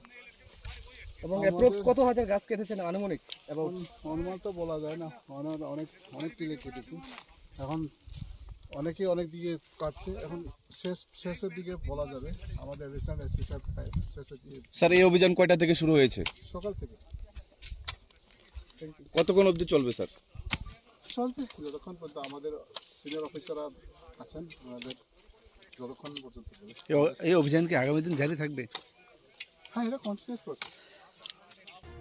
এবং আমাদের অ্যাপ্রক্স কত হাজার গাছ কেটেছেন আনুমানিক? এবং অনু-, অনুমান তো বলা যায় না, অনেক, অনেক, অনেক টিলে কেটেছি। এখন অনেকেই অনেক দিকে কাটছে, এখন শেষ, শেষের দিকে বলা যাবে। আমাদের রিসেন্ট এসপি সাহেব শেষের দিকে। স্যার, এই অভিযান কয়টা থেকে শুরু হয়েছে? সকাল থেকে। Thank you. কতক্ষণ অবধি চলবে, স্যার? চলবে যতক্ষণ পর্যন্ত আমাদের সিনিয়র অফিসাররা আছেন, ওনাদের যতক্ষণ পর্যন্ত চলে। এই অ-, এই অভিযান কি আগামী দিন জারি থাকবে? হ্যাঁ, এটা continuous process.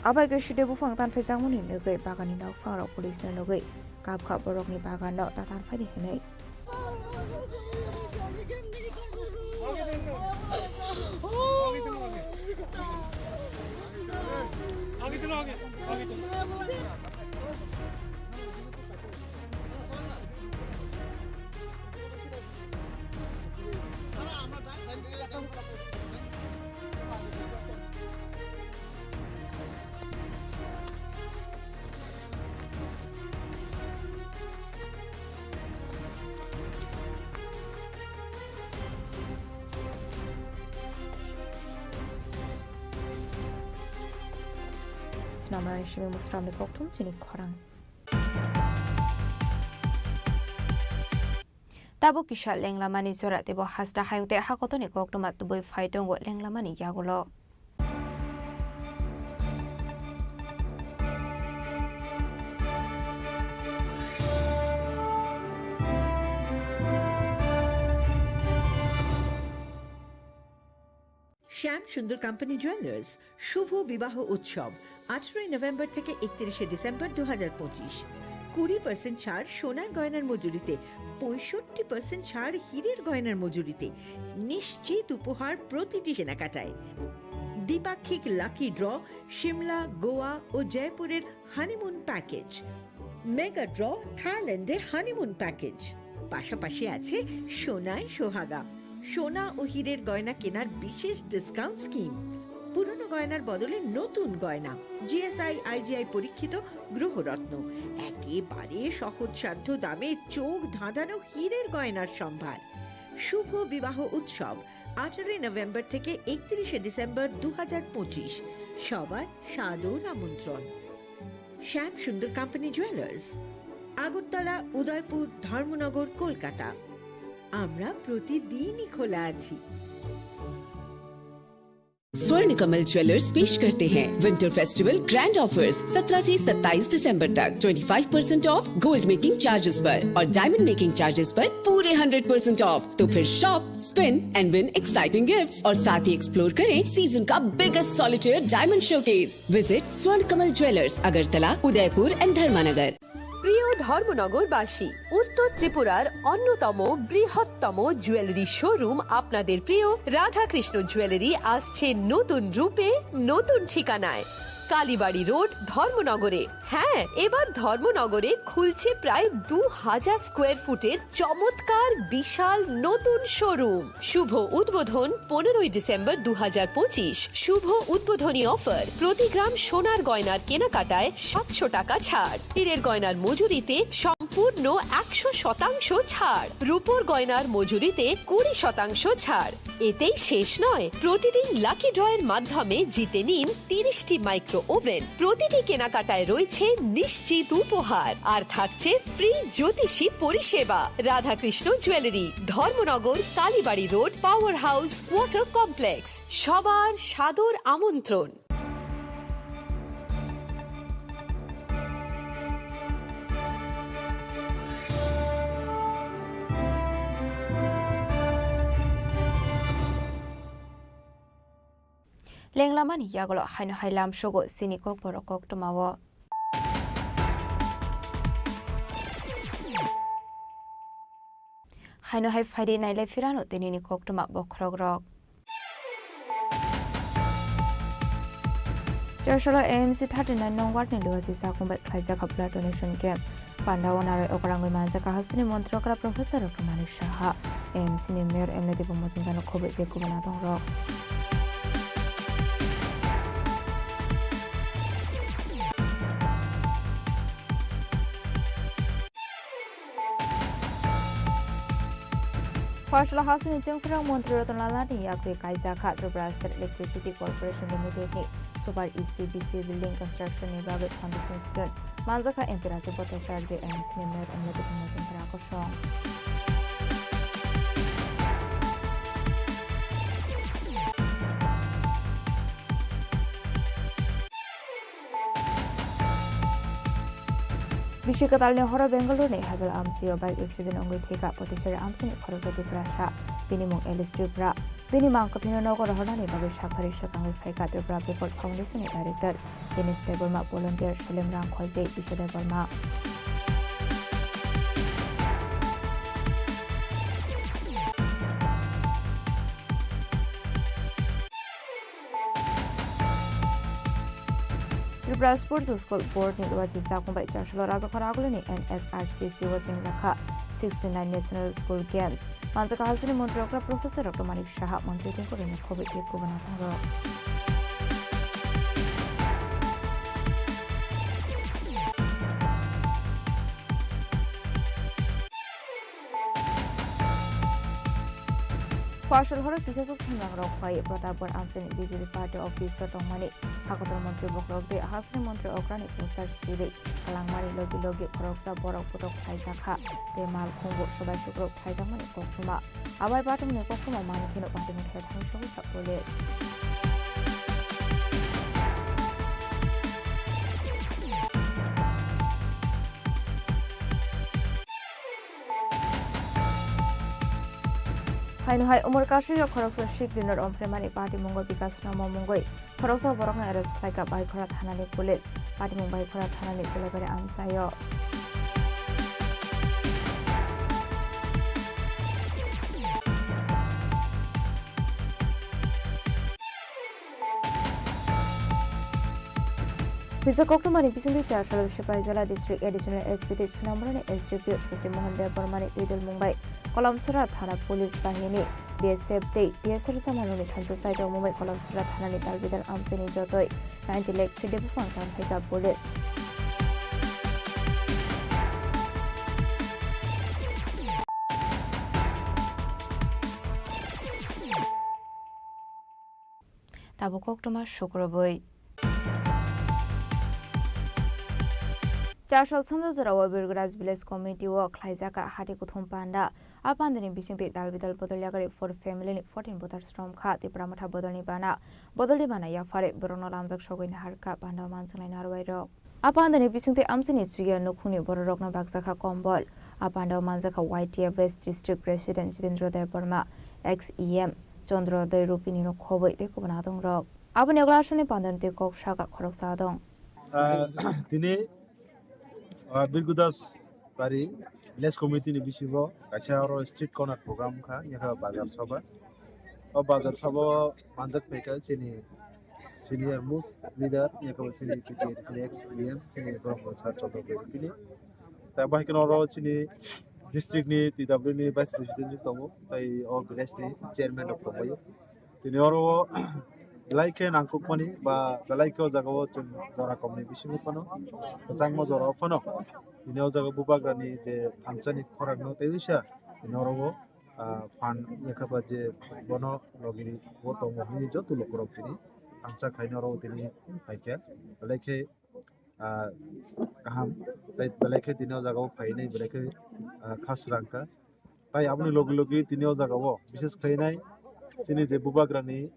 Abai khe side buphang tanphaijakmani nugwi baganni nokphangrok police no nugwi kapkha borokni baganno ta tanphaidi hwnwi. Snamrani simi musramni kokthum chini khorang. Tabuk kisa lenglamani jora teibo hasta hayung tei hakotoni koktwma tubui phai tongo lenglamani yagulo. শ্যাম সুন্দর company jewellers শুভ বিবাহ উৎসব আঠারোই নভেম্বর থেকে একত্রিশে ডিসেম্বর দু হাজার পঁচিশ। কুড়ি পার্সেন্ট ছাড় সোনার গয়নার মজুরিতে, পঁয়ষট্টি পার্সেন্ট ছাড় হীরের গয়নার মজুরিতে। নিশ্চিত উপহার প্রতিটি কেনাকাটায়। দ্বিপাক্ষিক লাকি ড্র, সিমলা, গোয়া ও জয়পুরের হানিমুন প্যাকেজ। মেগা ড্র, থাইল্যান্ডে হানিমুন প্যাকেজ। পাশাপাশি আছে সোনায় সোহাগা, সোনা ও হীরের গয়না কেনার বিশেষ ডিসকাউন্ট স্কিম। পুরনো গয়নার বদলে নতুন গয়না, জিএসআই আইজিআই পরীক্ষিত গ্রহরত্ন, একেবারে সহজসাধ্য দামে চোখ ধাঁধানো হীরের গয়নার সম্ভার। শুভ বিবাহ উৎসব আঠারোই নভেম্বর থেকে একত্রিশে ডিসেম্বর দু হাজার পঁচিশ। সবার সাদর আমন্ত্রণ। শ্যাম সুন্দর কোম্পানি জুয়েলার্স, আগরতলা, উদয়পুর, ধর্মনগর, কলকাতা। আমরা প্রতিদিনই খোলা আছি। स्वर्ण कमल ज्वेलर्स पेश करते हैं विंटर फेस्टिवल ग्रैंड ऑफर्स। सत्रह से सत्ताईस दिसंबर तक twenty five percent of gold making charges पर और डायमंड मेकिंग चार्जेस पर पूरे हंड्रेड परसेंट ऑफ। तो फिर shop, spin and win exciting gifts और साथ ही एक्सप्लोर करें सीजन का biggest solitaire diamond showcase. Visit स्वर्ण कमल ज्वेलर्स, अगरतला, उदयपुर एंड धर्मानगर। প্রিয় ধর্মনগরবাসী, উত্তর ত্রিপুরার অন্যতম বৃহত্তম জুয়েলারি শোরুম আপনাদের প্রিয় রাধাকৃষ্ণ জুয়েলারি আসছে নতুন রূপে, নতুন ঠিকানায়, কালীবাড়ি রোড, ধর্মনগরে। হ্যাঁ, এবার ধর্মনগরে খুলছে প্রায় দু হাজার স্কোয়ার ফুটের চমৎকার বিশাল নতুন শোরুম। শুভ উদ্বোধন পনেরোই ডিসেম্বর দু হাজার পঁচিশ। শুভ উদ্বোধনী অফার, প্রতি গ্রাম সোনার গয়নার কেনাকাটায় সাতশো টাকা ছাড়, হীরের গয়নার মজুরিতে সম্পূর্ণ একশো শতাংশ ছাড়, রূপোর গয়নার মজুরিতে কুড়ি শতাংশ ছাড়। এতেই শেষ নয়, প্রতিদিন লাকি ড্রয়ের মাধ্যমে জিতে নিন তিরিশটি মাইক্রো ওভেন। প্রতিটি কেনাকাটায় রয়েছে নিশ্চিত উপহার, আর থাকছে ফ্রি জ্যোতিষী পরিষেবা। Radhakrishna jewellery, Dharmanagar, Kalibari road, power house, water complex. সবার সাদর আমন্ত্রণ। Lenglamani yagulo haino hai lamsogo chini kokborok koktwmao. Haino hai phaidi nailai phirano tinini koktwma bokhorokrok. Charsalo A M C thirty nine nong ward ni Luaji Jakung bai khlaijak blood donation camp. Pandao narwi okrangwi manjak hasteni montri okra Professor Doctor Manik Saha, A M C ni Mayor M L A Debung Mojumdar no khobwi tei kubun adongrok. Pharsalo hasteni chengphirang montri Ratan Lal ni yakwi kaijak kha Tripura State Electricity Corporation Limited ni Super E C B C building construction ni bagwi foundation stone manjakha M P Raju Bhattacharya, A M C ni Mayor M L A Debung Mojumdar kosong. Bisi kwtalni horo Bengaluru ni Hebbal amchio bike accident wngwi thwikha Potichari amchini khoroksa Tiprasa, bini mung Alice Tripura. Bini mang kwthwino nogo rohornani bagwi sakthari swkangwi phaikha Tripura People Foundation ni Director Denis Debbarma, volunteer Salim Rangkhol tei Biswa Debbarma. Tripura Sports School Board ni Luaji Jakung bai Charsalo Rajakhor Agulini N S R C C o chengjakha sixty nine National School Games. Manjakha hasteni montri okra Professor Doctor Manik Saha, montri tei kwrwini khobwi tei kubun adongrok. Pharsalo horo kisaswk thumrangrok phai Pratapgarh amchaini B J P party office o tongmani hakotor montri bokhorok tei hasteni montri okrani poster sirwi kwlangmani logi logi khoroksa borok botok phaijakha tei mal khungo swbai sukrok phaijakmani koktwma. Abai patimni koktwma manwi kheno patimni thai thani sogwi sa police. Haino hai umor kasui o khoroksa Sikh Rinor Omphre mani patimungo Bikash Sharma mungwi khoroksa borokno arrest khlaikha Baikhora thanani police. Patimung Baikhora thanani Jolaibari amchaio. Kisa koktwmani bisingtwi Charsalo Sipaijala District Additional S P tei Sunamurani S D P O Sachi Mohan Debbarmani twidulmung bai Kolomsora Thana Police Bahini, B S F tei T S R chamanrokni thansa side o mumbai Kolomsora Thanani dalbidal amchaini jotoi ninety lakh sidi buphang tangphaikha police. Tabuk koktwma sukrubwi. Chasal sanja jorao Birguraj Village Committee o khlaijak hati kuthum panda. A pandani bisingtwi dal bidal bodol yagari four family ni fourteen voters romkha. Tipra Motha bodolni bana, bodolni bana yaphare borokno lamjak sogwi naharkha panda o manjaknai narwai rok. A pandani bisingtwi amchaini chuya nukhungni bororokno bakjakha kombol. A panda o manjakha Y T F West District President Jitendra Debbarma, ex E M Chandra Doi Rupini no khobwi tei kubun adongrok. Aboni ulo aswkni pandani twi kok saka khoroksa adong. Ah, tini, ah, Birgudas Bari Village Committee ni bisingo kaisa oro street corner program wngkha, yakha bazar sabha. O bazar sabha o manjak phaikha chini senior most leader, yakha chini T T A D C ni ex E M, chini borok sir Chandra Debbarma. Tei bahai kheno oro chini district ni T W ni vice president tongo, tei o village ni chairman rok tongo. Tini oro belai khe nangkukmani ba belai khe o jaga o chwng jora komni bisingo phano, kwchangma jora o phano tini o jaga bubagrani je thansa ni khorang no tei uisa tini oro o, ah, phan yakha ba je bono logi bo tongo hwnwi joto lukurok tini thansa khaino oro o tini phaikha. Belai khe ah, kaham, tei belai khe tini o jaga o phainai belai khe, ah, kha srang kha. Tai aboni logi logi tini o jaga o bishes khlainai chini je bubagrani,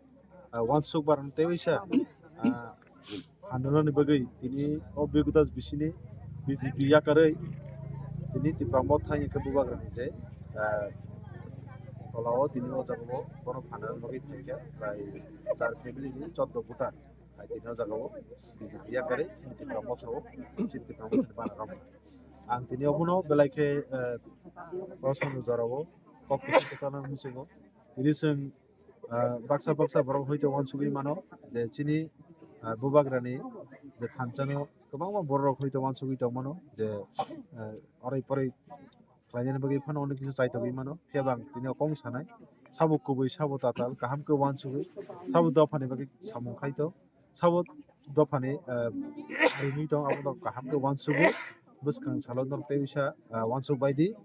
ah, uansuk barang tei uisa, ah, handalani bagwi tini o Birgudas bisini B J P yakarwi tini Tipra Motha hwnwi khe bubagrani je, ah, tola o tini o jaga o bono phanani bagwi thangkha bai char family ni choddo voter. Hai tini o jaga o B J P yakarwi chini Tipra Motha o, chini Tipra Motha ni bana rok. Ang tini obono belai khe, eh, o samung jora o kok kuchuk kwchana muchungo. Tini chwng, eh, baksa baksa borok hoito uansugwi mano je chini, eh, bubagrani je thansa no kwbangma borok hoito uansugwi tong mano je, eh, oroi poroi khlainani bagwi phano onek kisa chaitogwi mano. Phiya bo ang tini o kok sanai, sabo kubui, sabo tatal, kaham khe uansugwi, sabo dophani bagwi samung khai tong, sabo dophani, eh, rimwi tong, abo no kaham khe uansugwi, bwskang salo norok tei uisa, eh, uansuk bai di.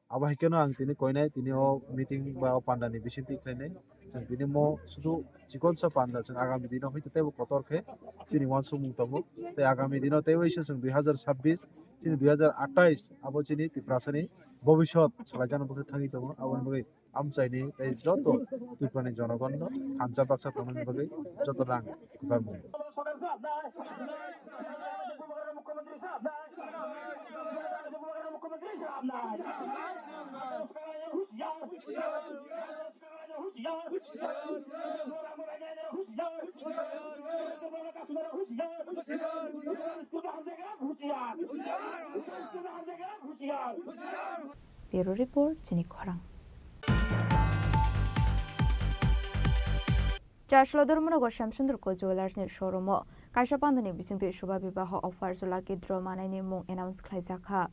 Abo hai kheno ang tini koinai, tini o meeting ba o pandani bisingtwi khlainai. Chwng tini mo sudu chikonsa panda, chwng agami dino hoi tei bo kotor khe chini uansukmung tongo. Tei agami dino tei uisa chwng dui hazar sabbish, chini dui hazar atais abo chini Tiprasani bobisot salaijakno bwkhe thangwi tongo. Aboni bagwi amchaini tei joto Tripurani jonogonno thansa baksa tongmani bagwi joto rang kwchar mung. Bureau Report, chini khorang. Chaslo Dormonago Shyamsundar Co Jewellers ni showroom o kaisa pandani bisingtwi Shubha Bibaho offer Lucky Draw manaini mung announce khlaijakha.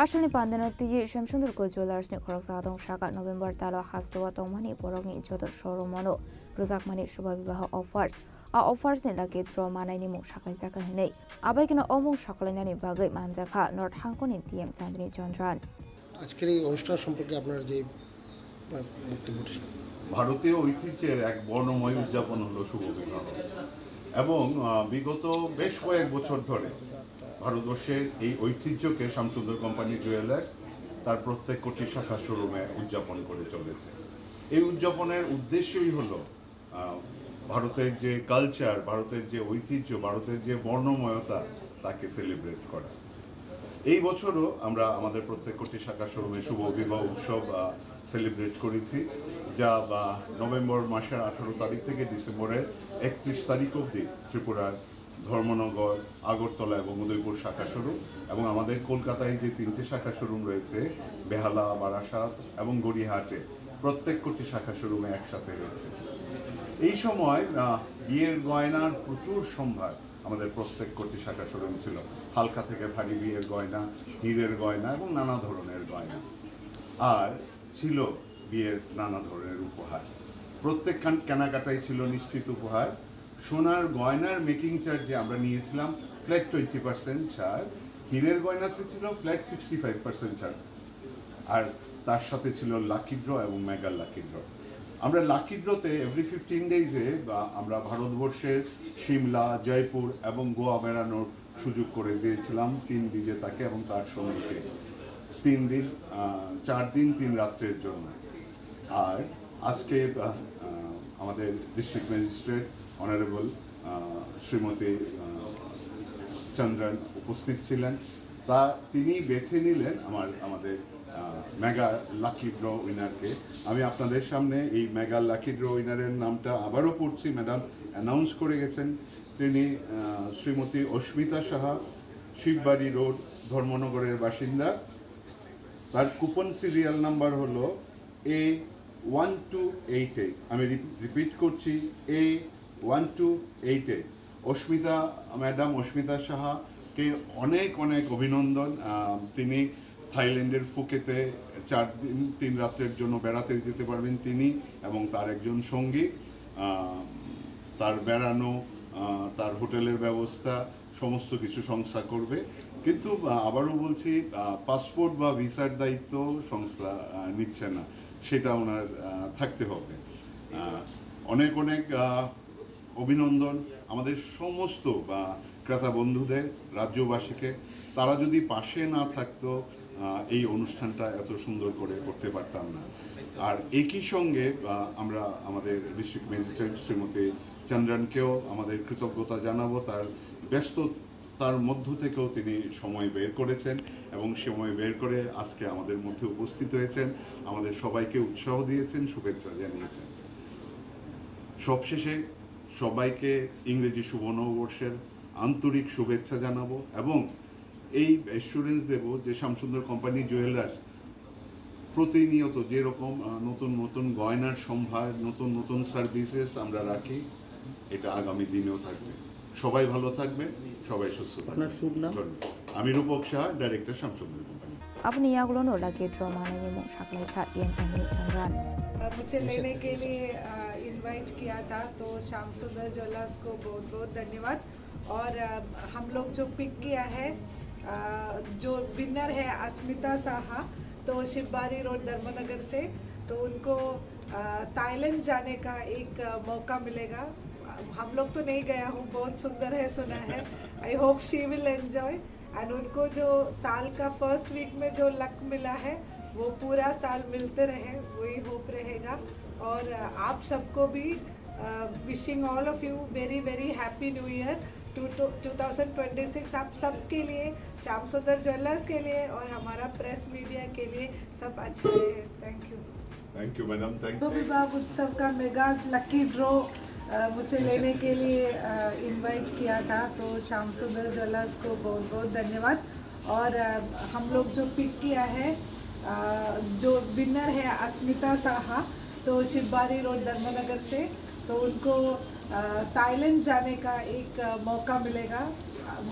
Asalni pandano twiwi Shyamsundar Co Jewellers ni khoroksa adong saka November talo hasteo tongmani borokni joto showroom-o rwjakmani Shubha Bibaho offer. A offers ni lucky draw manaini mung saklaijak hwnwi. Abaikeno o mung saklainani bagwi manjakha North Hangkoni D M Chandni Chandran. আজকের এই অনুষ্ঠান সম্পর্কে আপনার যে, আহ, বক্তব্যটি। ভারতীয় ঐতিহ্যের এক বর্ণময় উদযাপন হলো শুভ বিবাহ এবং, আহ, বিগত বেশ কয়েক বছর ধরে ভারতবর্ষের এই ঐতিহ্যকে শ্যামসুন্দর কোম্পানি জুয়েলার্স তার প্রত্যেক কোটি শাখা শোরুমে উদযাপন করে চলেছে। এই উদযাপনের উদ্দেশ্যই হলো আহ, ভারতের যে কালচার, ভারতের যে ঐতিহ্য, ভারতের যে বর্ণময়তা, তাকে সেলিব্রেট করা। এই বছরও আমরা আমাদের প্রত্যেক কোটি শাখা শোরুমে শুভ বিবাহ উৎসব সেলিব্রেট করেছি, যা বা নভেম্বর মাসের আঠারো তারিখ থেকে ডিসেম্বরের একত্রিশ তারিখ অবধি ত্রিপুরার ধর্মনগর, আগরতলা এবং উদয়পুর শাখা শোরুম, এবং আমাদের কলকাতায় যে তিনটে শাখা শোরুম রয়েছে, বেহালা, বারাসাত এবং গড়িয়াহাটে, প্রত্যেক কোটি শাখা শোরুমে একসাথে রয়েছে। এই সময় আহ, বিয়ের গয়নার প্রচুর সম্ভার আমাদের প্রত্যেক কোটি শাখা শোরুম ছিল। হালকা থেকে ভারী বিয়ের গয়না, হীরের গয়না এবং নানা ধরনের গয়না। আর ছিল বিয়ের নানা ধরনের উপহার। প্রত্যেক কান-, কেনাকাটাই ছিল নিশ্চিত উপহার। সোনার গয়নার মেকিং চার্জে আমরা নিয়েছিলাম ফ্ল্যাট টোয়েন্টি পার্সেন্ট ছাড়, হীরের গয়নাতে ছিল ফ্ল্যাট সিক্সটি ফাইভ পার্সেন্ট ছাড়। আর তার সাথে ছিল লাকি ড্র এবং মেগা লাকি ড্র। আমরা লাকি ড্রতে এভরি ফিফটিন ডেইজে আমরা ভারতবর্ষের সিমলা, জয়পুর এবং গোয়া বেড়ানোর সুযোগ করে দিয়েছিলাম তিন বিজেতাকে এবং তার সঙ্গীকে, তিন দিন, আহ, চার দিন তিন রাত্রের জন্য। আর আজকে আহ, আহ, আমাদের ডিস্ট্রিক্ট ম্যাজিস্ট্রেট অনারেবল শ্রীমতী আহ, চন্দ্রন উপস্থিত ছিলেন। তা তিনি বেছে নিলেন আমার আমাদের মেগা লাকি ড্র উইনারকে। আমি আপনাদের সামনে এই মেগা লাকি ড্র উইনারের নামটা আবারও পড়ছি, ম্যাডাম অ্যানাউন্স করে গেছেন। তিনি আহ, শ্রীমতী অস্মিতা সাহা, শিববাড়ি রোড, ধর্মনগরের বাসিন্দা। তার কুপন সিরিয়াল নাম্বার হলো এ ওয়ান টু এইট এইট। আমি রিপিট করছি, এ ওয়ান টু এইট এইট। অস্মিতা, ম্যাডাম অস্মিতা সাহাকে অনেক অনেক অভিনন্দন। আহ, তিনি থাইল্যান্ডের ফুকেতে চার দিন তিন রাত্রের জন্য বেড়াতে যেতে পারবেন তিনি এবং তার একজন সঙ্গী। আহ, তার বেড়ানো, আহ, তার হোটেলের ব্যবস্থা, সমস্ত কিছু সংস্থা করবে। কিন্তু আহ, আবারও বলছি, আহ, পাসপোর্ট বা ভিসার দায়িত্ব সংস্থা আহ, নিচ্ছে না, সেটা ওনার আহ, থাকতে হবে। আহ, অনেক অনেক আহ, অভিনন্দন আমাদের সমস্ত বা ক্রেতা বন্ধুদের, রাজ্যবাসীকে। তারা যদি পাশে না থাকতো, আহ, এই অনুষ্ঠানটা এত সুন্দর করে করতে পারতাম না। আর একই সঙ্গে আহ, আমরা আমাদের ডিস্ট্রিক্ট ম্যাজিস্ট্রেট শ্রীমতী চন্দ্রনকেও আমাদের কৃতজ্ঞতা জানাবো। তার ব্যস্ততার মধ্য থেকেও তিনি সময় বের করেছেন এবং সময় বের করে আজকে আমাদের মধ্যে উপস্থিত হয়েছেন, আমাদের সবাইকে উৎসাহ দিয়েছেন, শুভেচ্ছা জানিয়েছেন। সবশেষে সবাইকে ইংরেজি শুভ নববর্ষের আন্তরিক শুভেচ্ছা জানাবো এবং এই অ্যাসুরেন্স দেব যে শ্যামসুন্দর কোম্পানি জুয়েলার্স প্রতিনিয়ত যেরকম আহ, নতুন নতুন গয়নার সম্ভার, নতুন নতুন সার্ভিসেস আমরা রাখি, এটা আগামী দিনেও থাকবে। সবাই ভালো থাকবেন, সবাই সুস্থ থাকবেন। আপনার শুভ নাম? ধন্যবাদ। আমি Rupak Saha, director Shyamsundar company. Aboni yagulono lucky draw manani mung saklaikha N Ahini Changran. मुझे लेने के लिए इनवाइट किया था, तो श्याम सुंदर ज्वेलर्स को बहुत बहुत धन्यवाद। और अ, हम लोग जो पिक किया है, अ, जो विनर है अस्मिता साहा, तो शिवबारी रोड धर्मनगर से, तो उनको अ, थाईलैंड जाने का एक अ, मौका मिलेगा। हम लोग तो नहीं गया हूँ, बहुत सुंदर है सुना है। I hope she will enjoy। And उनको जो साल का फर्स्ट वीक में जो लक मिला है, वो पूरा साल मिलते रहे, वही होप रहेगा। और अ, आप सबको भी, wishing all of you very very happy new year। Two two thousand twenty six आप सबके लिए, श्याम सुंदर ज्वेलर्स के लिए और हमारा प्रेस मीडिया के लिए सब अच्छा रहे। Thank you. Thank you madam, thank तो यू। विवाह उत्सव का मेगा लकी ड्रॉ अ, मुझे लेने के लिए इनवाइट किया था, तो श्याम सुंदर ज्वेलर्स को बहुत बहुत धन्यवाद। और अ, हम लोग जो पिक किया है, अ, जो विनर है अस्मिता साहा, तो शिवबारी रोड धर्मनगर से, तो उनको अ, थाईलैंड जाने का एक अ, मौका मिलेगा।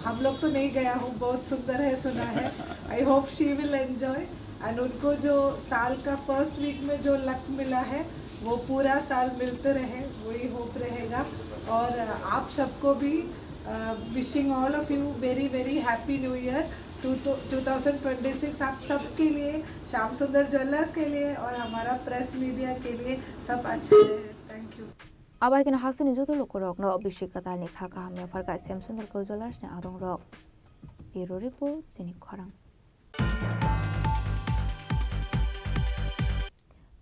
हम लोग तो नहीं गया हूँ, बहुत सुंदर है सुना है। I hope she will enjoy। And उनको जो साल का फर्स्ट वीक में जो लक मिला है, वो पूरा साल मिलते रहे, वही होप रहेगा। और अ, आप सबको भी, wishing all of you very very happy new year। Two two thousand twenty six आप सबके लिए, श्याम सुंदर ज्वेलर्स के लिए और हमारा प्रेस मीडिया के लिए सब अच्छा रहे। Thank you. Abai khe no haste ni joto lukurokno bisi kwtal ni kha kaham yaphar kha Shyam Sundar Gold Jewellers ni adongrok. Bureau Report, chini khorang.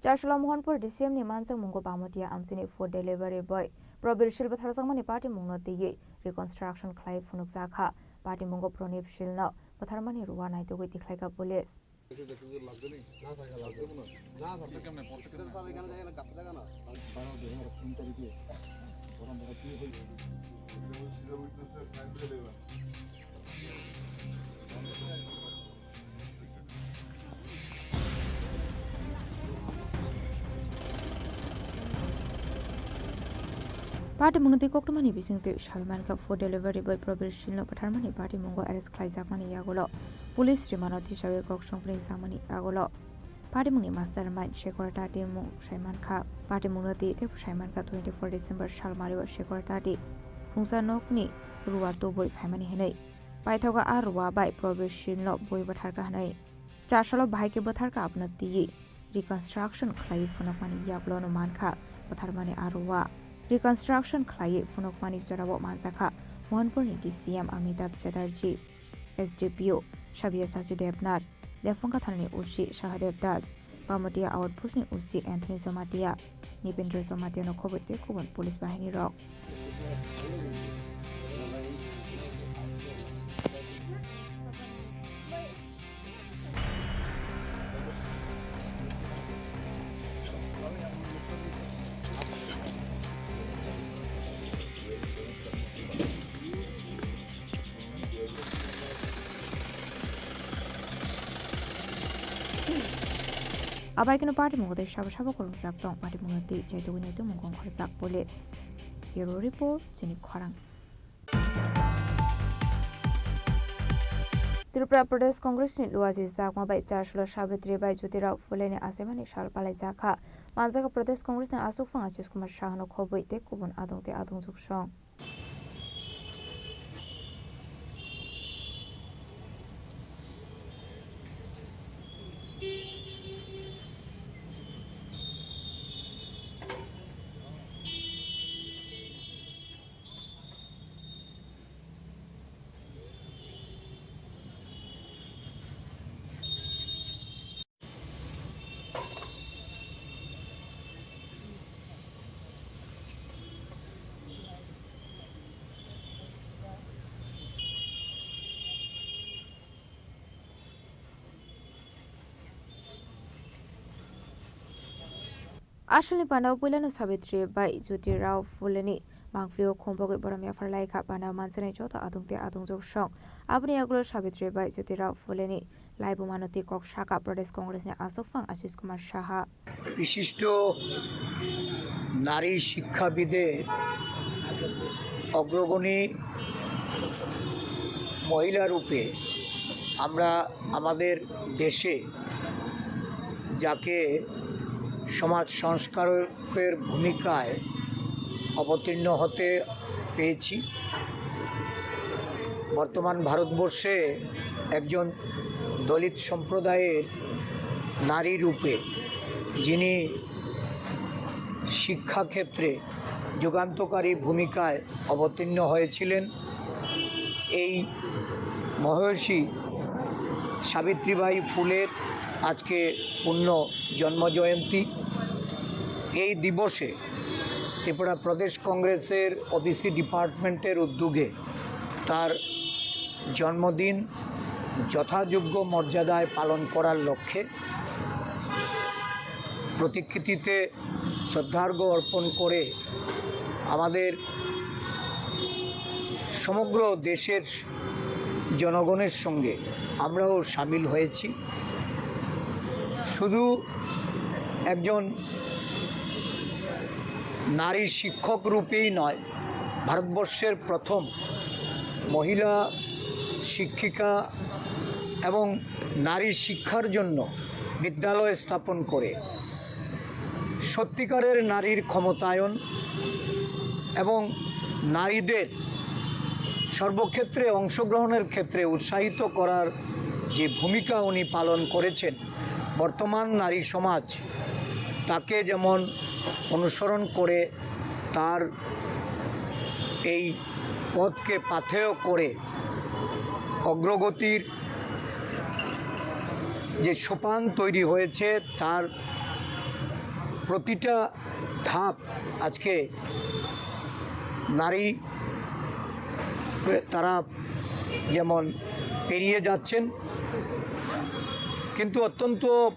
Chasla Mohanpur D C M ni manjakmungo Bamotia amchini food delivery boy Probir Sil bwtharjakmani patimungno twiwi reconstruction khlai phunukjakha. Patimungo Pranib Silno bwtharmani rua naitugwi tikhlaikha police. Patimungno tei koktwmani bisingtwi saimankha food delivery boy Probir Silno bwtharmani patimungo arrest khlaijakmani yagulo police rimano tisawi kok songpring jakmani yagulo patimungni mastermind Shekhar Tati mung saimankha. Patimungno twi teibo saimankha twenty four December salmario Shekhar Tati phungsa nokni rua tubui phaimani hinwi. Paithago a rua bai Probir Silno bui bwtharkha hinwi. Chasalo bahai khe bwtharkha abono twiwi reconstruction khlaiwi phunukmani yagulono mankha bwtharmani a rua. Reconstruction khlaiwi phunukmani jorao manjakha Mohanpurni D C M Amitabh Chatterjee, S D P O Sabyasachi Debnath, Lephungkha thanani O C Sahadev Das, Bamotia Outpost ni O C Anthony Jamatia, Nipendra Jamatia no khoboi tei kubun police bahini rok. Abaikeno patimung tei sabo sabo kwrwngjak tong, patimungno twi chaitugwi naitugmung kong khorjak police. Bureau report, chini khorang. Tripura Pradesh Congress ni luaji jakma bai Chaslo Sabitri bai Jyotirao Phule ni achaimani sal palaijakha. Manjaka Pradesh Congress ni aswk phang Ashish Kumar Saha no khobwi tei kubun adong tei adongjwk song. Asalni pandao puilano Sabitri bai Jyotirao Phuleni mangpilio khumbogwi borom yaphar laikha. Pandao manjaknai joto adong tei adongjwk song. Aboni yagulo Sabitri bai Jyotirao Phuleni laibumano tei kok sakha Pradesh Congressni aswk phang Ashish Kumar Saha. বিশিষ্ট নারী শিক্ষাবিদে অগ্রগণী মহিলা রূপে আমরা আমাদের দেশে যাকে সমাজ সংস্কারকের ভূমিকায় অবতীর্ণ হতে পেয়েছি। বর্তমান ভারতবর্ষে একজন দলিত সম্প্রদায়ের নারী রূপে যিনি শিক্ষাক্ষেত্রে যুগান্তকারী ভূমিকায় অবতীর্ণ হয়েছিলেন, এই মহর্ষি সাবিত্রীবাই ফুলের আজকে পূর্ণ জন্মজয়ন্তী। এই দিবসে ত্রিপুরা প্রদেশ কংগ্রেসের ওবিসি ডিপার্টমেন্টের উদ্যোগে তার জন্মদিন যথাযোগ্য মর্যাদায় পালন করার লক্ষ্যে প্রতিকৃতিতে শ্রদ্ধার্ঘ্য অর্পণ করে আমাদের সমগ্র দেশের জনগণের সঙ্গে আমরাও সামিল হয়েছি। শুধু একজন নারী শিক্ষক রূপেই নয়, ভারতবর্ষের প্রথম মহিলা শিক্ষিকা এবং নারী শিক্ষার জন্য বিদ্যালয় স্থাপন করে সত্যিকারের নারীর ক্ষমতায়ন এবং নারীদের সর্বক্ষেত্রে অংশগ্রহণের ক্ষেত্রে উৎসাহিত করার যে ভূমিকা উনি পালন করেছেন, বর্তমান নারী সমাজ তাকে যেমন অনুসরণ করে, তার এই পথকে পাথেয় করে অগ্রগতির যে সোপান তৈরি হয়েছে, তার প্রতিটা ধাপ আজকে নারী তারা যেমন পেরিয়ে যাচ্ছেন, কিন্তু অত্যন্ত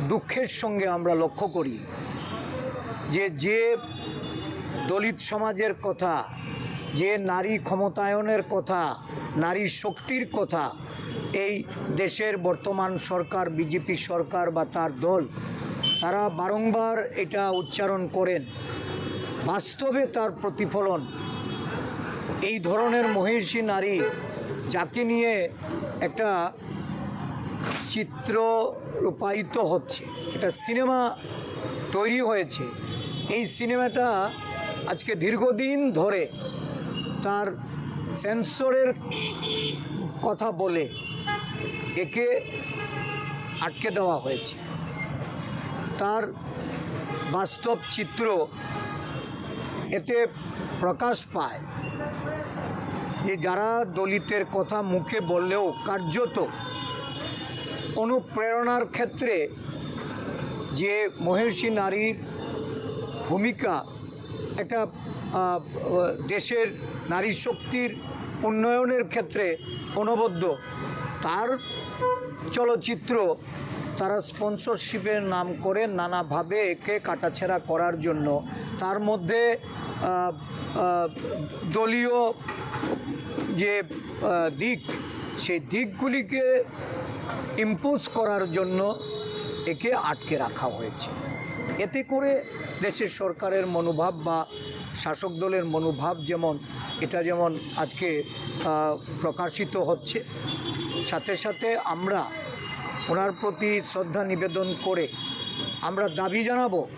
দুঃখের সঙ্গে আমরা লক্ষ্য করি যে, যে দলিত সমাজের কথা, যে নারী ক্ষমতায়নের কথা, নারী শক্তির কথা এই দেশের বর্তমান সরকার, বিজেপি সরকার বা তার দল, তারা বারংবার এটা উচ্চারণ করেন। বাস্তবে তার প্রতিফলন এই ধরনের মহিষী নারী, যাকে নিয়ে একটা চিত্র রূপায়িত হচ্ছে, একটা সিনেমা তৈরি হয়েছে। এই সিনেমাটা আজকে দীর্ঘদিন ধরে তার সেন্সরের কথা বলে একে আটকে দেওয়া হয়েছে। তার বাস্তব চিত্র এতে প্রকাশ পায় যে যারা দলিতের কথা মুখে বললেও কার্যত অনুপ্রেরণার ক্ষেত্রে যে মহিষী নারীর ভূমিকা একটা, আহ, দেশের নারী শক্তির উন্নয়নের ক্ষেত্রে অনবদ্য, তার চলচ্চিত্র তারা স্পন্সরশিপের নাম করে নানাভাবে একে কাটাছেঁড়া করার জন্য, তার মধ্যে, আহ, আহ, দলীয় যে, আহ, দিক, সেই দিকগুলিকে ইম্পোজ করার জন্য একে আটকে রাখা হয়েছে। এতে করে দেশের সরকারের মনোভাব বা শাসক দলের মনোভাব যেমন, এটা যেমন আজকে, আহ, প্রকাশিত হচ্ছে, সাথে সাথে আমরা ওনার প্রতি শ্রদ্ধা নিবেদন করে আমরা দাবি জানাবো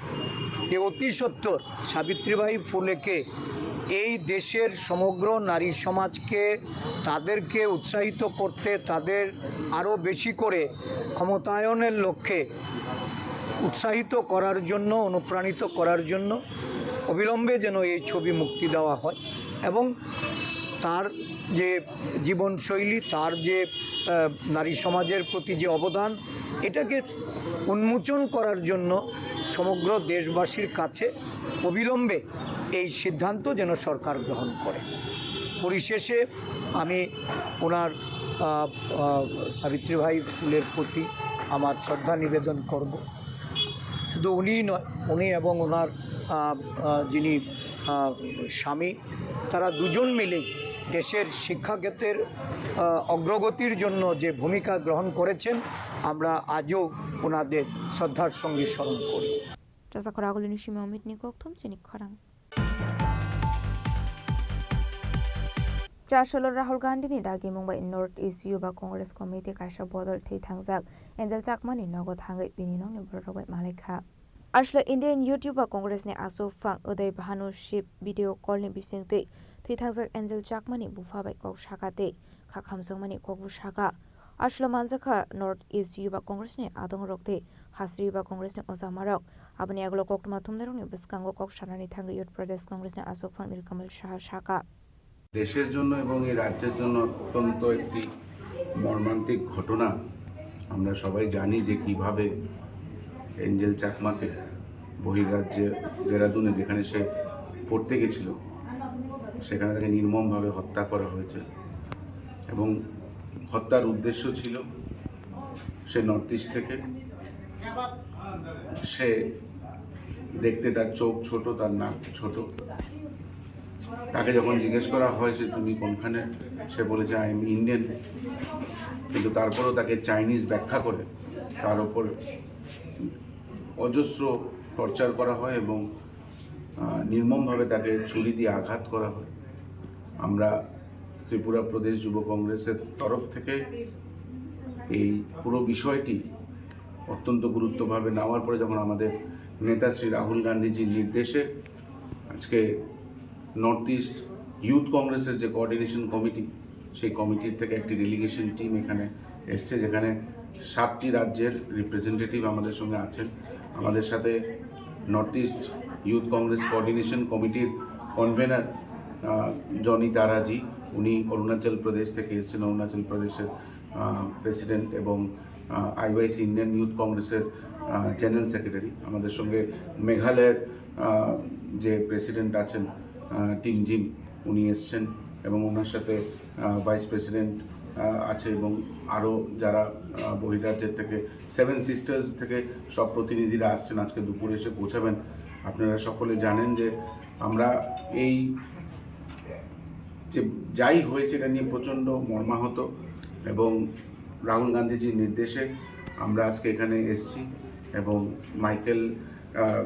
যে অতি সত্বর সাবিত্রীবাই ফুলেকে এই দেশের সমগ্র নারী সমাজকে, তাদেরকে উৎসাহিত করতে, তাদের আরও বেশি করে ক্ষমতায়নের লক্ষ্যে উৎসাহিত করার জন্য, অনুপ্রাণিত করার জন্য অবিলম্বে যেন এই ছবি মুক্তি দেওয়া হয় এবং তার যে জীবনশৈলী, তার যে, আহ, নারী সমাজের প্রতি যে অবদান, এটাকে উন্মোচন করার জন্য সমগ্র দেশবাসীর কাছে অবিলম্বে এই সিদ্ধান্ত যেন সরকার গ্রহণ করে। পরিশেষে আমি ওনার, আহ, আহ, সাবিত্রীবাই ফুলের প্রতি আমার শ্রদ্ধা নিবেদন করব। শুধু উনিই নয়, উনি এবং ওনার, আহ, আহ, যিনি, আহ, স্বামী, তারা দুজন মিলে দেশের শিক্ষাক্ষেত্রের, আহ, অগ্রগতির জন্য যে ভূমিকা গ্রহণ করেছেন, আমরা আজও ওনাদের শ্রদ্ধার সঙ্গে স্মরণ করি। Rwchapmung agulini simi Amit ni kokthum chini khorang. Chasolo Rahul Gandhi ni dagimung bai North East Yuba Congress Committee kaisa bodol thwi thangjak Angel Chakma ni nogo thangwi bini nokni borok rok bai malai kha. Aswk Indian Youth Yuba Congress ni aswk phang Uday Bhanu Shiv video call ni bisingtwi thwi thangjak Angel Chakma ni bupha bai kok saka tei kha khamjakmani kokbo saka. Aswk manjakha North East Yuba Congress ni adongrok tei Hasri Yuba Congress ni ojamarok. Aboni yagulo koktwma thumnairokni bwskango kok sanani thangwi Youth Pradesh Congress ni aswk phang Nilkamal Saha saka. দেশের জন্য এবং এই রাজ্যের জন্য অত্যন্ত একটি মর্মান্তিক ঘটনা। আমরা সবাই জানি যে কিভাবে এঞ্জেল চাকমাকে বহিরাজ্যে দেরাদুনে, যেখানে সে পড়তে গেছিল, সেখানে তাকে নির্মমভাবে হত্যা করা হয়েছে এবং হত্যার উদ্দেশ্য ছিল সে নর্থ ইস্ট থেকে, সে দেখতে, তার চোখ ছোট, তার নাক ছোট। তাকে যখন জিজ্ঞেস করা হয় যে, "তুমি কোনখানে?" সে বলেছে, "I am Indian।" কিন্তু তারপরেও তাকে চাইনিজ ব্যাখ্যা করে তার ওপর অজস্র টর্চার করা হয় এবং, আহ, নির্মমভাবে তাকে ছুরি দিয়ে আঘাত করা হয়। আমরা ত্রিপুরা প্রদেশ যুব কংগ্রেসের তরফ থেকে এই পুরো বিষয়টি অত্যন্ত গুরুত্বভাবে নেওয়ার পরে যখন আমাদের নেতা শ্রী রাহুল গান্ধীজির নির্দেশে আজকে নর্থ ইস্ট ইউথ কংগ্রেসের যে কোঅর্ডিনেশন কমিটি, সেই কমিটির থেকে একটি ডেলিগেশন টিম এখানে এসছে, যেখানে সাতটি রাজ্যের রিপ্রেজেন্টেটিভ আমাদের সঙ্গে আছেন। আমাদের সাথে নর্থ ইস্ট ইউথ কংগ্রেস কোঅর্ডিনেশন কমিটির কনভেনার, আহ, জনি তারাজি, উনি অরুণাচল প্রদেশ থেকে এসেছেন, অরুণাচল প্রদেশের, আহ, প্রেসিডেন্ট এবং আইওয়াইসি ইন্ডিয়ান ইউথ কংগ্রেসের জেনারেল সেক্রেটারি, আমাদের সঙ্গে মেঘালয়ের আহ, যে প্রেসিডেন্ট আছেন, আহ, টিম জিম, উনি এসছেন এবং ওনার সাথে ভাইস প্রেসিডেন্ট আছে এবং আরও যারা আহ, বহিরাজ্যের থেকে, সেভেন সিস্টার্স থেকে সব প্রতিনিধিরা আসছেন, আজকে দুপুরে এসে পৌঁছাবেন। আপনারা সকলে জানেন যে আমরা এই যে যাই হয়েছে, এটা নিয়ে প্রচণ্ড মর্মাহত এবং রাহুল গান্ধীজির নির্দেশে আমরা আজকে এখানে এসছি এবং মাইকেল, আহ,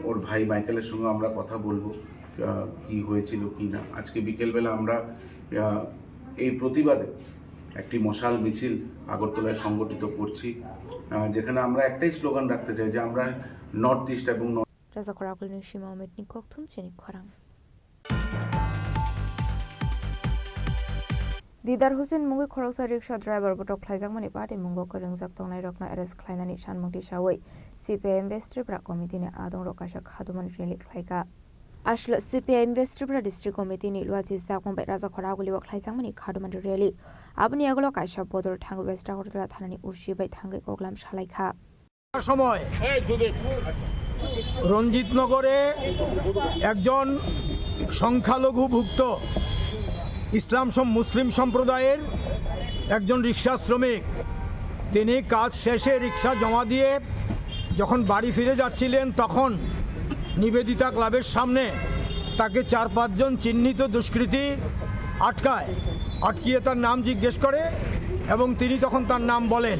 ওর ভাই মাইকেলের সঙ্গে আমরা কথা বলবো, আহ, কি হয়েছিল কি না। আজকে বিকেলবেলা আমরা আহ, এই প্রতিবাদে একটি মশাল মিছিল আগরতলায় সংগঠিত করছি, আহ, যেখানে আমরা একটাই স্লোগান রাখতে চাই যে আমরা নর্থ ইস্ট এবং north Raja Khoragulni sima Amitni kokthum chini khorang. Didar Hussain mungwi khoroksa riksha driver botok khlaijakmani patimungo kwrwngjak tongnairokno arrest khlainani sanmung tisawi C P I M West Tripura Committee ni adongrok kaisa khadumani rally khlaikha. Aswk C P I M West Tripura District Committee ni luachi jakmung bai Raja Khoraguli o khlaijakmani khadumani rally. Aboni yagulo kaisa bodol thangwi West Agartala thanani O C bai thangwi koklam salaikha. সময় রঞ্জিতনগরে একজন সংখ্যালঘুভুক্ত ইসলাম সম-, মুসলিম সম্প্রদায়ের একজন রিক্সা শ্রমিক, তিনি কাজ শেষে রিক্সা জমা দিয়ে যখন বাড়ি ফিরে যাচ্ছিলেন, তখন নিবেদিতা ক্লাবের সামনে তাকে চার পাঁচজন চিহ্নিত দুষ্কৃতী আটকায়। আটকিয়ে তার নাম জিজ্ঞেস করে এবং তিনি তখন তার নাম বলেন।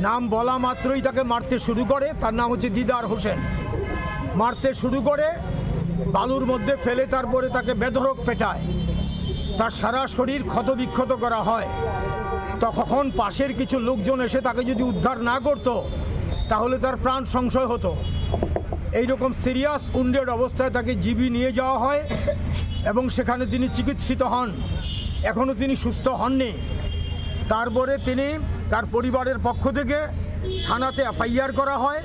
নাম বলা মাত্রই তাকে মারতে শুরু করে। তার নাম হচ্ছে দিদার হোসেন। মারতে শুরু করে, বালুর মধ্যে ফেলে তারপরে তাকে বেধড়ক পেটায়। তার সারা শরীর ক্ষতবিক্ষত করা হয়। তখন পাশের কিছু লোকজন এসে তাকে যদি উদ্ধার না করত, তাহলে তার প্রাণ সংশয় হতো। এইরকম সিরিয়াস উন্ডেড অবস্থায় তাকে জিবি নিয়ে যাওয়া হয় এবং সেখানে তিনি চিকিৎসিত হন। এখনও তিনি সুস্থ হননি। তারপরে তিনি, তার পরিবারের পক্ষ থেকে থানাতে এফআইআর করা হয়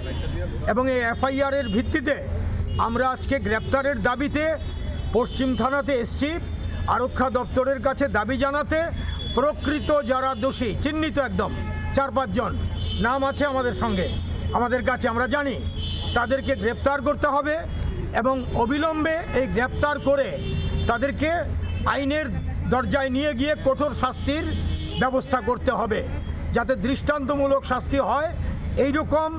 এবং এই এফআইআরের ভিত্তিতে আমরা আজকে গ্রেপ্তারের দাবিতে পশ্চিম থানাতে এসছি। আরক্ষা দপ্তরের কাছে দাবি জানাতে প্রকৃত যারা দোষী, চিহ্নিত একদম চার পাঁচজন নাম আছে আমাদের সঙ্গে, আমাদের কাছে, আমরা জানি, তাদেরকে গ্রেপ্তার করতে হবে এবং অবিলম্বে এই গ্রেপ্তার করে তাদেরকে আইনের দরজায় নিয়ে গিয়ে কঠোর শাস্তির ব্যবস্থা করতে হবে, যাতে দৃষ্টান্তমূলক শাস্তি হয়। এইরকম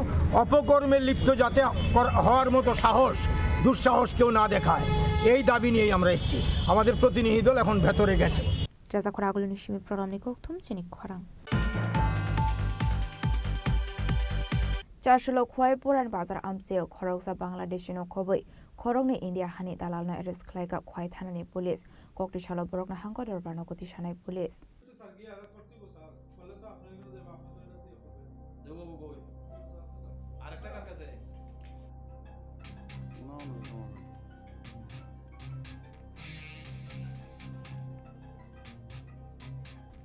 অপকর্মে লিপ্ত যাতে কর-, হওয়ার মতো সাহস, দুঃসাহস কেউ না দেখায়, এই দাবি নিয়েই আমরা এসেছি। আমাদের প্রতিনিধি দল এখন ভেতরে গেছে। Raja Khoragulni simi program ni kokthum chini khorang. Charsulo Khwai Puran Bazar amchio khoroksa Bangladeshi no khobwi khoroknwi India hani dalalno arrest khlaikha Khwai thanani police. Kokti salo borokno hangko dorbarno kwtwi sanai police. দেবো বাবু কই? আরেকটা কার কাছে?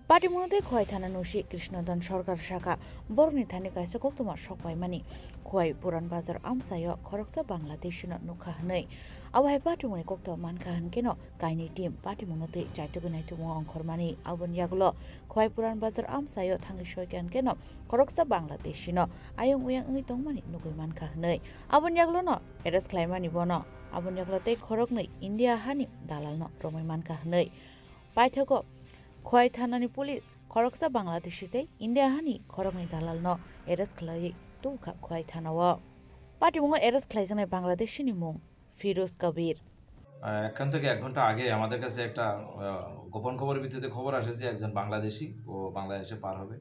Patimungno tei Khwai thana nusi Krishnodon Sarkar sakha, borokni thani kaisa koktwma sokpaimani Khwai Puran Bazar amchaio khoroksa Bangladeshino nukha hwnwi. Abo hai patimungni koktwma mankha hwnkhe no kainwi team patimungno twi chaitugwi naitugmung ongkhormani. Aboni yagulo Khwai Puran Bazar amchaio thangwi soikha hwnkhe no khoroksa Bangladeshino ayang uyang wngwi tongmani nugwi mankha hwnwi. Aboni yagulo no arrest khlaimani bono. Aboni yagulo tei khoroknwi India hani dalalno romwi mankha hwnwi. Paithago Khwai thanani police khoroksa Bangladeshi tei India hani khoroknwi dalalno arrest khlaiwi tubukha Khwai thanao. Patimungo arrest khlaijaknai Bangladeshini mung Firoz Kabir. আহ, এখান থেকে এক ঘন্টা আগে আমাদের কাছে একটা, আহ, গোপন খবরের ভিত্তিতে খবর আসে যে একজন বাংলাদেশি ও বাংলাদেশে পার হবে।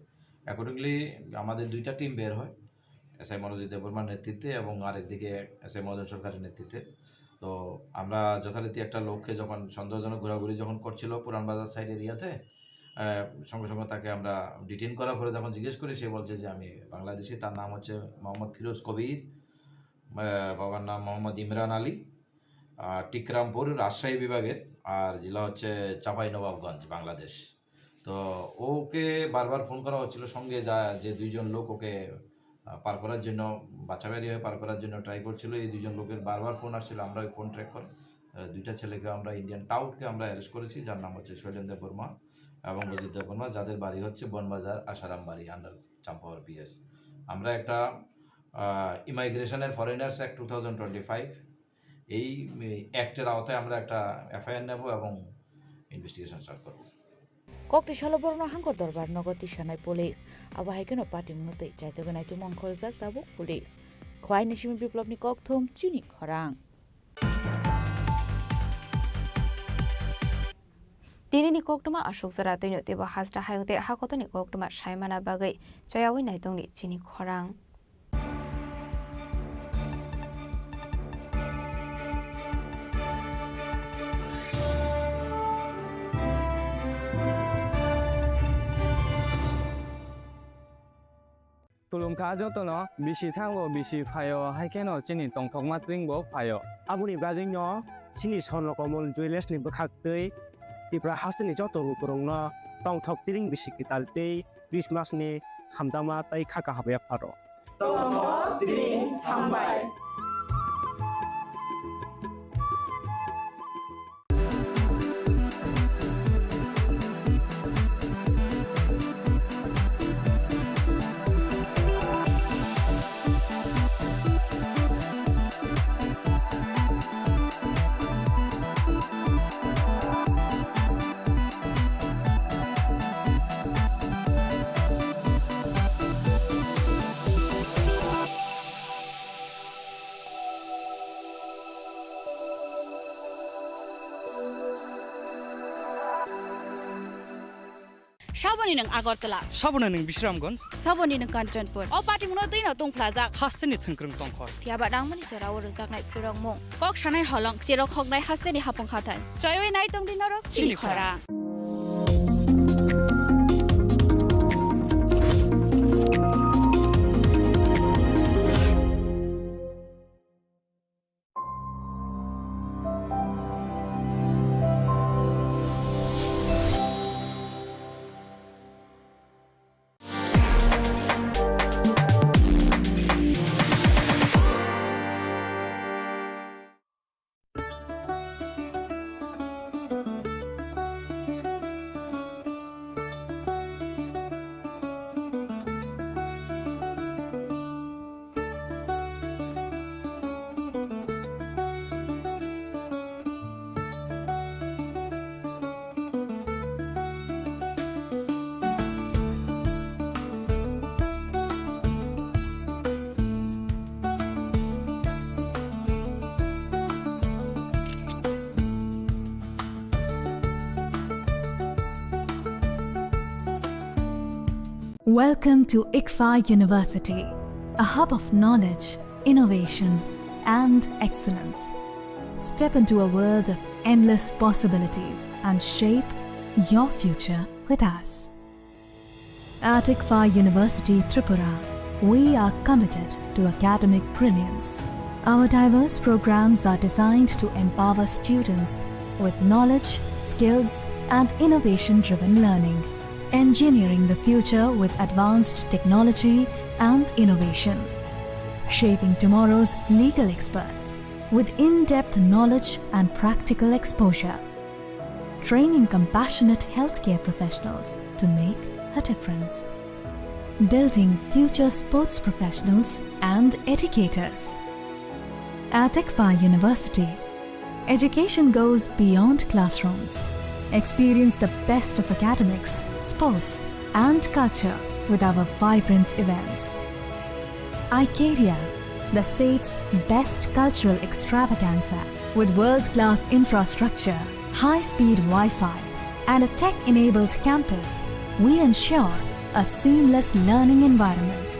অ্যাকর্ডিংলি আমাদের দুইটা টিম বের হয়, এসআই মনোজিৎ দেববর্মার নেতৃত্বে এবং আরেকদিকে এসআই মদন সরকারের নেতৃত্বে। তো আমরা যথারীতি একটা লোককে যখন সন্দেহজনক ঘোরাঘুরি যখন করছিল পুরান বাজার সাইড এরিয়াতে, আহ, সঙ্গে সঙ্গে তাকে আমরা ডিটেইন করার পরে যখন জিজ্ঞেস করি, সে বলছে যে, "আমি বাংলাদেশি।" তার নাম হচ্ছে মোহাম্মদ ফিরোজ কবির, আহ, বাবার নাম মোহাম্মদ ইমরান আলী, আহ, টিকরামপুর, রাজশাহী বিভাগের, আর জেলা হচ্ছে চাঁপাই নবাবগঞ্জ, বাংলাদেশ। তো ওকে বারবার ফোন করা হচ্ছিল, সঙ্গে যা, যে দুইজন লোক ওকে, আহ, পার করার জন্য, বাচ্চা বেরিয়ে পার করার জন্য ট্রাই করছিল। এই দুইজন লোকের বারবার ফোন আসছিল, আমরা ওই ফোন ট্র্যাক করে, আহ, দুইটা ছেলেকে আমরা, ইন্ডিয়ান টাউটকে আমরা অ্যারেস্ট করেছি, যার নাম হচ্ছে শৈলেন দেব বর্মা। এবং অজিত দেববর্মা, যাদের বাড়ি হচ্ছে বনবাজার আশারাম বাড়ি, আন্ডার চাম্পাওয়ার পিএস। আমরা একটা immigration and foreigners act two thousand twenty five, এই অ্যাক্টের আওতায় আমরা একটা এফআইআর নেব এবং ইনভেস্টিগেশন স্টার্ট করব। Kokti salo borokno hangkor dorbar nogo tisanai police. Abo hai kheno patimungno twi chaitogwi naitukmung khorjak tabuk police. Khwai ni simi Biplobni kokthum chini khorang. Tinini koktwma aswk jora twino teibo hasta hayung tei hakotorni koktwma saimana bagwi chayaui naitongni chini khorang. Khulumkha jotono, bisi thango, bisi phaio, hai kheno chini tongthokma twingbo phaio. Aboni bagwino chini Swarno Komol Jewellers ni bwkhaktwi Tripura hasteni joto lukurokno tongthok tring bisi kwtal tei Christmas ni hamjakma tei kha kaham yapharo. Tongthok tring hambai. Saboni nwng Agartala. Saboni nwng Bisramganj. Saboni nwng Kanchanpur. O patimungno twino tungphlajak. Hasteni thwngkwrwng tongkhor. Phiyaba nangmani jorao rwjaknai phurokmung. Kok sanai holong, cherok hoknai hasteni hapung hathai. Choiwi nai tongdi norok chini khorang. Welcome to ICFAI University, a hub of knowledge, innovation, and excellence. Step into a world of endless possibilities and shape your future with us. At ICFAI University Tripura, we are committed to academic brilliance. Our diverse programs are designed to empower students with knowledge, skills, and innovation-driven learning. Engineering the future with advanced technology and innovation. Shaping tomorrow's legal experts with in-depth knowledge and practical exposure. Training compassionate healthcare professionals to make a difference. Building future sports professionals and educators. At ICFAI University, education goes beyond classrooms. Experience the best of academics, sports, and culture with our vibrant events. Icaria, the state's best cultural extravaganza, with world-class infrastructure, high-speed Wi-Fi, and a tech-enabled campus, we ensure a seamless learning environment.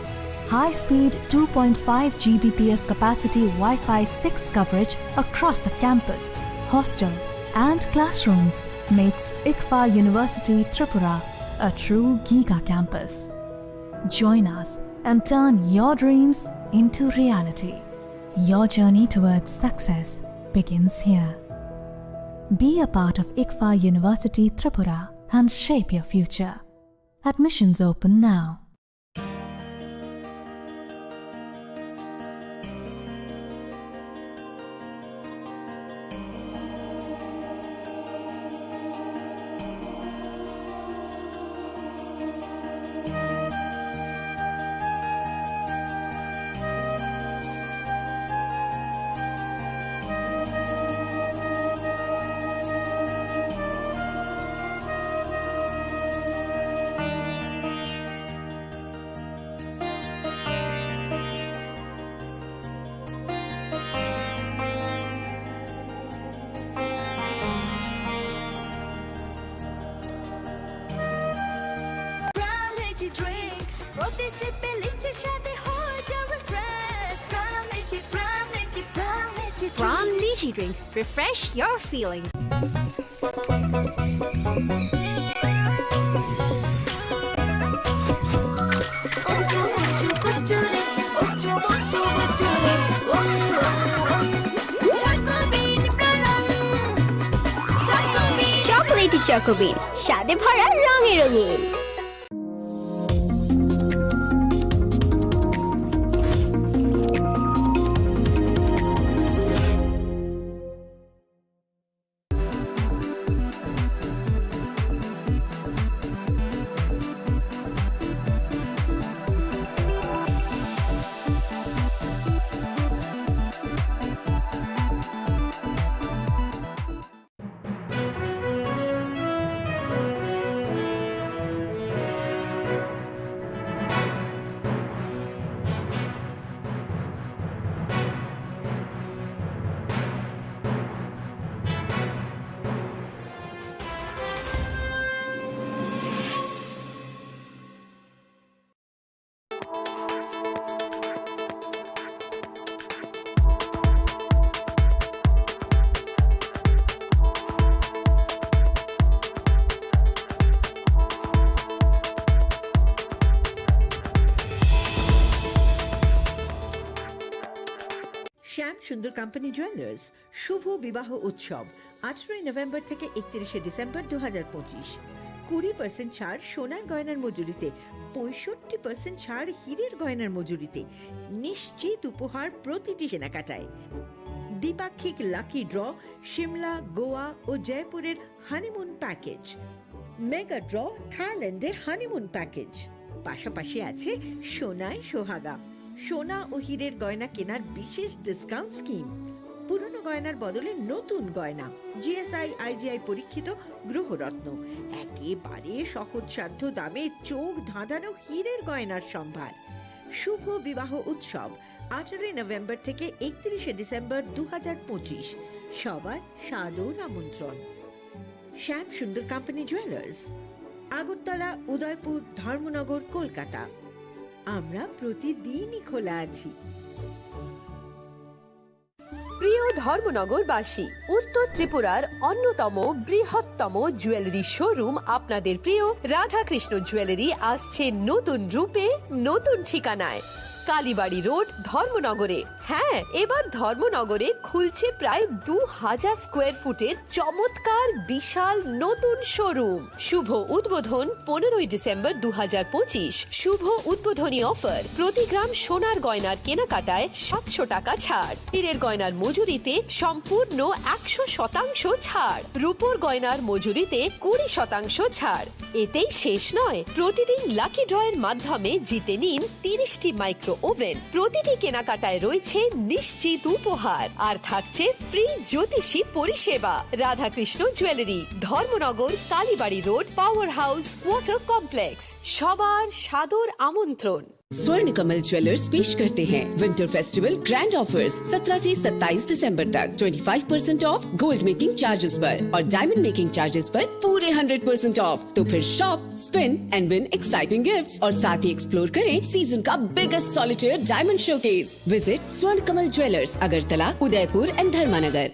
High-speed two point five G B P S capacity Wi-Fi six coverage across the campus, hostel, and classrooms makes ICFAI University Tripura a true giga campus. Join us and turn your dreams into reality. Your journey towards success begins here. Be a part of ICFAI University Tripura and shape your future. Admissions open now. সাথে হয়ে যাও refresh, Pram Lychee, Pram Lychee, Pram Lychee Pram Lychee drink. Refresh your feelings. Chocolatey চকোবিন, স্বাদে ভরা, রঙে রঙিন। শ্যাম সুন্দর company jewellers, শুভ বিবাহ উৎসব, আঠারোই নভেম্বর থেকে একত্রিশে ডিসেম্বর দু হাজার পঁচিশ। কুড়ি পার্সেন্ট ছাড় সোনার গয়নার মজুরিতে, পঁয়ষট্টি পার্সেন্ট ছাড় হীরের গয়নার মজুরিতে। নিশ্চিত উপহার প্রতিটি কেনাকাটায়। দ্বিপাক্ষিক লাকি ড্র, সিমলা, গোয়া ও জয়পুরের হানিমুন প্যাকেজ। মেগা ড্র, থাইল্যান্ডে হানিমুন প্যাকেজ। পাশাপাশি আছে সোনায় সোহাগা, সোনা ও হীরের গয়না কেনার বিশেষ ডিসকাউন্ট স্কিম। পুরনো গয়নার বদলে নতুন গয়না, জিএসআই, আইজিআই পরীক্ষিত গ্রহরত্ন, একেবারে সহজসাধ্য দামে চোখ ধাঁধানো হীরের গয়নার সম্ভার। শুভ বিবাহ উৎসব, আঠারোই নভেম্বর থেকে একত্রিশে ডিসেম্বর দু হাজার পঁচিশ। সবার সাদর আমন্ত্রণ। শ্যাম সুন্দর কোম্পানি জুয়েলার্স, আগরতলা, উদয়পুর, ধর্মনগর, কলকাতা। আমরা প্রতিদিনই খোলা আছি। প্রিয় ধর্মনগরবাসী, উত্তর ত্রিপুরার অন্যতম বৃহত্তম জুয়েলারি শোরুম আপনাদের প্রিয় রাধাকৃষ্ণ জুয়েলারি আসছে নতুন রূপে, নতুন ঠিকানায়, কালীবাড়ি রোড, ধর্মনগরে। হ্যাঁ, এবার ধর্মনগরে খুলছে প্রায় দু হাজার স্কোয়ার ফুটের চমৎকার বিশাল নতুন শোরুম। শুভ উদ্বোধন পনেরোই ডিসেম্বর দু হাজার পঁচিশ। শুভ উদ্বোধনী অফার, প্রতি গ্রাম সোনার গয়নার কেনাকাটায় সাতশো টাকা ছাড়, হীরের গয়নার মজুরিতে সম্পূর্ণ একশো শতাংশ ছাড়, রূপোর গয়নার মজুরিতে কুড়ি শতাংশ ছাড়। এতেই শেষ নয়, প্রতিদিন লাকি ড্রয়ের মাধ্যমে জিতে নিন তিরিশটি মাইক্রো ওভেন। প্রতিটি কেনাকাটায় রয়েছে নিশ্চিত উপহার, আর থাকছে ফ্রি জ্যোতিষী পরিষেবা। Radhakrishna jewellery, Dharmanagar, Kalibari road, power house, water complex. সবার সাদর আমন্ত্রণ। स्वर्ण कमल ज्वेलर्स पेश करते हैं विंटर फेस्टिवल ग्रैंड ऑफर्स। सत्रह से सत्ताईस दिसंबर तक twenty five percent of gold making charges पर और डायमंड मेकिंग चार्जेस पर पूरे हंड्रेड परसेंट ऑफ। तो फिर shop, spin and win exciting gifts और साथ ही एक्सप्लोर करें सीजन का biggest solitaire diamond showcase. Visit स्वर्ण कमल ज्वेलर्स, अगरतला, उदयपुर एंड धर्मानगर।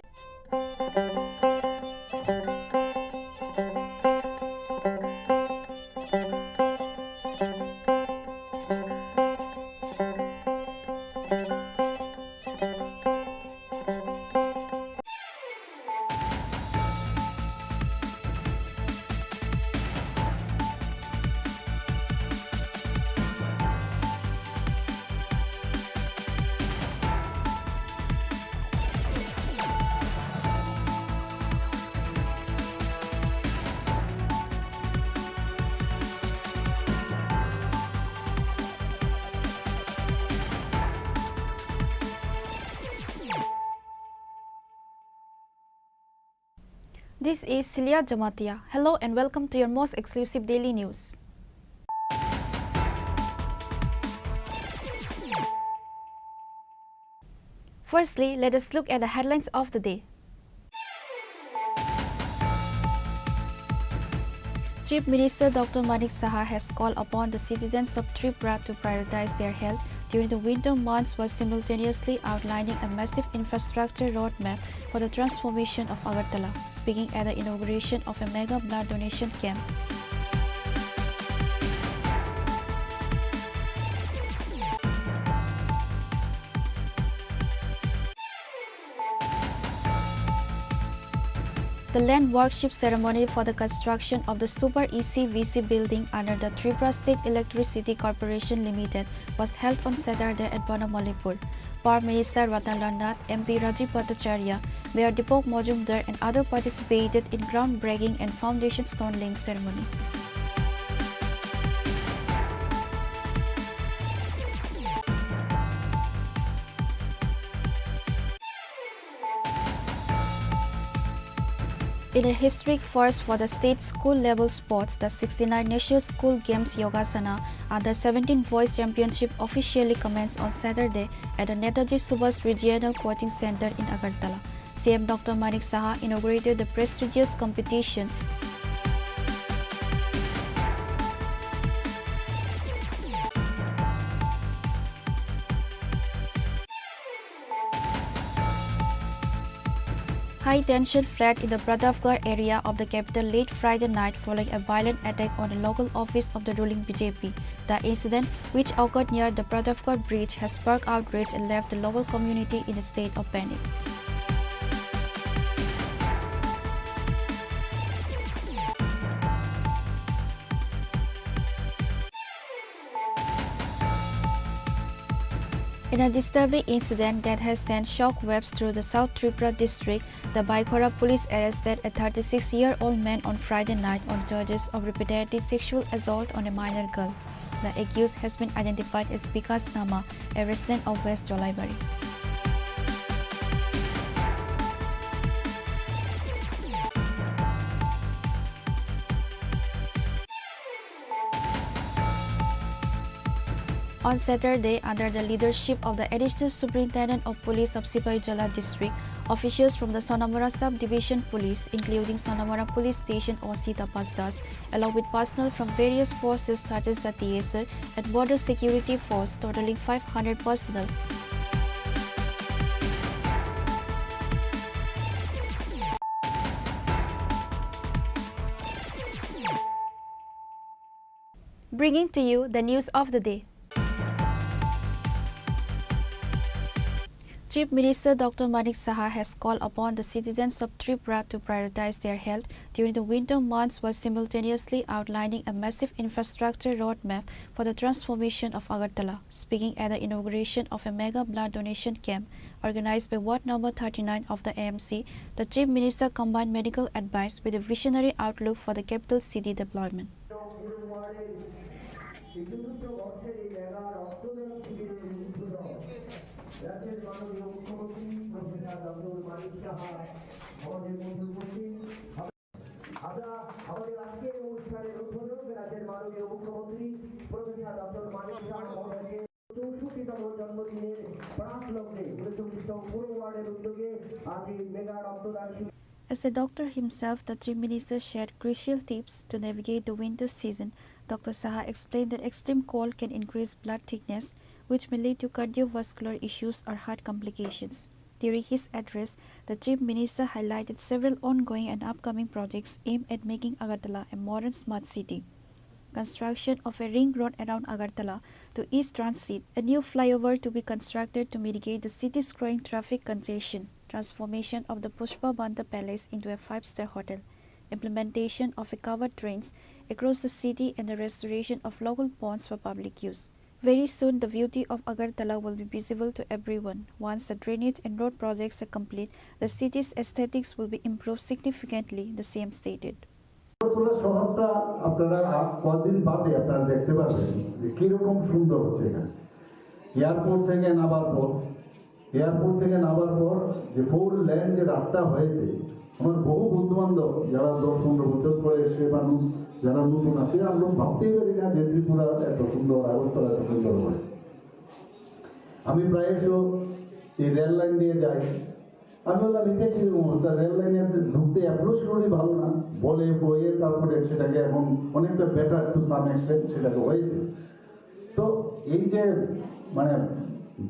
This is Celia Jamatia. Hello and welcome to your most exclusive daily news. Firstly, let us look at the headlines of the day. Chief Minister Doctor Manik Saha has called upon the citizens of Tripura to prioritize their health during the winter months while simultaneously outlining a massive infrastructure roadmap for the transformation of Agartala, speaking at the inauguration of a mega blood donation camp. The land worship ceremony for the construction of the Super E C V C building under the Tripura State Electricity Corporation Limited was held on Saturday at Bonomalipur. Prime Minister Ratnalal Nath, M P Rajiv Bhattacharya, Mayor Deepak Majumdar and others participated in groundbreaking and foundation stone laying ceremony. In a historic first for the state school level sports, the sixty-nine National School Games Yogasana Under seventeen Boys Championship officially commenced on Saturday at the Netaji Subhash Regional Coaching Center in Agartala. C M Doctor Manik Saha inaugurated the prestigious competition. High tension flared in the Pratapgarh area of the capital late Friday night following a violent attack on a local office of the ruling B J P. The incident, which occurred near the Pratapgarh bridge, has sparked outrage and left the local community in a state of panic. In a disturbing incident that has sent shockwaves through the South Tripura district, the Baikhora police arrested a thirty-six-year-old man on Friday night on charges of repeatedly sexual assault on a minor girl. The accused has been identified as Bikas Nama, a resident of West Jolaibari. On Saturday, under the leadership of the Additional Superintendent of Police of Sipaijala District, officials from the Sonamura Sub-Division Police, including Sonamura Police Station O C Tapas Das, along with personnel from various forces such as the T S R and Border Security Force, totaling five hundred personnel, bringing to you the news of the day. Chief Minister Doctor Manik Saha has called upon the citizens of Tripura to prioritize their health during the winter months while simultaneously outlining a massive infrastructure roadmap for the transformation of Agartala. Speaking at the inauguration of a mega blood donation camp organized by Ward number thirty-nine of the A M C, the Chief Minister combined medical advice with a visionary outlook for the capital city deployment. আমরা আমাদের আজকের এই অনুষ্ঠানের উদ্বোধক রাজ্যের মাননীয় মুখ্যমন্ত্রী professor doctor Manik সাহা মহোদয়কে চৌষট্টিতম জন্মদিনের প্রাক লগ্নে ঊনচল্লিশতম পুর ওয়ার্ডের উদ্যোগে আজ এই মেগা রক্তদান শিবির। As a doctor himself, the Chief Minister shared crucial tips to navigate the winter season. Doctor Saha explained that extreme cold can increase blood thickness, which may lead to cardiovascular issues or heart complications. During his address, the Chief Minister highlighted several ongoing and upcoming projects aimed at making Agartala a modern smart city. Construction of a ring road around Agartala to ease transit, a new flyover to be constructed to mitigate the city's growing traffic congestion, transformation of the Pushpa Banta Palace into a five-star hotel, implementation of a covered drains across the city and the restoration of local ponds for public use. Very soon, the beauty of Agartala will be visible to everyone. Once the drainage and road projects are complete, the city's aesthetics will be improved significantly, the C M stated. Agartala শহরটা আপনারা আ-, কদিন বাদে আপনারা দেখতে পাবেন যে কিরকম সুন্দর হচ্ছে এখানে। এয়ারপোর্ট থেকে নামার পর, এয়ারপোর্ট থেকে নামার পর যে ফোর লেন যে রাস্তা হয়েছে, আমার বহু বন্ধু বান্ধব যারা দশ পনেরো বছর পরে এসে বা নু-, যারা নতুন আসে, আমরা ভাবতেই পারি না যে ত্রিপুরা এত সুন্দর, আগরতলা এত সুন্দর হয়। আমি প্রায়শ এই রেল লাইন দিয়ে যাই, আমি বললাম, "এটা কি অবস্থা? রেল লাইনে ঢুকতে অ্যাপ্রোচ রোডই ভালো না, বলে বয়ে তারপরে সেটাকে এখন অনেকটা বেটার টু সাম এক্সটেন্ট সেটাকে হয়েছে।" তো এই যে মানে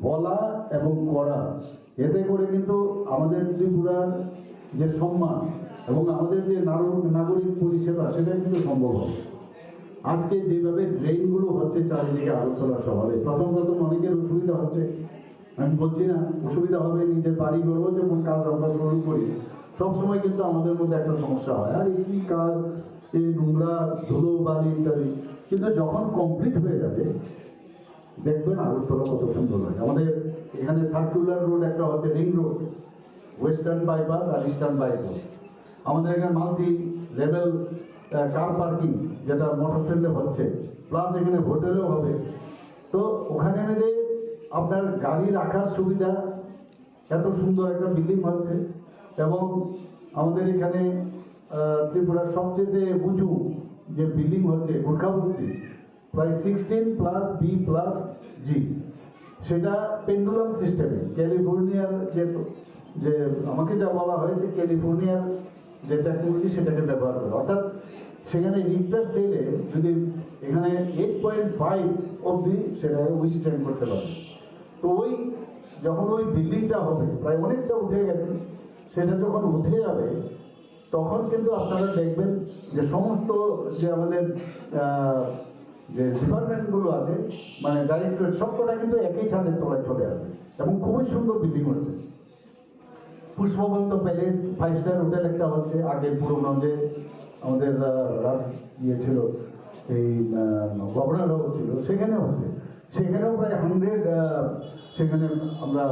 বলা এবং করা, এতে করে কিন্তু আমাদের ত্রিপুরার যে সম্মান এবং আমাদের যে নারো-, নাগরিক পরিষেবা, সেটা কিন্তু সম্ভব হবে। আজকে যেভাবে ড্রেনগুলো হচ্ছে চারিদিকে আগরতলা শহরে, প্রথম প্রথম অনেকের অসুবিধা হচ্ছে, আমি বলছি না অসুবিধা হবে, নিজের বাড়ি ঘরও যখন কাজ আমরা শুরু করি, সবসময় কিন্তু আমাদের মধ্যে একটা সমস্যা হয়, "আরে কি কাজ, এই নোংরা, ধুলো, বালি ইত্যাদি।" কিন্তু যখন কমপ্লিট হয়ে যাবে, দেখবেন আগরতলা কত সুন্দর লাগে। আমাদের এখানে সার্কুলার রোড একটা হচ্ছে, রিং রোড, ওয়েস্টার্ন বাইপাস আর ইস্টার্ন বাইপাস। আমাদের এখানে মাল্টি লেভেল কার পার্কিং, যেটা মোটর স্ট্যান্ডে হচ্ছে, প্লাস এখানে হোটেলও হবে। তো ওখানে মিলে আপনার গাড়ি রাখার সুবিধা, এত সুন্দর একটা বিল্ডিং হচ্ছে। এবং আমাদের এখানে আহ, ত্রিপুরার সবচেয়ে উঁচু যে বিল্ডিং হচ্ছে গোর্খাবস্তি, প্রায় সিক্সটিন প্লাস বি প্লাস জি, সেটা পেন্ডুলাম সিস্টেমে ক্যালিফোর্নিয়ার যে, যে আমাকে যা বলা হয়েছে, ক্যালিফোর্নিয়ার যে টেকনোলজি, সেটাকে ব্যবহার করে। অর্থাৎ সেখানে রিক্টার স্কেলে যদি এখানে এইট পয়েন্ট ফাইভ অবধি সেটাকে উইথস্ট্যান্ড করতে পারে। তো ওই যখন ওই বিল্ডিংটা হবে, প্রায় অনেকটা উঠে গেছে, সেটা যখন উঠে যাবে, তখন কিন্তু আপনারা দেখবেন যে সমস্ত যে আমাদের আহ, যে ডিপার্টমেন্টগুলো আছে, মানে ডাইরেক্টরেট, সবকটা কিন্তু একই ছাদের তলায় চলে আসবে এবং খুবই সুন্দর বিল্ডিং হচ্ছে। Pushpabanta palace, five star hotel একটা হচ্ছে, আগে পুরোনো যে আমাদের আহ, রা- ইয়ে ছিল, এই গভর্নর হাউস ছিল, সেখানে হচ্ছে। সেখানেও প্রায় হান্ড্রেড, সেখানে আমরা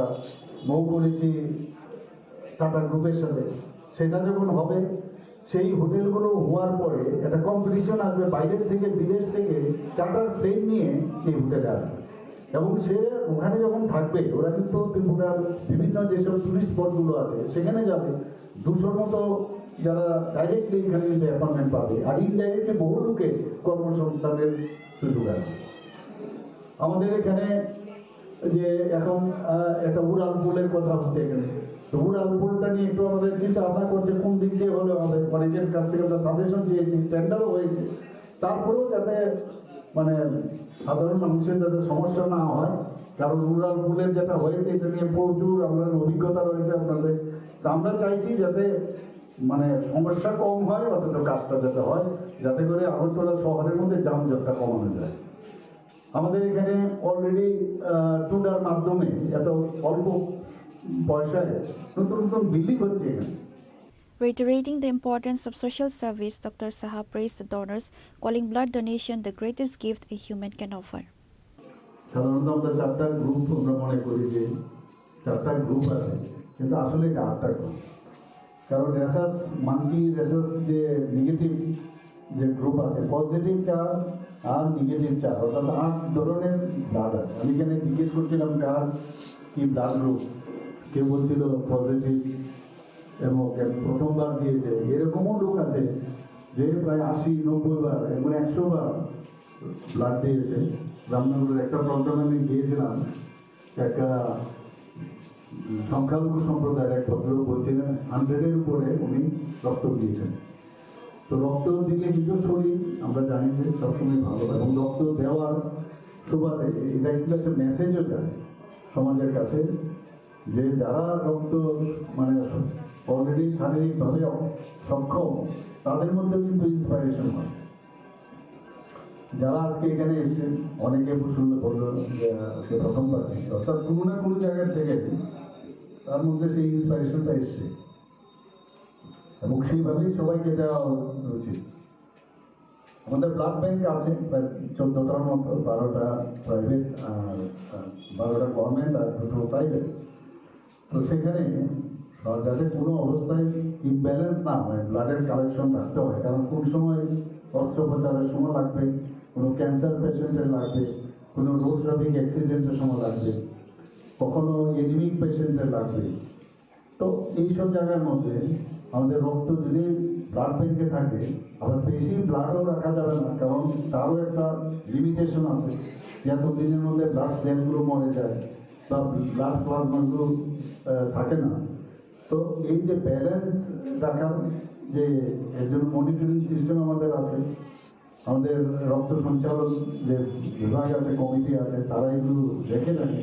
মৌ করেছি টাটা গ্রুপের সাথে। সেটা যখন হবে, সেই হোটেলগুলো হওয়ার পরে একটা কম্পিটিশন আসবে, বাইরের থেকে, বিদেশ থেকে চার্টার প্লেন নিয়ে এই হোটেলে আসবে। এবং সে ওখানে যখন থাকবে, ওরা কিন্তু ত্রিপুরার বিভিন্ন যেসব টুরিস্ট স্পটগুলো আছে, সেখানে যাবে। দুশোর মতো যারা ডাইরেক্টলি এখানে কিন্তু অ্যাপয়েন্টমেন্ট পাবে, আর ইনডাইরেক্টলি বহু লোকে কর্মসংস্থানের সুযোগ আছে। আমাদের এখানে যে এখন আহ, একটা উড়াল পুলের কথা হচ্ছে এখানে, তো উড়াল পুলটা নিয়ে একটু আমাদের চিন্তা ভাবনা করছে কোন দিক দিয়ে হলে হবে। অনেকের কাছ থেকে আমরা সাজেশন চেয়েছি, টেন্ডারও হয়েছে, তারপরেও যাতে মানে সাধারণ মানুষের যাতে সমস্যা না হয়, কারণ উড়াল পুলের যেটা হয়েছে, এটা নিয়ে প্রচুর আমরা অভিজ্ঞতা রয়েছে আপনাদের। তো আমরা চাইছি যাতে মানে সমস্যা কম হয়, অথচ কাজটা যাতে হয়, যাতে করে আগরতলা শহরের মধ্যে যানজটটা কমানো যায়। আমাদের এখানে অলরেডি টুডার মাধ্যমে এত অল্প পয়সায় নতুন নতুন বিল্ডিং হচ্ছে এখানে। Reiterating the importance of social service, Doctor Saha praised the donors, calling blood donation the greatest gift a human can offer. সাধারণত আমরা চারটা গ্রুপ আমরা মনে করি যে চারটা গ্রুপ আছে, কিন্তু আসলে এটা আটটা গ্রুপ। কারণ রেসাস মাঙ্কি রেসাস যে নেগেটিভ যে গ্রুপ আছে, পজিটিভ চার আর নেগেটিভ চার, অর্থাৎ আট ধরনের ব্লাড আছে। আমি এখানে জিজ্ঞেস করছিলাম কার কি ব্লাড গ্রুপ, কেউ বলছিল পজিটিভ এবং কেউ প্রথমবার দিয়েছে। এরকমও লোক আছে যে প্রায় আশি নব্বই বার, এমন একশো বার ব্লাড দিয়েছে। রামনগরের একটা প্রোগ্রামে আমি গিয়েছিলাম, একটা সংখ্যালঘু সম্প্রদায়ের এক ভদ্রলোক বলছিলেন হান্ড্রেডের উপরে উনি রক্ত দিয়েছেন। তো রক্ত দিলে কিন্তু শরীর আমরা জানি যে সবসময় ভালো হয়, এবং রক্ত দেওয়ার সুবাদে এটা কিন্তু একটা মেসেজও যায় সমাজের কাছে যে যারা রক্ত মানে অলরেডি শারীরিকভাবে সক্ষম, তাদের মধ্যে কিন্তু ইন্সপাইরেশন হয়। যারা আজকে এখানে এসেছেন, অনেকে শুনলে বললো যে আজকে প্রথমবার এসেছে, অর্থাৎ কোনো না কোনো জায়গার থেকে তার মধ্যে সেই ইন্সপাইরেশনটা এসছে, এবং সেইভাবেই সবাইকে দেওয়া উচিত। আমাদের ব্লাড ব্যাংক আছে প্রায় চোদ্দটার মতো, বারোটা প্রাইভেট আর বারোটা গভর্নমেন্ট আর দুটো প্রাইভেট। তো সেখানে যাতে কোনো অবস্থায় ইমব্যালেন্স না হয়, ব্লাডের কালেকশন রাখতে হয়, কারণ কোন সময় অস্ত্রোপচারের সময় লাগবে, কোনো ক্যান্সার পেশেন্টের লাগবে, কোনো রোড ট্রাফিক অ্যাক্সিডেন্টের সময় লাগবে, কখনো এনিমিক পেশেন্টের লাগবে। তো এইসব জায়গার মধ্যে আমাদের রক্ত যদি ব্লাড ব্যাংকে থাকে, আবার বেশি ব্লাডও রাখা যাবে না, কারণ তারও একটা লিমিটেশন আছে যে এত দিনের মধ্যে ব্লাড সেলগুলো মরে যায় বা ব্লাড প্লাজমাগুলো থাকে না। তো এই যে ব্যালেন্স রাখার যে একজন মনিটরিং সিস্টেম আমাদের আছে, আমাদের রক্ত সঞ্চালন যে বিভাগ আছে, কমিটি আছে, তারা এগুলো দেখে থাকে।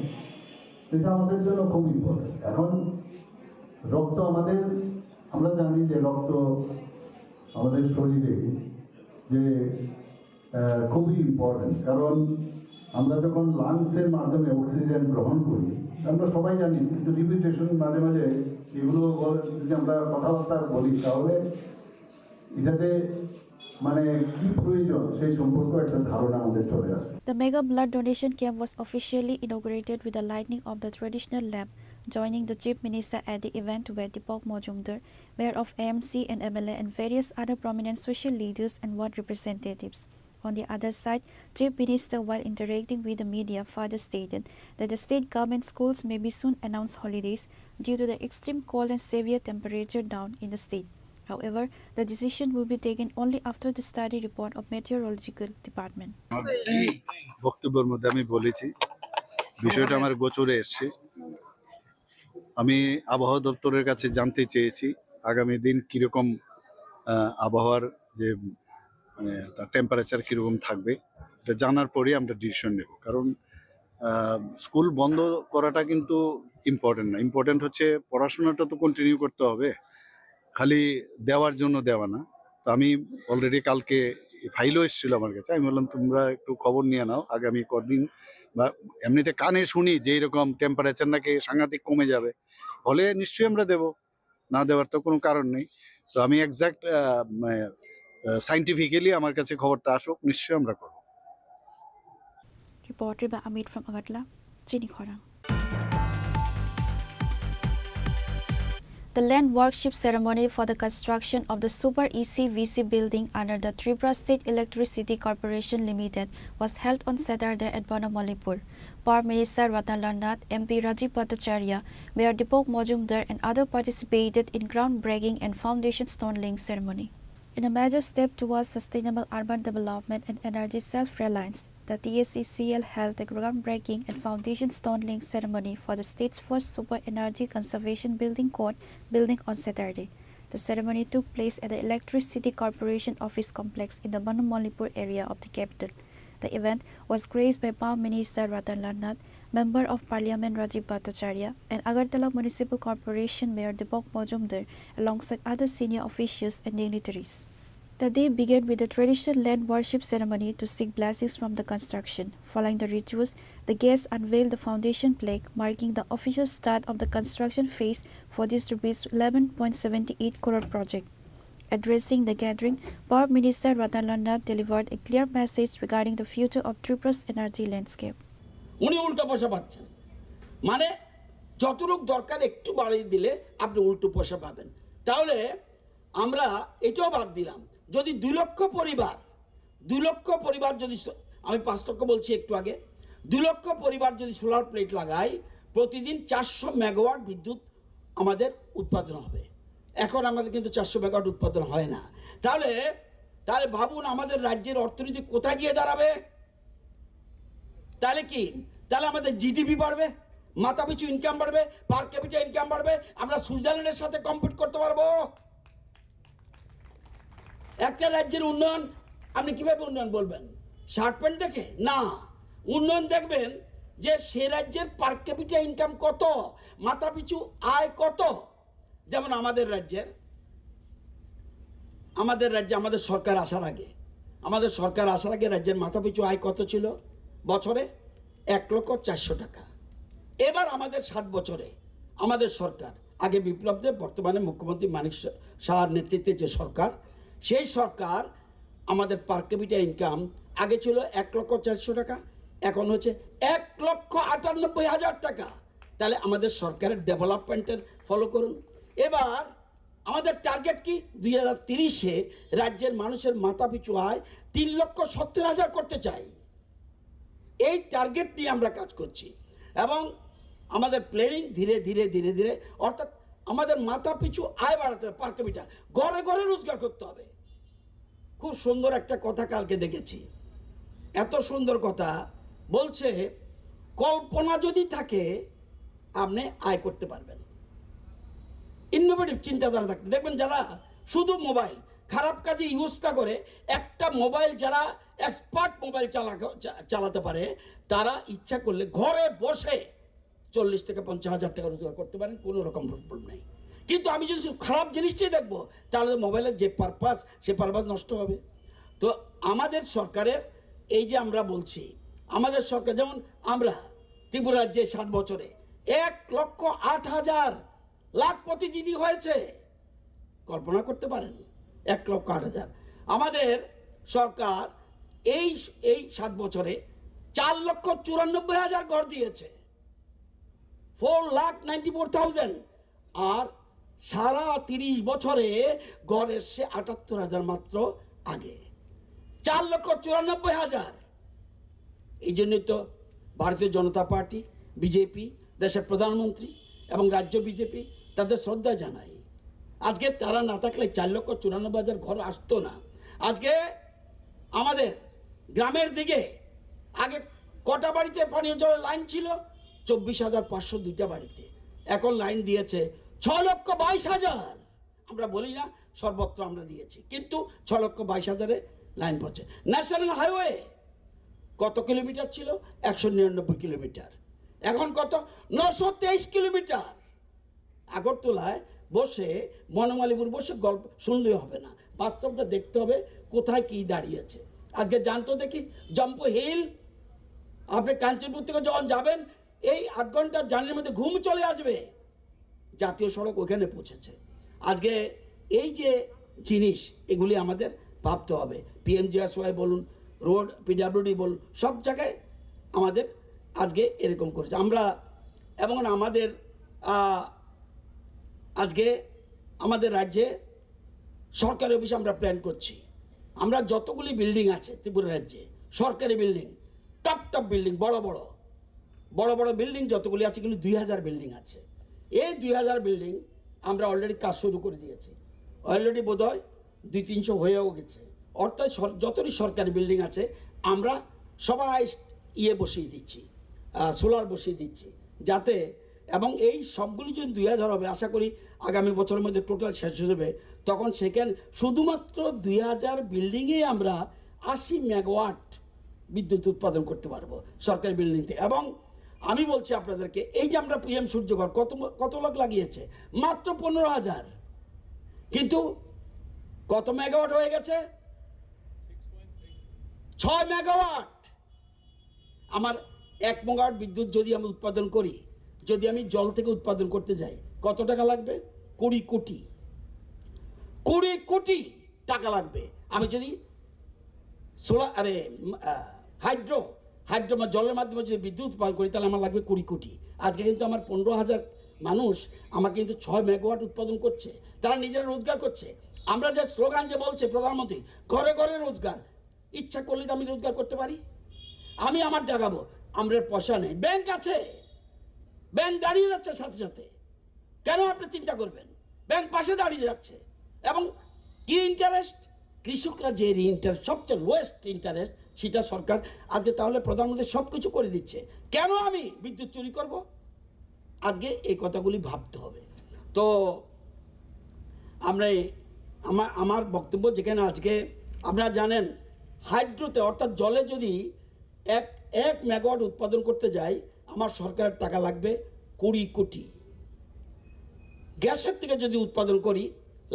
এটা আমাদের জন্য খুব ইম্পর্টেন্ট। এখন রক্ত আমাদের, আমরা জানি যে রক্ত আমাদের শরীরে যে আহ, খুবই ইম্পর্টেন্ট, কারণ আমরা যখন লাংসের মাধ্যমে অক্সিজেন গ্রহণ করি, আমরা সবাই জানি, কিন্তু রিপিটেশন মাঝে মাঝে এগুলো বল- যদি আমরা কথাবার্তা বলি, তাহলে এটাতে মানে কি প্রয়োজন, সেই সম্পর্কে একটা ধারণা আমাদের চলে আসে। The mega blood donation camp was officially inaugurated with the lighting of the traditional lamp. Joining the Chief Minister at the event were Deepak Majumdar, Mayor of A M C and M L A, and various other prominent social leaders and ward representatives. On the other side, Chief Minister, while interacting with the media, further stated that the state government schools may be soon announce holidays due to the extreme cold and severe temperature down in the state. However, the decision will be taken only after the study report of Meteorological Department. বক্তব্যের মধ্যে আমি বলেছি, বিষয়টা আমার গোচরে এসছে। আমি আবহাওয়া দপ্তরের কাছে জানতে চেয়েছি আগামী দিন কীরকম আবহাওয়ার যে মানে তার টেম্পারেচার কীরকম থাকবে, এটা জানার পরেই আমরা ডিসিশন নেব। কারণ স্কুল বন্ধ করাটা কিন্তু ইম্পর্টেন্ট না, ইম্পর্টেন্ট হচ্ছে পড়াশোনাটা তো কন্টিনিউ করতে হবে, খালি দেওয়ার জন্য দেওয়া না। তো আমি অলরেডি কালকে ফাইলও এসেছিল আমার কাছে, আমি বললাম তোমরা একটু খবর নিয়ে নাও, আগামী কদিন বা এমনিতে কানে শুনি যে এরকম টেম্পারেচার নাকি সাংঘাতিক কমে যাবে, হলে নিশ্চয়ই আমরা দেব, না দেওয়ার তো কোনো কারণ নেই। তো আমি এক্স্যাক্ট সাইন্টিফিক্যালি আমার কাছে খবরটা আসুক, নিশ্চয়ই আমরা করব। Reported by Amit from Agartala, Chini Khorang. The land worship ceremony for the construction of the Super E C V C building under the Tripura State Electricity Corporation Limited was held on Saturday at Banamalipur. Power Minister Ratan Lal Nath, M P Rajiv Bhattacharya, Mayor Deepak Majumdar and others participated in groundbreaking and foundation stone laying ceremony. In a major step towards sustainable urban development and energy self-reliance, the T S E C L held a groundbreaking and foundation stone laying ceremony for the state's first super energy conservation building code building on Saturday. The ceremony took place at the Electricity Corporation Office Complex in the Banamalipur area of the capital. The event was graced by Power Minister Ratan Lal Nath, Member of Parliament Rajiv Bhattacharya, and Agartala Municipal Corporation Mayor Deepak Majumdar, alongside other senior officials and dignitaries. The day began with a traditional land worship ceremony to seek blessings from the construction. Following the rituals, the guests unveiled the foundation plaque, marking the official start of the construction phase for this rupees eleven point seven eight crore project. Addressing the gathering, Power Minister Ratan Lal Nath delivered a clear message regarding the future of Tripura's energy landscape. উনি উল্টো পয়সা পাচ্ছেন। মানে যতটুক দরকার একটু বাড়িয়ে দিলে আপনি উল্টো পয়সা পাবেন। তাহলে আমরা এটাও বাদ দিলাম, যদি দুই লক্ষ পরিবার, দুই লক্ষ পরিবার যদি সো- আমি পাঁচ লক্ষ বলছি একটু আগে, দুই লক্ষ পরিবার যদি সোলার প্লেট লাগায়, প্রতিদিন চারশো মেগাওয়াট বিদ্যুৎ আমাদের উৎপাদন হবে। এখন আমাদের কিন্তু চারশো মেগাওয়াট উৎপাদন হয় না। তাহলে তাহলে ভাবুন, আমাদের রাজ্যের অর্থনীতি কোথায় গিয়ে দাঁড়াবে? তাহলে কি, তাহলে আমাদের জিডিপি বাড়বে, মাথাপিছু ইনকাম বাড়বে, পার ক্যাপিটা ইনকাম বাড়বে, আমরা সুইজারল্যান্ডের সাথে কম্পিট করতে পারবো? একটা রাজ্যের উন্নয়ন আপনি কিভাবে উন্নয়ন বলবেন? শার্ট প্যান্ট দেখে না, উন্নয়ন দেখবেন যে সে রাজ্যের পার ক্যাপিটা ইনকাম কত, মাথাপিছু আয় কত। যেমন আমাদের রাজ্যের আমাদের রাজ্যে আমাদের সরকার আসার আগে আমাদের সরকার আসার আগে রাজ্যের মাথাপিছু আয় কত ছিল? বছরে এক লক্ষ চারশো টাকা। এবার আমাদের সাত বছরে আমাদের সরকার, আগে বিপ্লব দেব, বর্তমানে মুখ্যমন্ত্রী মানিক শাহর নেতৃত্বে যে সরকার, সেই সরকার আমাদের পার ক্যাপিটা ইনকাম আগে ছিল এক লক্ষ চারশো টাকা, এখন হচ্ছে এক লক্ষ আটানব্বই হাজার টাকা। তাহলে আমাদের সরকারের ডেভেলপমেন্টের ফলো করুন। এবার আমাদের টার্গেট কি? দুই হাজার তিরিশে রাজ্যের মানুষের মাথাপিছু আয় তিন লক্ষ সত্তর হাজার করতে চাই। এই টার্গেট নিয়ে আমরা কাজ করছি এবং আমাদের প্ল্যানিং ধীরে ধীরে ধীরে ধীরে, অর্থাৎ আমাদের মাথাপিছু আয় বাড়াতে হবে, পার ক্যাপিটা, ঘরে ঘরে রোজগার করতে হবে। খুব সুন্দর একটা কথা কালকে দেখেছি, এত সুন্দর কথা বলছে, কল্পনা যদি থাকে আপনি আয় করতে পারবেন। ইনোভেটিভ চিন্তাধারা থাকতে দেখবেন, যারা শুধু মোবাইল খারাপ কাজে ইউজ না করে, একটা মোবাইল যারা এক্সপার্ট মোবাইল চালাতে পারে, তারা ইচ্ছা করলে ঘরে বসে চল্লিশ থেকে পঞ্চাশ হাজার টাকা রোজগার করতে পারেন, কোনো রকম প্রবলেম নেই। কিন্তু আমি যদি শুধু খারাপ জিনিসটাই দেখবো, তাহলে তো মোবাইলের যে পারপাস, সে পারপাস নষ্ট হবে। তো আমাদের সরকারের এই যে আমরা বলছি, আমাদের সরকার, যেমন আমরা ত্রিপুরা রাজ্যে সাত বছরে এক লক্ষ আট হাজার লাখপতি দিদি হয়েছে, কল্পনা করতে পারেন, এক লক্ষ আট হাজার। আমাদের সরকার এই এই সাত বছরে চার লক্ষ চুরানব্বই হাজার ঘর দিয়েছে, ফোর লাখ নাইনটি ফোর থাউজেন্ড। আর সারা তিরিশ বছরে ঘর এসছে আটাত্তর হাজার মাত্র। আগে চার লক্ষ চুরানব্বই হাজার। এই জন্যই তো ভারতীয় জনতা পার্টি, বিজেপি, দেশের প্রধানমন্ত্রী এবং রাজ্য বিজেপি তাদের শ্রদ্ধা জানাই। আজকে তারা না থাকলে চার লক্ষ চুরানব্বই হাজার ঘর আসতো না। আজকে আমাদের গ্রামের দিকে আগে কটা বাড়িতে পানীয় জলের লাইন ছিল? চব্বিশ হাজার পাঁচশো দুইটা বাড়িতে। এখন লাইন দিয়েছে ছ লক্ষ বাইশ হাজার। আমরা বলি না সর্বত্র আমরা দিয়েছি, কিন্তু ছ লক্ষ বাইশ হাজারে লাইন পড়ছে। ন্যাশনাল হাইওয়ে কত কিলোমিটার ছিল? একশো নিরানব্বই কিলোমিটার। এখন কত? নশো তেইশ কিলোমিটার। আগরতলায় বসে, বনমালীপুর বসে গল্প শুনলেই হবে না, বাস্তবটা দেখতে হবে কোথায় কি দাঁড়িয়েছে। আজকে জানতো দেখি, জম্পু হিল, আপনি কাঞ্চনপুর থেকে যখন যাবেন, এই আধ ঘন্টা জার্নির মধ্যে ঘুম চলে আসবে। জাতীয় সড়ক ওখানে পৌঁছেছে। আজকে এই যে জিনিস, এগুলি আমাদের ভাবতে হবে। পিএমজিএসওয়াই বলুন, রোড, পিডাব্লিউডি বলুন, সব জায়গায় আমাদের আজকে এরকম করেছে। আমরা এবং আমাদের আহ, আজকে আমাদের রাজ্যে সরকারি অফিসে আমরা প্ল্যান করছি। আমরা যতগুলি বিল্ডিং আছে ত্রিপুরা রাজ্যে, সরকারি বিল্ডিং, টপ টপ বিল্ডিং, বড় বড় বড় বড় বিল্ডিং যতগুলি আছে, এগুলি দুই হাজার বিল্ডিং আছে। এই দুই হাজার বিল্ডিং আমরা অলরেডি কাজ শুরু করে দিয়েছি। অলরেডি বোধহয় দুই তিনশো হয়েও গেছে। অর্থাৎ সর-, যতটি সরকারি বিল্ডিং আছে, আমরা সবাই ইয়ে বসিয়ে দিচ্ছি, সোলার বসিয়ে দিচ্ছি, যাতে, এবং এই সবগুলি যদি দুই হাজার হবে, আশা করি আগামী বছরের মধ্যে টোটাল শেষ হয়ে যাবে। তখন সেখানে শুধুমাত্র দুই হাজার বিল্ডিংয়ে আমরা আশি মেগাওয়াট বিদ্যুৎ উৎপাদন করতে পারবো সরকারি বিল্ডিং থেকে। এবং আমি বলছি আপনাদেরকে, এই যে আমরা পিএম সূর্যঘর কত ম-, কত লাখ লাগিয়েছে? মাত্র পনেরো হাজার। কিন্তু কত মেগাওয়াট হয়ে গেছে? ছয় মেগাওয়াট। আমার এক মেগাওয়াট বিদ্যুৎ যদি আমি উৎপাদন করি, যদি আমি জল থেকে উৎপাদন করতে যাই, কত টাকা লাগবে? কুড়ি কোটি। কুড়ি কোটি টাকা লাগবে। আমি যদি সোলার, আরে, উম, আহ, হাইড্রো, হাইড্রো বা জলের মাধ্যমে যদি বিদ্যুৎ উৎপাদন করি, তাহলে আমার লাগবে কুড়ি কোটি। আজকে কিন্তু আমার পনেরো হাজার মানুষ আমাকে কিন্তু ছয় মেগাওয়াট উৎপাদন করছে, তারা নিজেরা রোজগার করছে। আমরা যে স্লোগান যে বলছে প্রধানমন্ত্রী, ঘরে ঘরে রোজগার, ইচ্ছা করলে তো আমি রোজগার করতে পারি, আমি আমার জাগাবো। আমরা পয়সা নেই, ব্যাংক আছে, ব্যাংক দাঁড়িয়ে যাচ্ছে সাথে সাথে। কেন আপনি চিন্তা করবেন? ব্যাংক পাশে দাঁড়িয়ে যাচ্ছে। এবং কি ইন্টারেস্ট? কৃষকরা যে ইন্টারেস্ট, সবচেয়ে লোয়েস্ট ইন্টারেস্ট, সেটা সরকার আজকে তাহলে প্রধানমন্ত্রী সব কিছু করে দিচ্ছে, কেন আমি বিদ্যুৎ চুরি করব? আজকে এই কথাগুলি ভাবতে হবে। তো আমরা এই, আমার আমার বক্তব্য যেখানে আজকে আপনারা জানেন, হাইড্রোতে অর্থাৎ জলে যদি এক এক মেগাওয়াট উৎপাদন করতে যাই, আমার সরকারের টাকা লাগবে কুড়ি কোটি। গ্যাসের থেকে যদি উৎপাদন করি,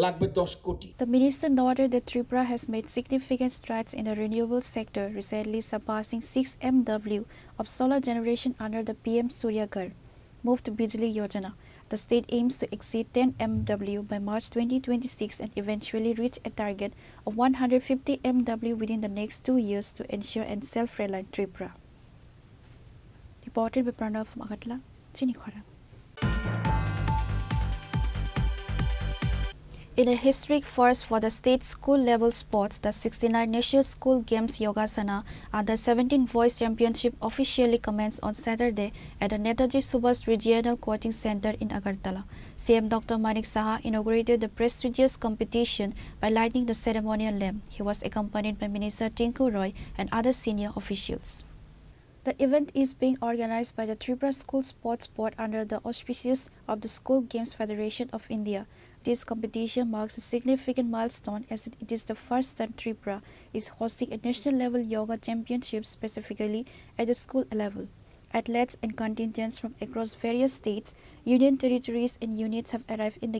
লাগবে দশ কোটি। The minister noted that Tripura has made significant strides in the renewable sector, recently surpassing six M W of solar generation under the P M Surya Ghar Muft Bijli Yojana. The state aims to exceed ten M W by March twenty twenty-six and eventually reach a target of one hundred fifty M W within the next two years to ensure an self-reliant Tripura. Reported by Pranav from Agartala, Chini Khorang. In a historic first for the state school level sports, the sixty-nine National School Games Yogasana Under seventeen Boys Championship officially commenced on Saturday at the Netaji Subhash Regional Coaching Center in Agartala. C M Doctor Manik Saha inaugurated the prestigious competition by lighting the ceremonial lamp. He was accompanied by Minister Tinku Roy and other senior officials. The event is being organized by the Tripura School Sports Board under the auspices of the School Games Federation of India. This competition marks a significant milestone as it is the first time Tripura is hosting a national level yoga championship specifically at the school level. Athletes and contingents from across various states, union territories, and units have arrived in the